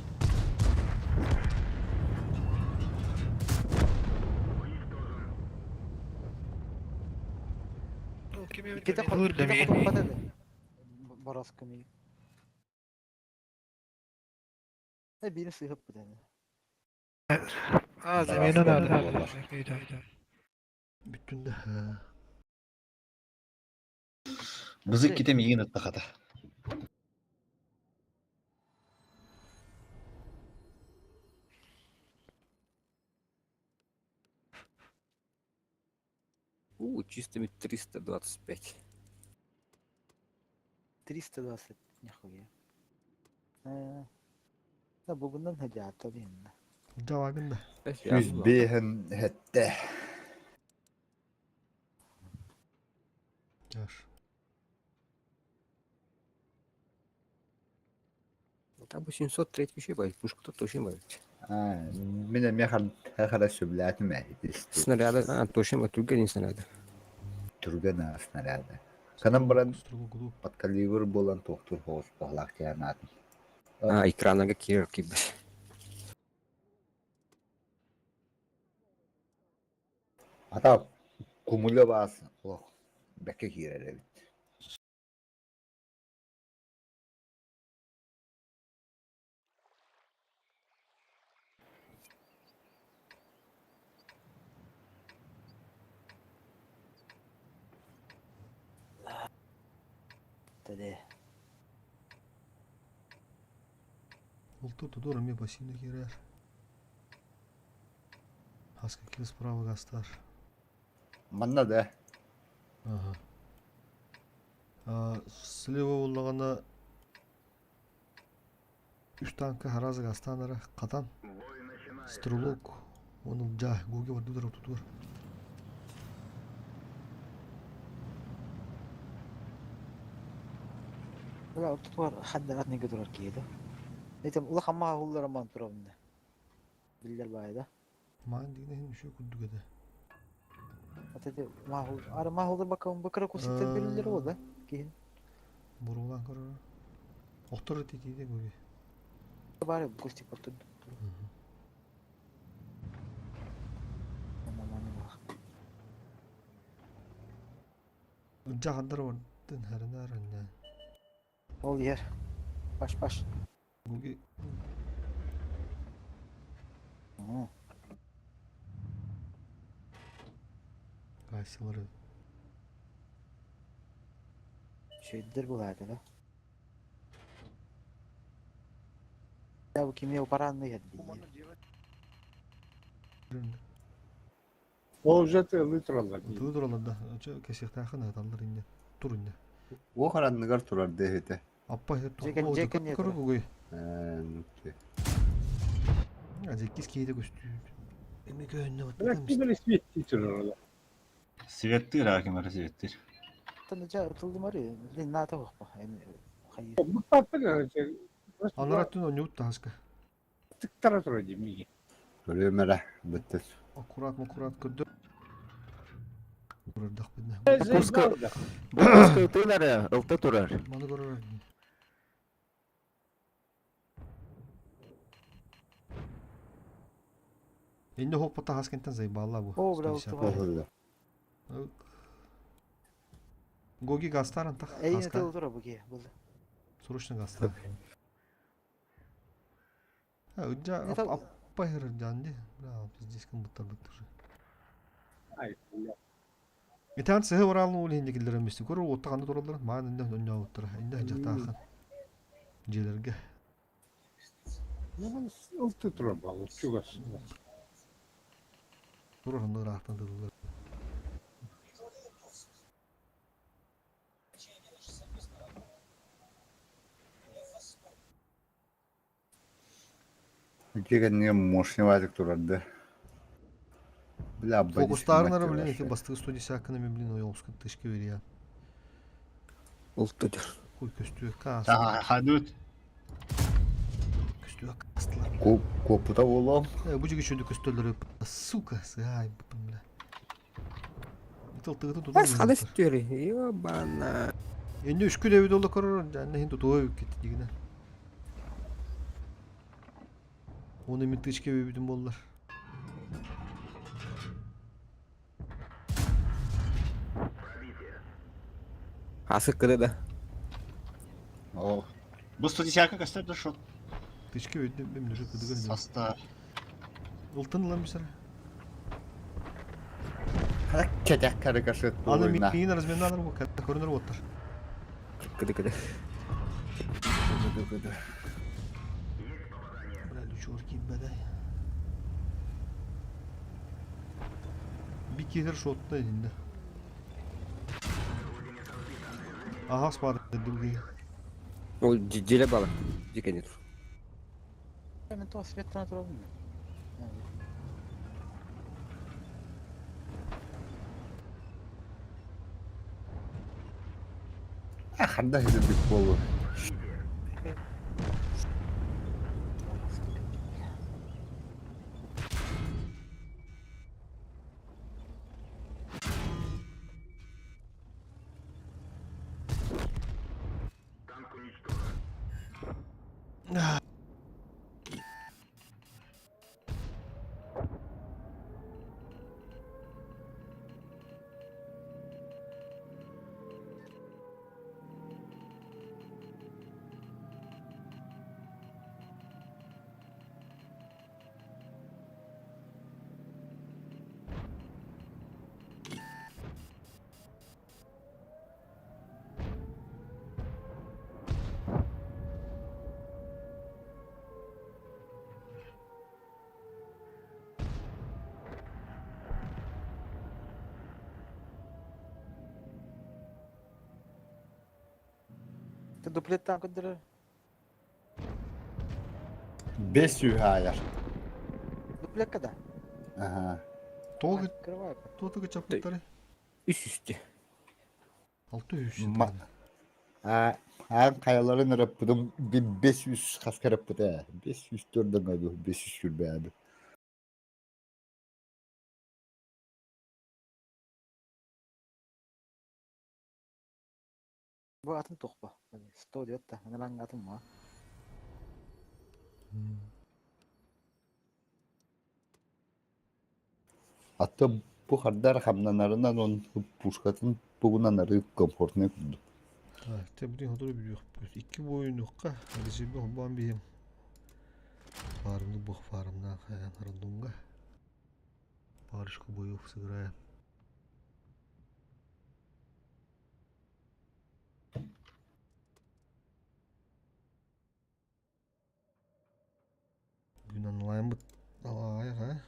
Ките хотуп бата да. Бороска ми. Ne birini sıyıp bu dedi. А, замена надо. Bütün de. Бызы китем иген аттахата. У, чистыми 325. 320. Нихуя. Да бугундан хадята бинна. Жавагын да. 105 хэтте. Жаш. Там 703 еще бай, пушка точно бай. Мин эмиэ хара сөбүлээтим ээ ити Снаряды, а, точно бай, түргэн снаряды. Түргэн снаряды. Канан баран подкаливр буолан туохтуур соҕус баһылаах диэн аатын. А, экранага киирэр киирбэт. Ата кумуля баас олох бэккэ киирэр эбит. Тэдэ. Улту тудур эмиэ бассейна киирэр. Хаска киһи справа гастар. Манна да. Ага. Слева буоллаҕына үс танка харазы гастаанара хатан стрелок оны жа гуге бардыдыр отутугар. Бля, ортотугар ханна атныга турар киһи да. Этим улахан маҕаһыллар аман турабын да. Биллэр баайы да. Маан дигин иһин үшө курдук этэ. Ата маахул ара маахулдар бакка бакара куситтер биллер ол да киһин. Бурулан көрөр. Охтор титиде гуге. Бары кустик боттун. Жахандар бардын харынар анна. Ол ер. Баш баш. Гуги. Кайсылары. Şeydir bu да. Я бу кимне паранны ядды. Ол уже тылы тураллар. Тылы тураллар да. Кесихтаахын аталлар инне. Тур инне. О харанныгар турар дэһите. Аппа Жекен жекен не Көрө гугуй. Э, Азеккис кейде көстүү. Эми көөннө Бля, ким светти турар. Светтир акимара светтир. Таны жа тылды мары. Лин ната хоппа. Эми хайыр. Бу папа Анара түн онют таска. Тыктара турар демиги. Көрөмөрө бүттүс. Аккурат аккурат көрдө. Көрдөх бидне. Курска Курска ытыылары, ылта турар. Маны көрөр. Инде хоппа хаскентен зайбалла бу. О, бля, ылты бар. Гоги гастаран тах. Эй, тылы турар бу ки. Булды. Срочно гастар. А, уджа аппа хер жанди. Бля, пиздец кым буттар буттар. Ай, бля. Итан сыһы баралны ул инде киллер эмес. Көрөр отта канда тураллар. Маан инде өннө оттар. Инде жактаахын. Желерге. Ну, ылты турар бал, чугас. Турар онда рахтан дылар. Дегенне мощный вазик турарды. Бля, Фокустарнары, блин, эти бастығы 110 кынами, блин, ойоғысқын тышки берия. Ултудер. Куй көстүө каас. Хадут. Көстүө кастылар. Копута болом. Бу жиги шөйдү көстөлөрү, сука, сыай, бля. Итыл тыгыты туту. Бас хадыс түри. Ёбана. Энди үч күн эбит олда көрөр, жанна хин тутуа кетти дигине. Оны мен тычке бебитим боллар. Асы кыды да. О. Бу 110 кастер дошел. Тычке бебитим, мен нүшө кыдыгы. Состав. Ылтын лам бисара. Кетек карыкашыт Аны болуйна. миин разменданыр бу, көрүнөр боттар. Кыды кыды. Бля, лючор кийбедай. Bir kehir шотта инде. Ага, спады другие. Ол желе бала. Жеке тур. Мен то светтан турабын. Ханда хидик болу. Ты дуплеттан көрдөрөр. Бес үһаайар. Дуплекка да. Аха. Тоғы Открывай. Туотуга чаппыттары? Үс үстü. 600. Аан хайаларын ыраппытым 500 хаска ыраппыта. 500 төрдөн adu 500 сүрбээби. Бу атын туох бу? 100 диэт да, аны атын ма. Аты бу хардар хамнанарынан он пушкатын тугунан арыы комфортный курдук. Те бүтүн хотуру бүдүөхпүт. Икки буойунукка резерве холбоон биһим. Фармны бух фармна хайан рандомга. Парочку боев сыграем. Бүгүн онлайн алаайах, а?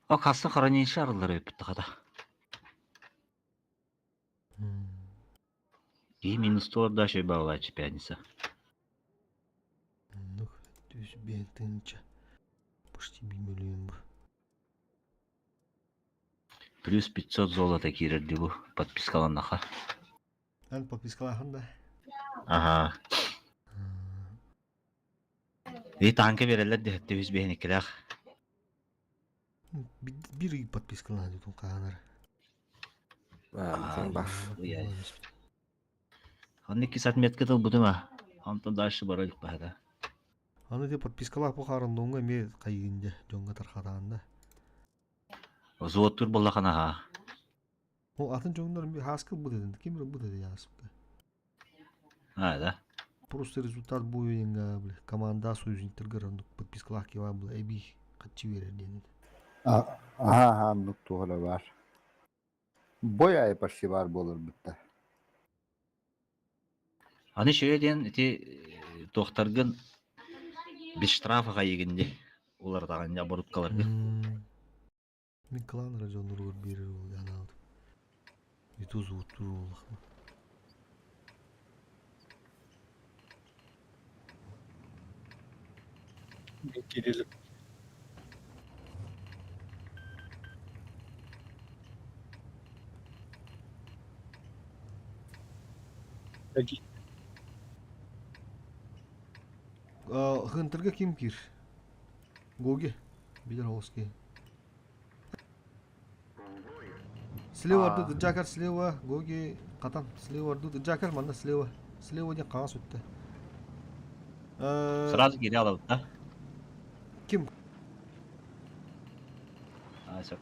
О, кассы хранилище арыллар өпүт хата. И минус туор да шөй баалаачы пятница. Ну, түс бентинче. Почти миллион бу. Плюс 500 золота киирэр дии бу подпискаланнаха. Эн подпискалахан да? Ага. И танка берелер дехетте үс бэһиниккилээх. Бир ый подпискалахан дутун хаанар. Бар. Онно иккис отметка тылбытым а. Онтон дальше бара илик баһата. Аны те подпискалаах бу хаарындоҥҥа эмиэ хайыынде дьоҥҥо тархатаанда. Взводтур буоллахына аха. Ол атын дьоҥнор эмиэ хааска ылбыт этин, ким ылбыт этэ яаспыта. А, да. Просто результат буйунга, бля, команда союзниктаргар оннук подпискалаах киһи баар була эбии хаччы биэрэр диэн этэ. Аха, аха, оннук туох эрэ баар. Бой аайы почти баар буолар бытта. Аны үчүгэй диэн ити туохтаргын без штрафа хайыгын дии уларытаҕын дии оборудкаларгын. Мин клан эрэ дьонноругар биэрэр уол анаабытым. Ютуз уоттуур буоллахпына. Кириллик. Хынтырга ким кир? Гоги. Билер оҕус киһи. Слева ордут Джакар слева, Гоги Катан слева ордут Джакар манна слева. Слева диэн хаҥас өттө. Сразу киирэ алабыт да? Ким? А, сөп.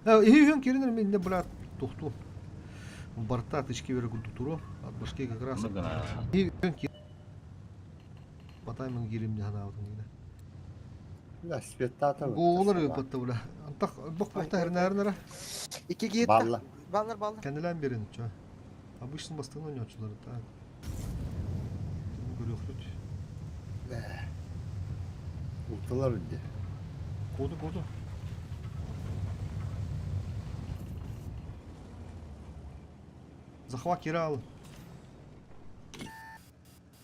Иһи киринер мен не брат тохту. Борта тычки бере курдук туру. От башки как раз. Батаймын кирим ханаабытын гина. Да, светтата. Гоолар ыппатта бля. Антах бок бокта хернәрнәре. Икки гиетта. Балла. Баллар баллар. Кэннилээн берин чо. Обычно бастыгын ойночулар так. Көрүөхпүт. Уталар инде. Коду коду. Захват Кирал.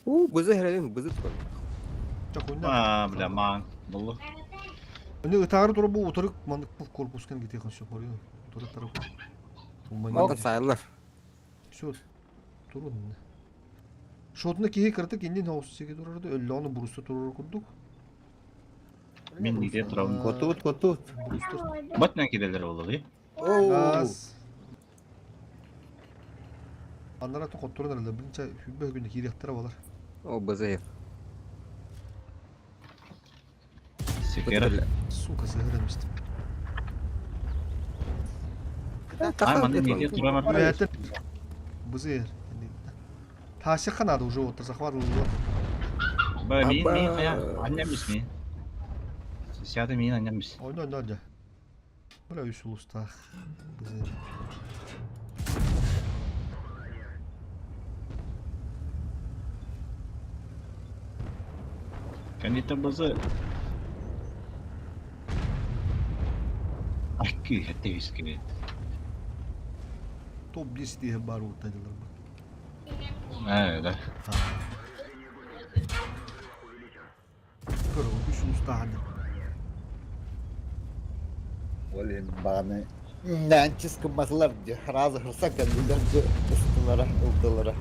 У, бызы херебин, бызы турар. А, бля, маң. Боллу. Они ытаары тура бу утарык маннык бу корпускан кетехан все хорю. Утары тарап. Мантан сайылар. Все, турун. Шотна киһи кыртык иннин хаус сиги турарды, өллөөнү буруста турар курдук. Мин нигде турабын. Котут, котут. Батынан кирелер болугу. Газ. Аннара тохотторун эрэллэр. Бинчэ хүббэ күнү киириэхтэрэ болар. О, БЗФ. Секера. Сука, сыһырым истим. Ай, манна нигде турам. Үөһэттэн бызыр. Таасыхха надо уже вот захватывал. Ба, мин, мин, хая, анням мин. Сяды мин анням мис. Ойно, ойно, дьэ. Бля, үс улустаах. Бызыр. Кәнитә бызы. Акки, хәтта вискебет. Топ-10 диye бар уттадылар бу. Ә, да. Көр, үс улустаах. Ол иһин баҕаны ньээнчис гымматылар дии, разы хырса кэллилэр дии, ыстылара, ылдылара.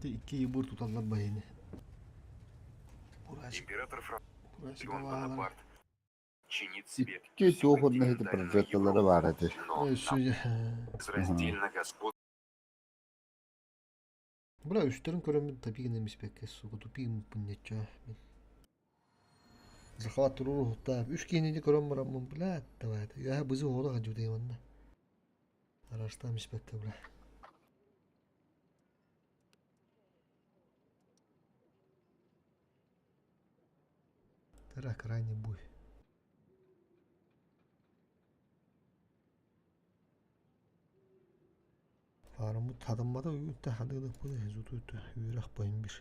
Ти икки ебур туталлар баһини. Император Бурачик Францион баалар. Бонапарт чинит себе Икки суох онно ити прожекторлара баар этэ. но Өссө безраздельно господ Бля, үстерин көрөммүн тапигин эмиспекке сука тупигин пыннечча. Захват туруру хутта. Үс киинини көрөн бараммын, бля, давай. Я бызы хола хажу дейманна. Араштам испекке, бля. Тара крайний буй. Фарымы тадыммада үйүттэ хадыгы бу хезуту үттэ үйрах байым бир.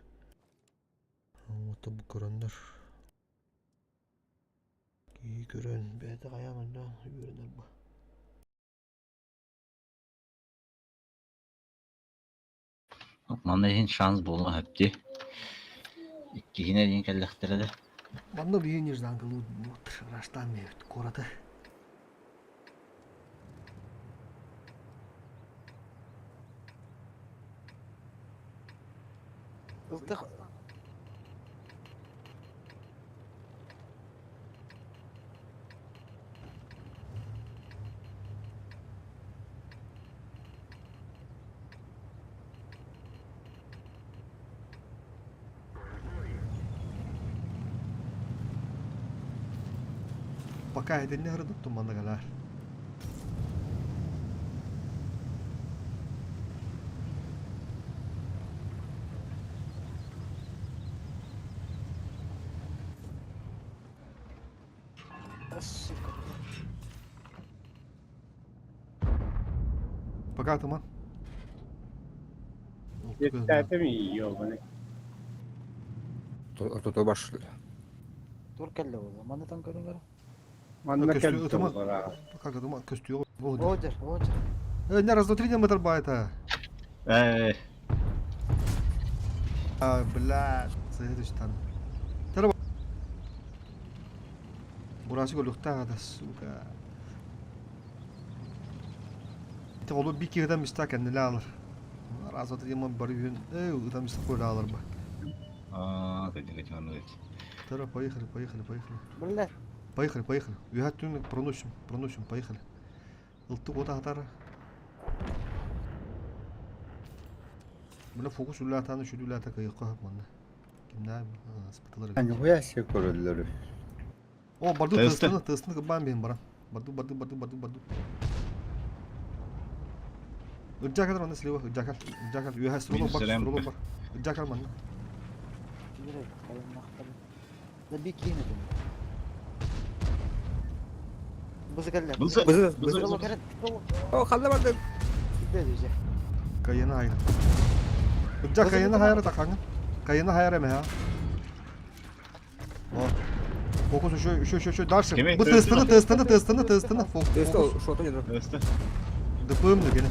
Ота бу көрөннөр. Кии көрөн бэйэтэ хайаан онно үөрэнэр бу. Манна иһин шанс буолуон сөп Иккиһинэ диэн кэллэхтэрэ да. Манна биһи нежданкалыы раштан мебит куораты. Ылтых Пока этинне хырдыттым манна калар. Сука. Пока туман. Ортото баш. Тур кэллэ буолла. Манна тан көрүҥ Манна Көстүү кэлбит туман. олора. Как это көстүү Одер, одер. Э, не раз, два, три метр байта. Э, А, бля, следующий там. Тара. Бурасы голюхта да, сука. Те олу би кирден миста kendini alır. Раз, два, три, мы барюн. Э, там миста коля алыр ба. аа, кэти кэти манна кэти. Тара, поехали, поехали, поехали. Бля. Поехали, поехали. Үһәт проносим, проносим, поехали. Ылтык ота хатара. Бля, фокус үлләтаны, шүд үлләтә кыйыкка манна. Кимнә спытылар. Нихуя себе көрөллөрү. О, барду Тесты. тестыны, тестыны кыбан бен баран. Барду, барду, барду, барду, барду. Ыджакал манна слева, ыджакал, ыджакал. Үһә стролок бар, Минус стролок рамка. бар. Ыджакал манна. Киирэ, хайыннахтар. Да би киин этим. Бызы кэллэ. Бызы, Бызы, бызы, Стрелок бызы. кэлэн. Стрелок. О, халла барды. Киирдэ дьэ. Кайына хайра. Ыджак кайына хайра такаңын. Кайына хайра мэ О. Фокус еще, еще, еще, еще дальше. Кеме, Бу тестыны, тестыны, тестыны, тестыны. Фокус. Шото не Тесты. ДПМ гене.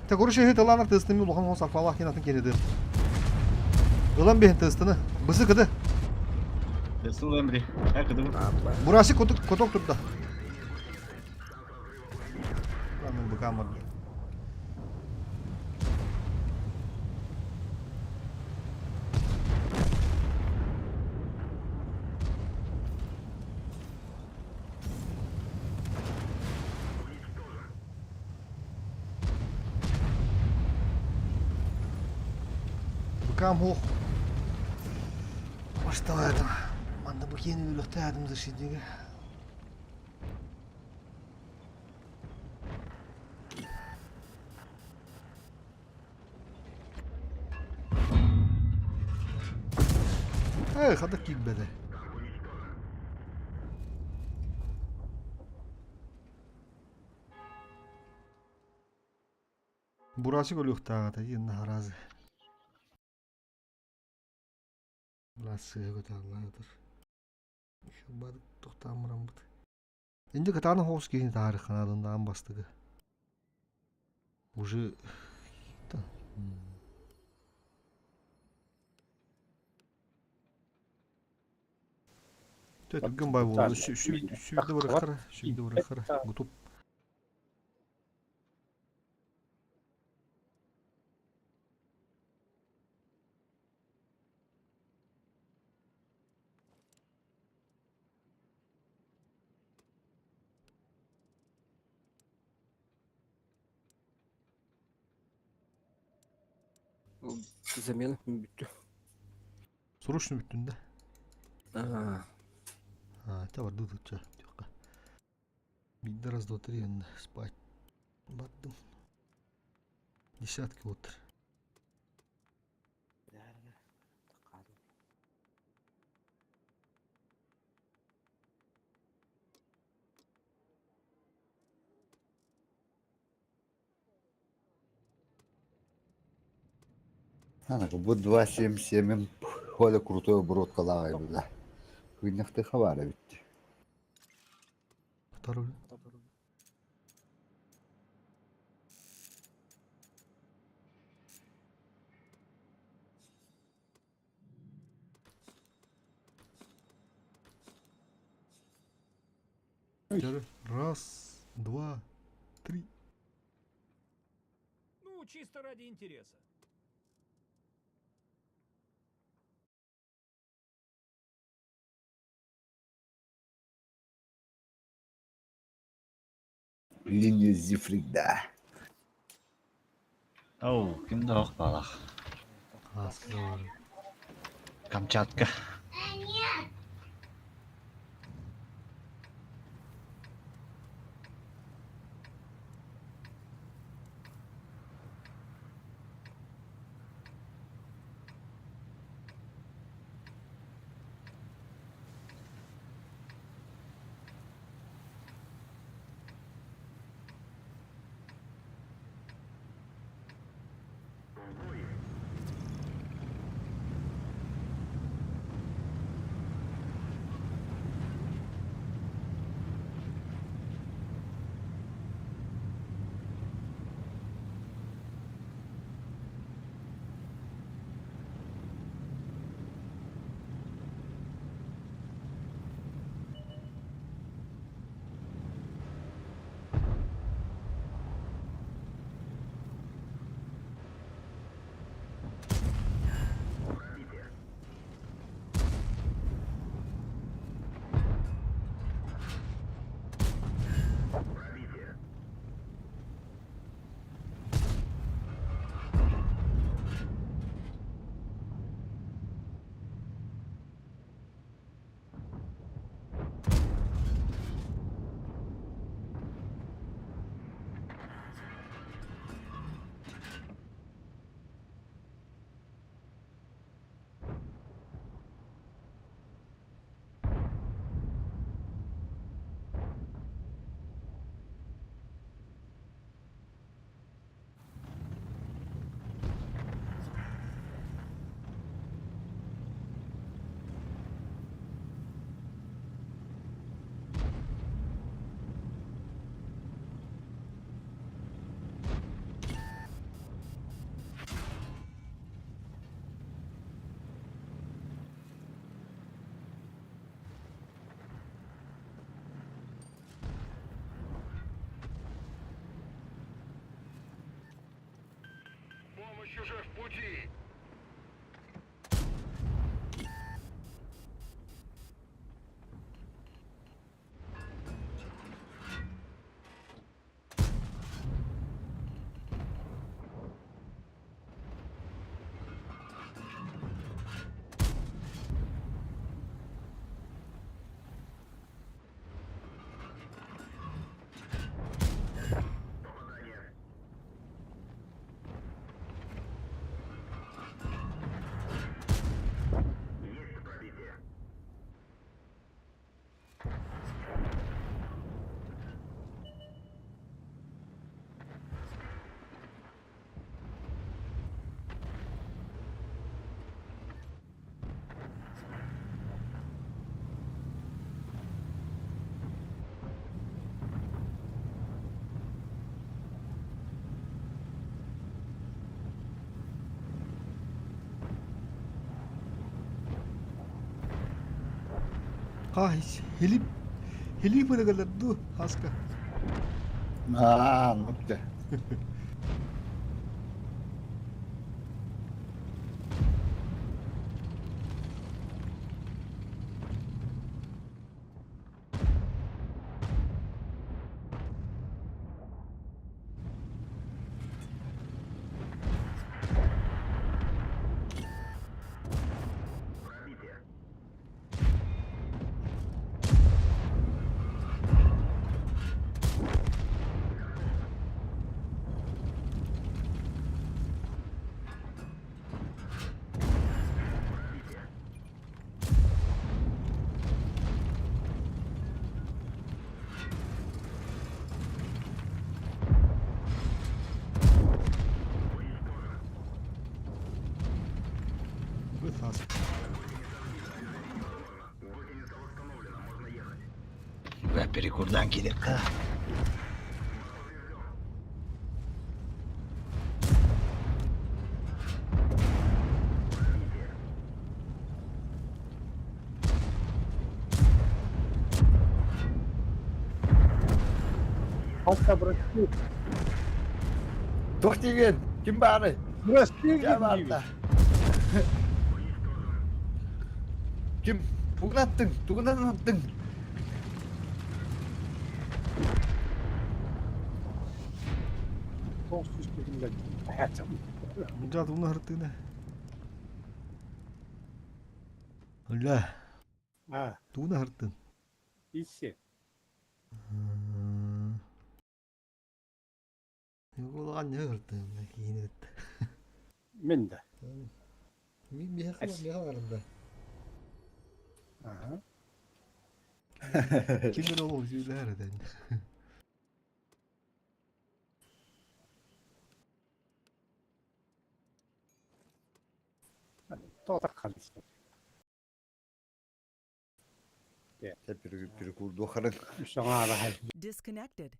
Те короче хит ыланар тыстыны улахан он сарфалах кин атын кенеди. Ылан бehen тыстыны. Бысы кыды. Тыстын ылан бiri. Ха кыды бу. Бурасы коток коток турда. Lan bu kamar. Быкам хох. Башталайдым. Манна бу киэни өлөхтөөдүм защитнига. Эй, хата киирбэтэ. Бурасик өлүөхтээҕэ диэн наһараазы. Бурасыга көтөҕүллаатар. Тохтоон бараммыт. Инде кытаанах оҕус киһини таарыхханаатын даҕан бастакы. Уже Түргэн бай буолла. Сүүрдэ барахара, сүүрдэ барахара. Гутуп. Замена бүттү. Срочно бүттүн да. Аа. А, это барды тутча. Биирдэ раз, два, три, спать. Бардым. Десятки вот. Ана бу 2.77 Холя крутой обороткалаах эбит. Күннэхти хабара битти. Второй. Раз, два, три. Ну, чисто ради интереса. Линия Зифригда. Оу, ким да ох балах. Камчатка. Уже в пути! Хилип хилип ырыгалар ду хаска. Аа, нукта. Бу хас. Бля, перекурдан кирекка. Hatta bıraktı. Туох диген? Ким баары? Бырастыы Ким баарта? Ким? Тугун аттың? Тугунан аттың? Тоғыз жүз Хәтім. Мужат уна хартына. Оля, А, тугуна хартын. иссе. Юголан не хартын, кинет. Мен де. Ми миха миха барында. Ага. Кимдер ол сүйләр ден. Тоғыз қалды. Перекурду харын. Үш аңа Disconnected.